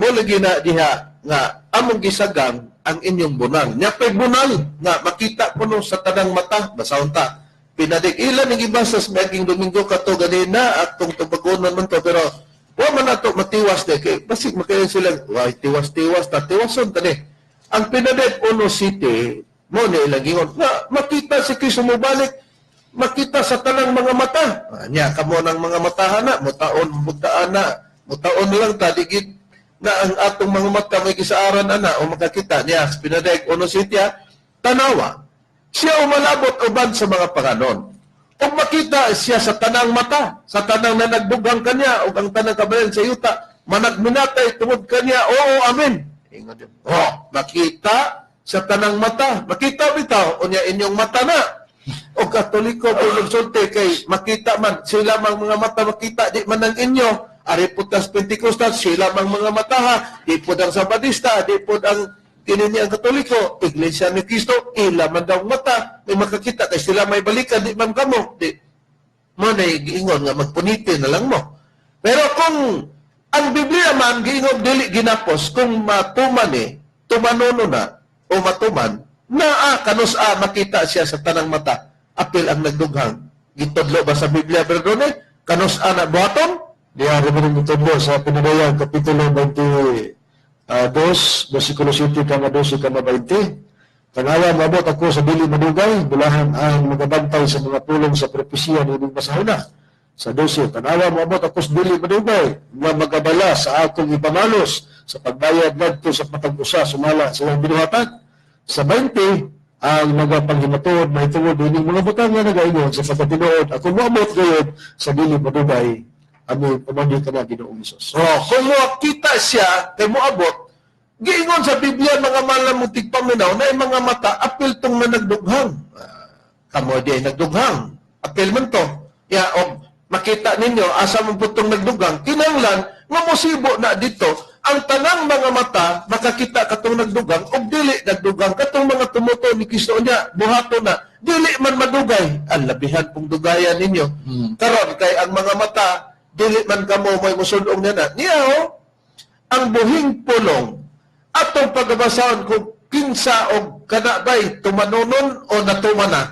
mo lagi na diha nga among gisagang ang inyong bunal. Nya pay bunal nga makita kuno sa tanang mata, basahon ta. Pinadik ilan ang gibasa sa maging Domingo kato ganina atong tubagonon man to, pero tiwas-tiwas de kay basig makayon sila, way tiwas-tiwas ta, tiwason ta ni. Ang Pinadep Uno City mo ni ilang gingon na makita si Kristo mobalik, makita sa tanang mga mata. Ah, nya kamo ng mga matahan na mutaon mutaan na mutaon lang ta, digit na ang atong mga mata may kisaaran ana o makakita niya sa Pinadep Uno City. Ah, tanawa siya umalabot uban sa mga paganon ug makita siya sa tanang mata, sa tanang na nagdugang kanya, ug ang tanang kabayan sa yuta, managminatay tungod kanya, oo, amen. Ingon yun. Oh, makita sa tanang mata. Makita bitaw, unya inyong mata na. O Katoliko po nagsulti kay makita man, sila mang mga mata makita, di man ang inyo. Ari po tas Pentecostal, sila mang mga mata ha, di po ang Sabadista, di po ang kinini ang Katoliko, Iglesia ni Cristo, ila man daw mata, may makakita kay sila may balikan, di man kamo. Di, mo na giingon nga magpuniti na lang mo. Pero kung ang Biblia man giingon dili ginapos, kung matuman eh, tumanono na, o matuman, naa kanus a makita siya sa tanang mata, apil ang nagdughang. Gitudlo ba sa Biblia, perdone? Kanus a na buhaton? Diya, Reverend, itubo sa Pinadayag, Kapitulo 22, versikulo 7 kama 12 kama 20. Tanawa, maabot ako sa dili madugay, bulahan ang magabantay sa mga pulong sa propesiya ni inyong basahuna. Sa 12, tanawa, maabot ako sa dili madugay, nga magabala sa akong ipamalos sa pagbayad ngadto sa matag usa sumala sa iyang binuhatan. Sa 20, ang magapanghimatuod mahitungod ining mga butang nga nagaingon sa pagkatinuod, ako moabot gayud sa dili madugay. Amen. Pamanggi ka na, Ginoong Hesus. Oh, kung makita siya kay moabot, giingon sa Biblia, mga mahal mong tigpaminaw, na yung mga mata apil tong managdughang. Ah, kamo di ay nagdughang. Apil man to. Ya, og makita ninyo asa man putong nagdughang, kinahanglan nga mosibo na dito ang tanang mga mata makakita katong nagdugang og dili nagdugang, katong mga tumuto ni Kristo niya buhato na dili man madugay ang labihan pong dugayan ninyo. Karon kay ang mga mata dili man kamo may musudong niya na niya oh, ang buhing pulong atong pagabasahon kung kinsa og kana bay tumanonon o natuman na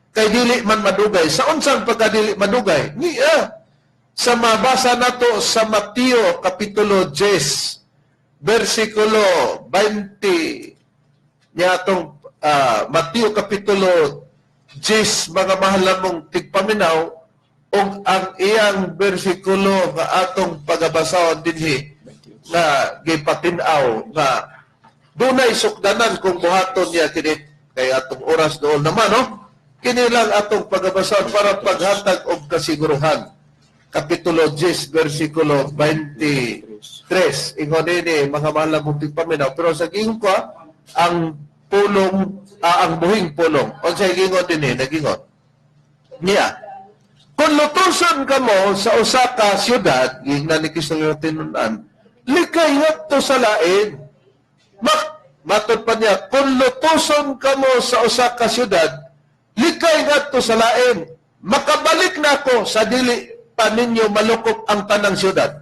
kay dili man madugay. Sa unsang pagkadili madugay niya sa mabasa nato sa Mateo Kapitulo 10 versikulo 20 niya atong Mateo Kapitulo 10, mga mahal namong tigpaminaw, ug ang iyang bersikulo nga atong pagabasahon dinhi nga gipatin-aw nga dunay sukdanan kung buhaton niya kini kay atong oras doon naman, no, kini lang atong pagabasahon para paghatag og kasiguruhan. Kapitulo 10 versikulo 23, ingon nini, mga mahal mong tigpaminaw, pero sa giingon ko ang pulong, ang buhing pulong, unsay gingon dinhi? Nagingon niya, kung lutuson kamo sa usa ka syudad, gingnan ni Kristo nga tinun-an, likay ngadto sa lain. Matod pa niya, kung lutuson kamo sa usa ka syudad, likay ngadto sa lain. Makabalik na ako sa dili pa ninyo malukop ang tanang syudad.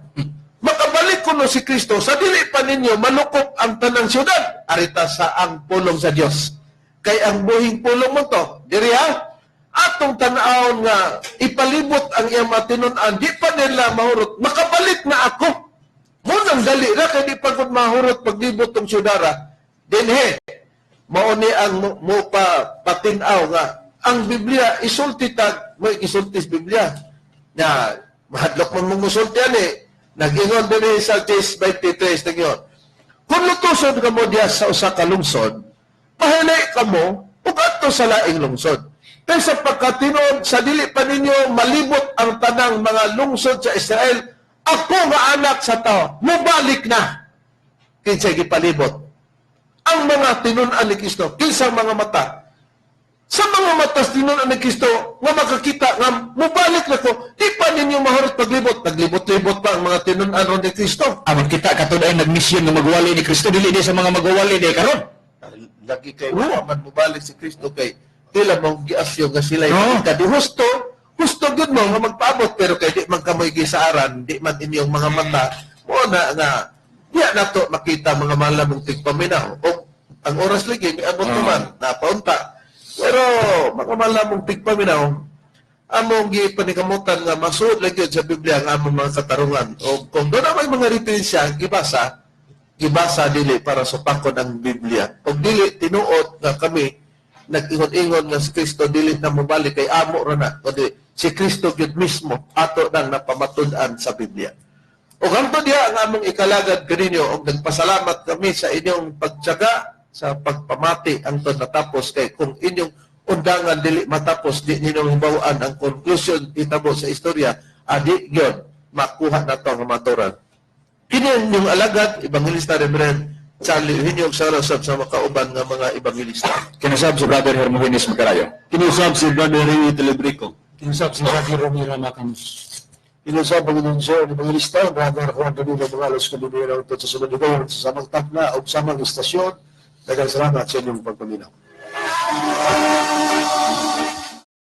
Makabalik kuno si Kristo sa dili pa ninyo malukop ang tanang syudad. Arita sa ang pulong sa Dios. Kay ang buhing pulong mo to, diri ha, atong tan-awon nga ipalibot ang iyang matinud-an, di pa nila mahurot, makabalik na ako. Munang dali na, kay di pa gud mahurot paglibot tong syudara. Dinhe, mao ni ang mo pa patin-aw nga ang Biblia isulti tag mo isulti sa Biblia. Na mahadlok man mong musulti ani. Nag-ingon dinhi sa 10:23, nag-ingon. Kung lutuson kamo diya sa usa ka lungsod, pahili kamo ug adto sa laing lungsod. Kaysa pagkatinuod sa dili pa ninyo malibot ang tanang mga lungsod sa Israel, ako nga Anak sa Tao, mubalik na. Kinsay gipalibot? Ang mga tinun-an ni Kristo, kinsa mga mata? Sa mga mata sa tinun-an ni Kristo, nga makakita nga mubalik na ko, di pa ninyo mahurot paglibot. Naglibot-libot pa ang mga tinun-an ni Kristo. Aman kita katud ay nagmisyon nga magwali ni Kristo, dili di sa mga magwali di karon. Lagi kay wa man mubalik si Kristo kay tila mong giasyo nga sila Oo. ka di husto husto gyud mo nga magpaabot, pero kay di man kamoy gisaaran, di man inyong mga mata mo na nga diya nato makita, mga mahal mong tigpaminaw. O ang oras lagi miabot naman napaunta, pero mga mahal mong tigpaminaw, Among gipanikamutan nga masuod lang gyud sa Biblia ang among mga katarungan. O kung doon na may mga referensya gibasa, gibasa dili para supakon ang Biblia. Og dili tinuod nga kami nag-ingon-ingon nga si Kristo dili na mobalik kay amo ra na, kundi si Kristo gyud mismo ato nang napamatud-an sa Biblia. Ug hangtod diha ang among ikalagad kaninyo og nagpasalamat kami sa inyong pagtiyaga sa pagpamati hangtod natapos, kay kung inyong undangan dili matapos, di ninyo hibaw-an ang conclusion hitabo sa istorya, adi gyud makuha nato ang kamaturan. Kini inyong alagad, Evangelista Reverend Charlie Eugenio, sa sa makauban nga mga evangelista. Kinusab si Brother Hermogenes Macarayo. Kinusab si Brother Rene Telebrico. Kinusab si Brother Romero Macamus. Kinusab ang inyong Sir Evangelista, Brother Juan Danilo Morales, Kabinero, sa sunod sa samang takna o samang istasyon. Daghang salamat sa inyong pagpaminaw.